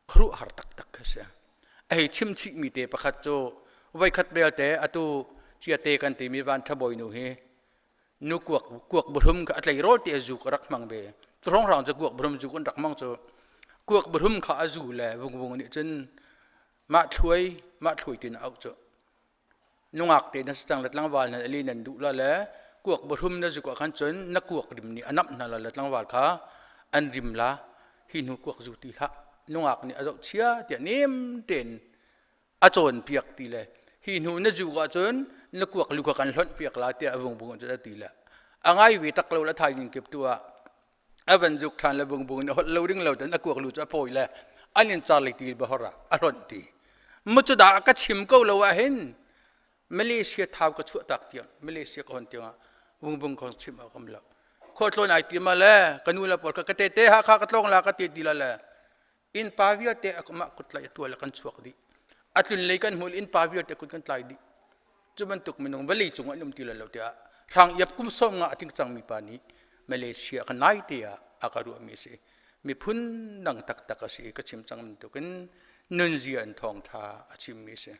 S2: khuaruahhar taktak khi si. A hei chim chihmi te pakhat cu voikhat belte atu ciate kan timi van thabawi nu hi nu kuak kuak buhrum kha a tleirawl te a zu ka rak hmang ve. Hrawnghrang cu kuak buhrum zu kan rak hmang cu kuak buhrum kha a zu le vungvung nih cun mah thluai mah thluai tin a auh cu. Nungak te na si cang le tlangval na li nan duh la le kuak buhrum na zuk ah khan cun na kuak rim nih a namh hna la le tlangval kha an rim la hi hnu kuak zu ti hlah nungak nih a zoh chia tiah nem tein a cawn piak ti le hi hnu na zuk ahcun na kuak lu kha kan hlonh piak la tiah a vungbung cu a ti le a ngai ve tak lo le thaizing kip tu ah a van zuk ṭhan le bungbung in a holh lo ding lo ten a kuak lu cu a pawi le an in car le ti bahor ah a hlonh ti mu cu dah ka chim ko lo ah hin Malaysia thau ka chuah tak tiang Malaysia ka hon tiang ah bungbung kong chim a kom lo khual tlawn ai ti ma le ka nu le pawl ka ka te te ha kha ka tlong la ka ti ti la le innpa vialte mah kut tlaih a tuah le kan chuak dih a tlun lei kan hmul innpa vialte kut kan tlai dih cu bantuk minung vawlei cung an um ti lo tiah hrang iap kum som nga a ting cangmi pa nih Malaysia ka nai te ah a ka ruahmi a si miphun dang taktak a si i ka chim cang bantukin nunzia in thawngṭha a chimmi a si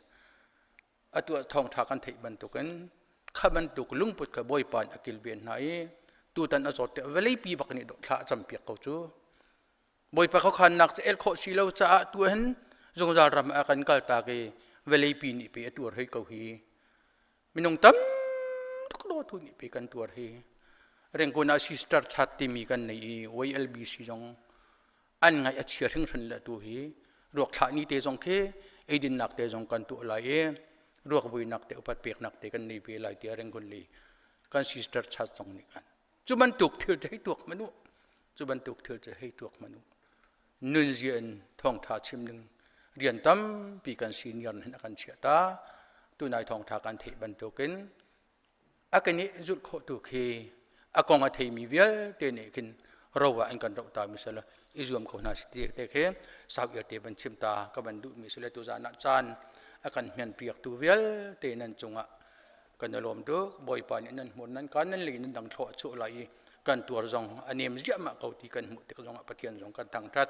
S2: atu ah thawngṭha kan theih bantukin kha bantuk lungput kha Bawipa nih a kilven hna i tutan a zawt tiah vawleipi bak nih thla a campiak ko cu Bawipa khuakhannak cu el khawh si lo caah tu hin zungzal ram ah kan kaltak i vawleipi nih pe a tuar hoi ko hi. Minung tam tuk dawtu nih pe kan tuar hi. Rengkun ah sister chat timi kan nei i YLBC zong an ngaih a chia hringhran le tu hi ruak thlah ni te zong khi eidinnak te zong kan tuah lai i. Ruak vuinak te upat peknak te kan nei ve lai tiah Rangoon lei kan sister chat zong nih khan cu bantuk thil cu hei tuak manu, cu bantuk thil cu hei tuak manu. Nunzia in thawngtha chim ding rian tampi kan senior hin a kan chiah ta. Tunai thawngtha kan theih bantukin a kan i zulh khawh tu khi a kong a theimi vialte nih khin ro ah an kan roh ta mi sala i zuam ko hna si ti te khi sau te van chim ta ka van duh mi sile tu zan ah caan a kan hmian piak tu vialte nan cungah kan i lawm tuk. Bawipa nih nan hmun nan kan nan li nan dang thlawh chuah lai i kan tuar zong a nem ziahmah ko ti kan hmuh tik zongah Pathian zong kan thangthat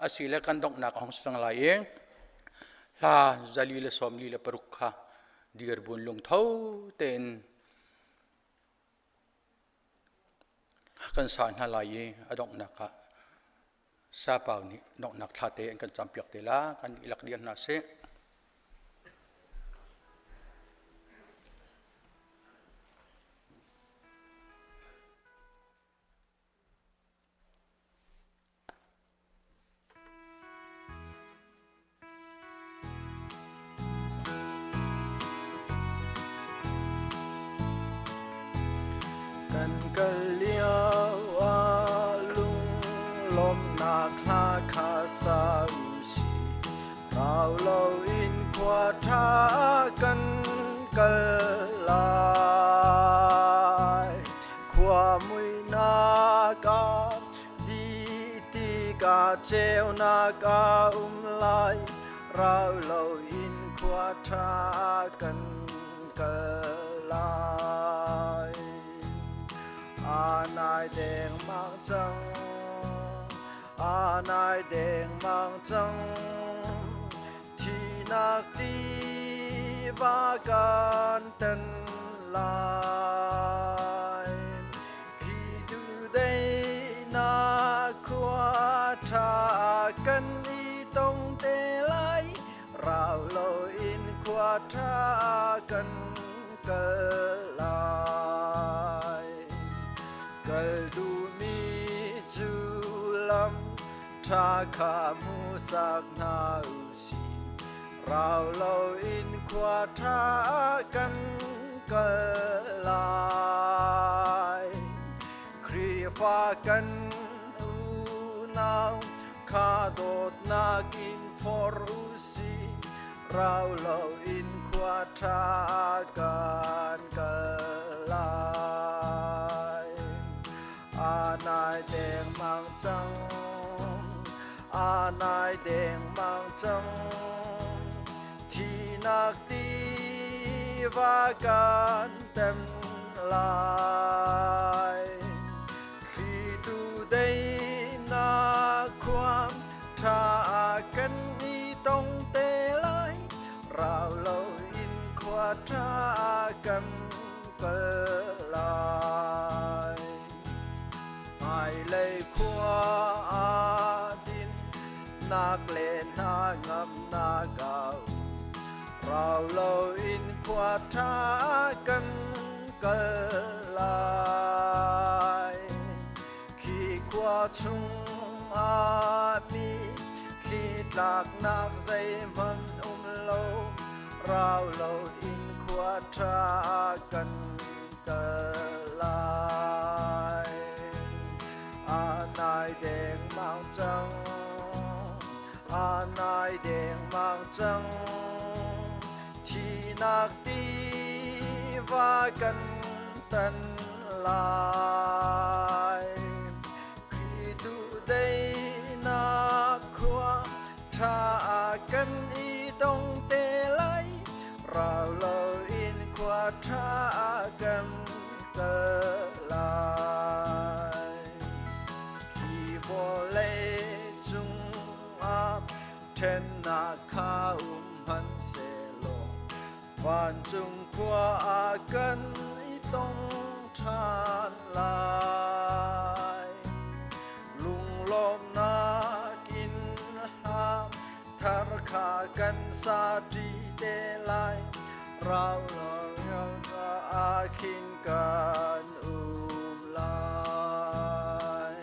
S2: asile kan donghnak a hong sang lai i hla 146 kha dirbun lungtho tein kan sa hna lai i a donghnak ah sapau nih donghnak thla te an kan campiak te la kan ilak dir hna sih.
S9: Kan kal lio ah lunglawmhnak hla kha sa u sih. Rau loin khua ṭha kan kal lai. Khua muihnak ah Di tikah ceunak a um lai, rau loin khua ṭha kan kal lai. A nai dengmang cang, a nai dengmang cang, thihnak tiva kan tan lai. Hi duhdaihnak khua ṭha kan i tong te lai, rau loin khua ṭha kan kal lai. Kal duhmi cu lam ṭha kha hmuhsak hna u sih. Rau loin khua ṭha kan kal lai. Khrihfa kan unau kha dawtnak in forh u sih. Rau loin khua ṭha kan kal lai. A nai dengmang cang, a nai dengmang cang. Thihnak tiva kan tem lai. Thlitu daihnak khua ṭha kan i tong te lai. Rau loin khua ṭha kan kal lai. Hmailei khua ah dinnak le hna ngamnak a um. Rau loin khua ṭha kan kal lai. Khi khua chung ah mi thli tlaknak zeihmanh um lo. Rau loin khua ṭha kan kal lai. A nai dengmang cang, a nai dengmang cang. Thihnak tiva kan tan lai. Khrih duhdaihnak khua ṭha kan i dong te lai. Rau loin khua ṭha kan kal lai. Hi vawlei cungah ṭhennak kha um hmanhsehlaw vancung khua ah kan i tong ṭhan lai. Lunglawmhnak in hla thar kha kan sa ṭi te lai. Rau ah khin kan um lai.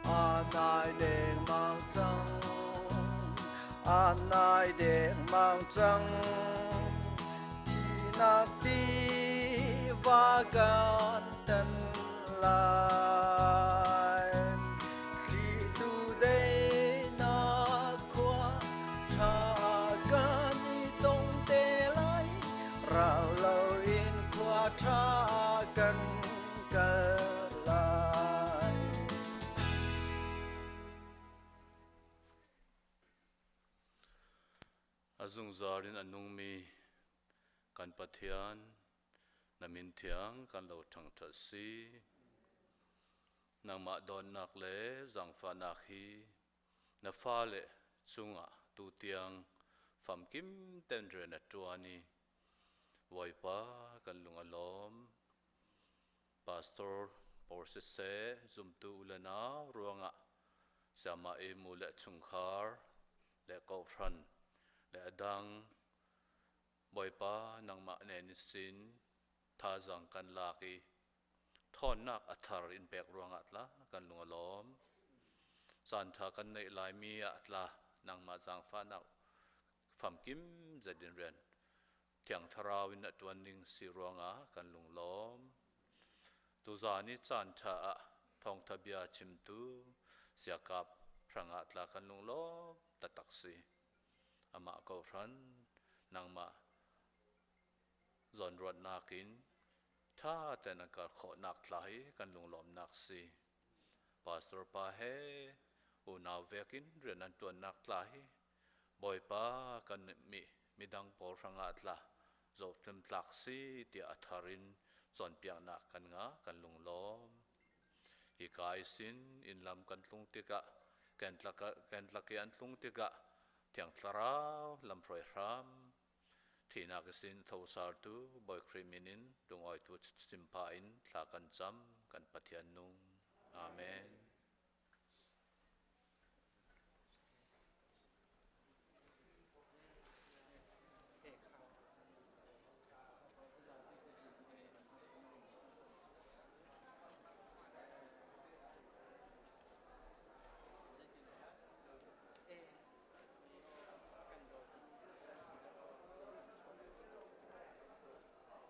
S9: A nai dengmang cang, a nai dengmang cang. Daihnak tiva kan tan lai. Thlitu daihnak khua ṭha kan i tong te lai. Rau loin khua ṭha kan kal lai.
S10: A zungzal in a nungmi kan Pathian, na min thiang kan lo ṭhangṭhat si. Nangmah dawtnak le zaangfahnak hi na fale cungah tutiang famkim ten rian a ṭuan i Bawipa kan lung a lawm. Pastor pawl siseh, zumtu u le nau ruangah sayamah i mu le chungkhar le kawhhran le a dang Bawipa nangmah nen sin thazaang kan lak i ṭhawnnak a thar in pek ruangah tla kan lung a lawm. Caanṭha kan neih laimi ah tla nangmah zaangfahnak famkim zet in rian Thiang Thlarau in a ṭuan ning si ruangah kan lunglawm. Tuzaan i caanṭha ah thawngṭha bia chimtu siakap hrangah tla kan lunglawm taktak si. Amah kohhran nangmah zawnruatnak in ṭha tein an kal khawhnak tla hi kan lunglawmnak si. Pastor pa he unau vekin rian an ṭuannak tla hi Bawipa kan mi midang pawl hrangah tla zohtlum tlak si tiah a thar in cawnpiaknak kan ngah kan lunglawm. Hika i sin inn lam kan tlung tikah kentlak i an tlung tikah Thiang Thlarau lamhruai hram thihnak i sin thosartu Bawi Khrih min in lungawitu chimpha in thla kan cam kan Pathian nung. Amen.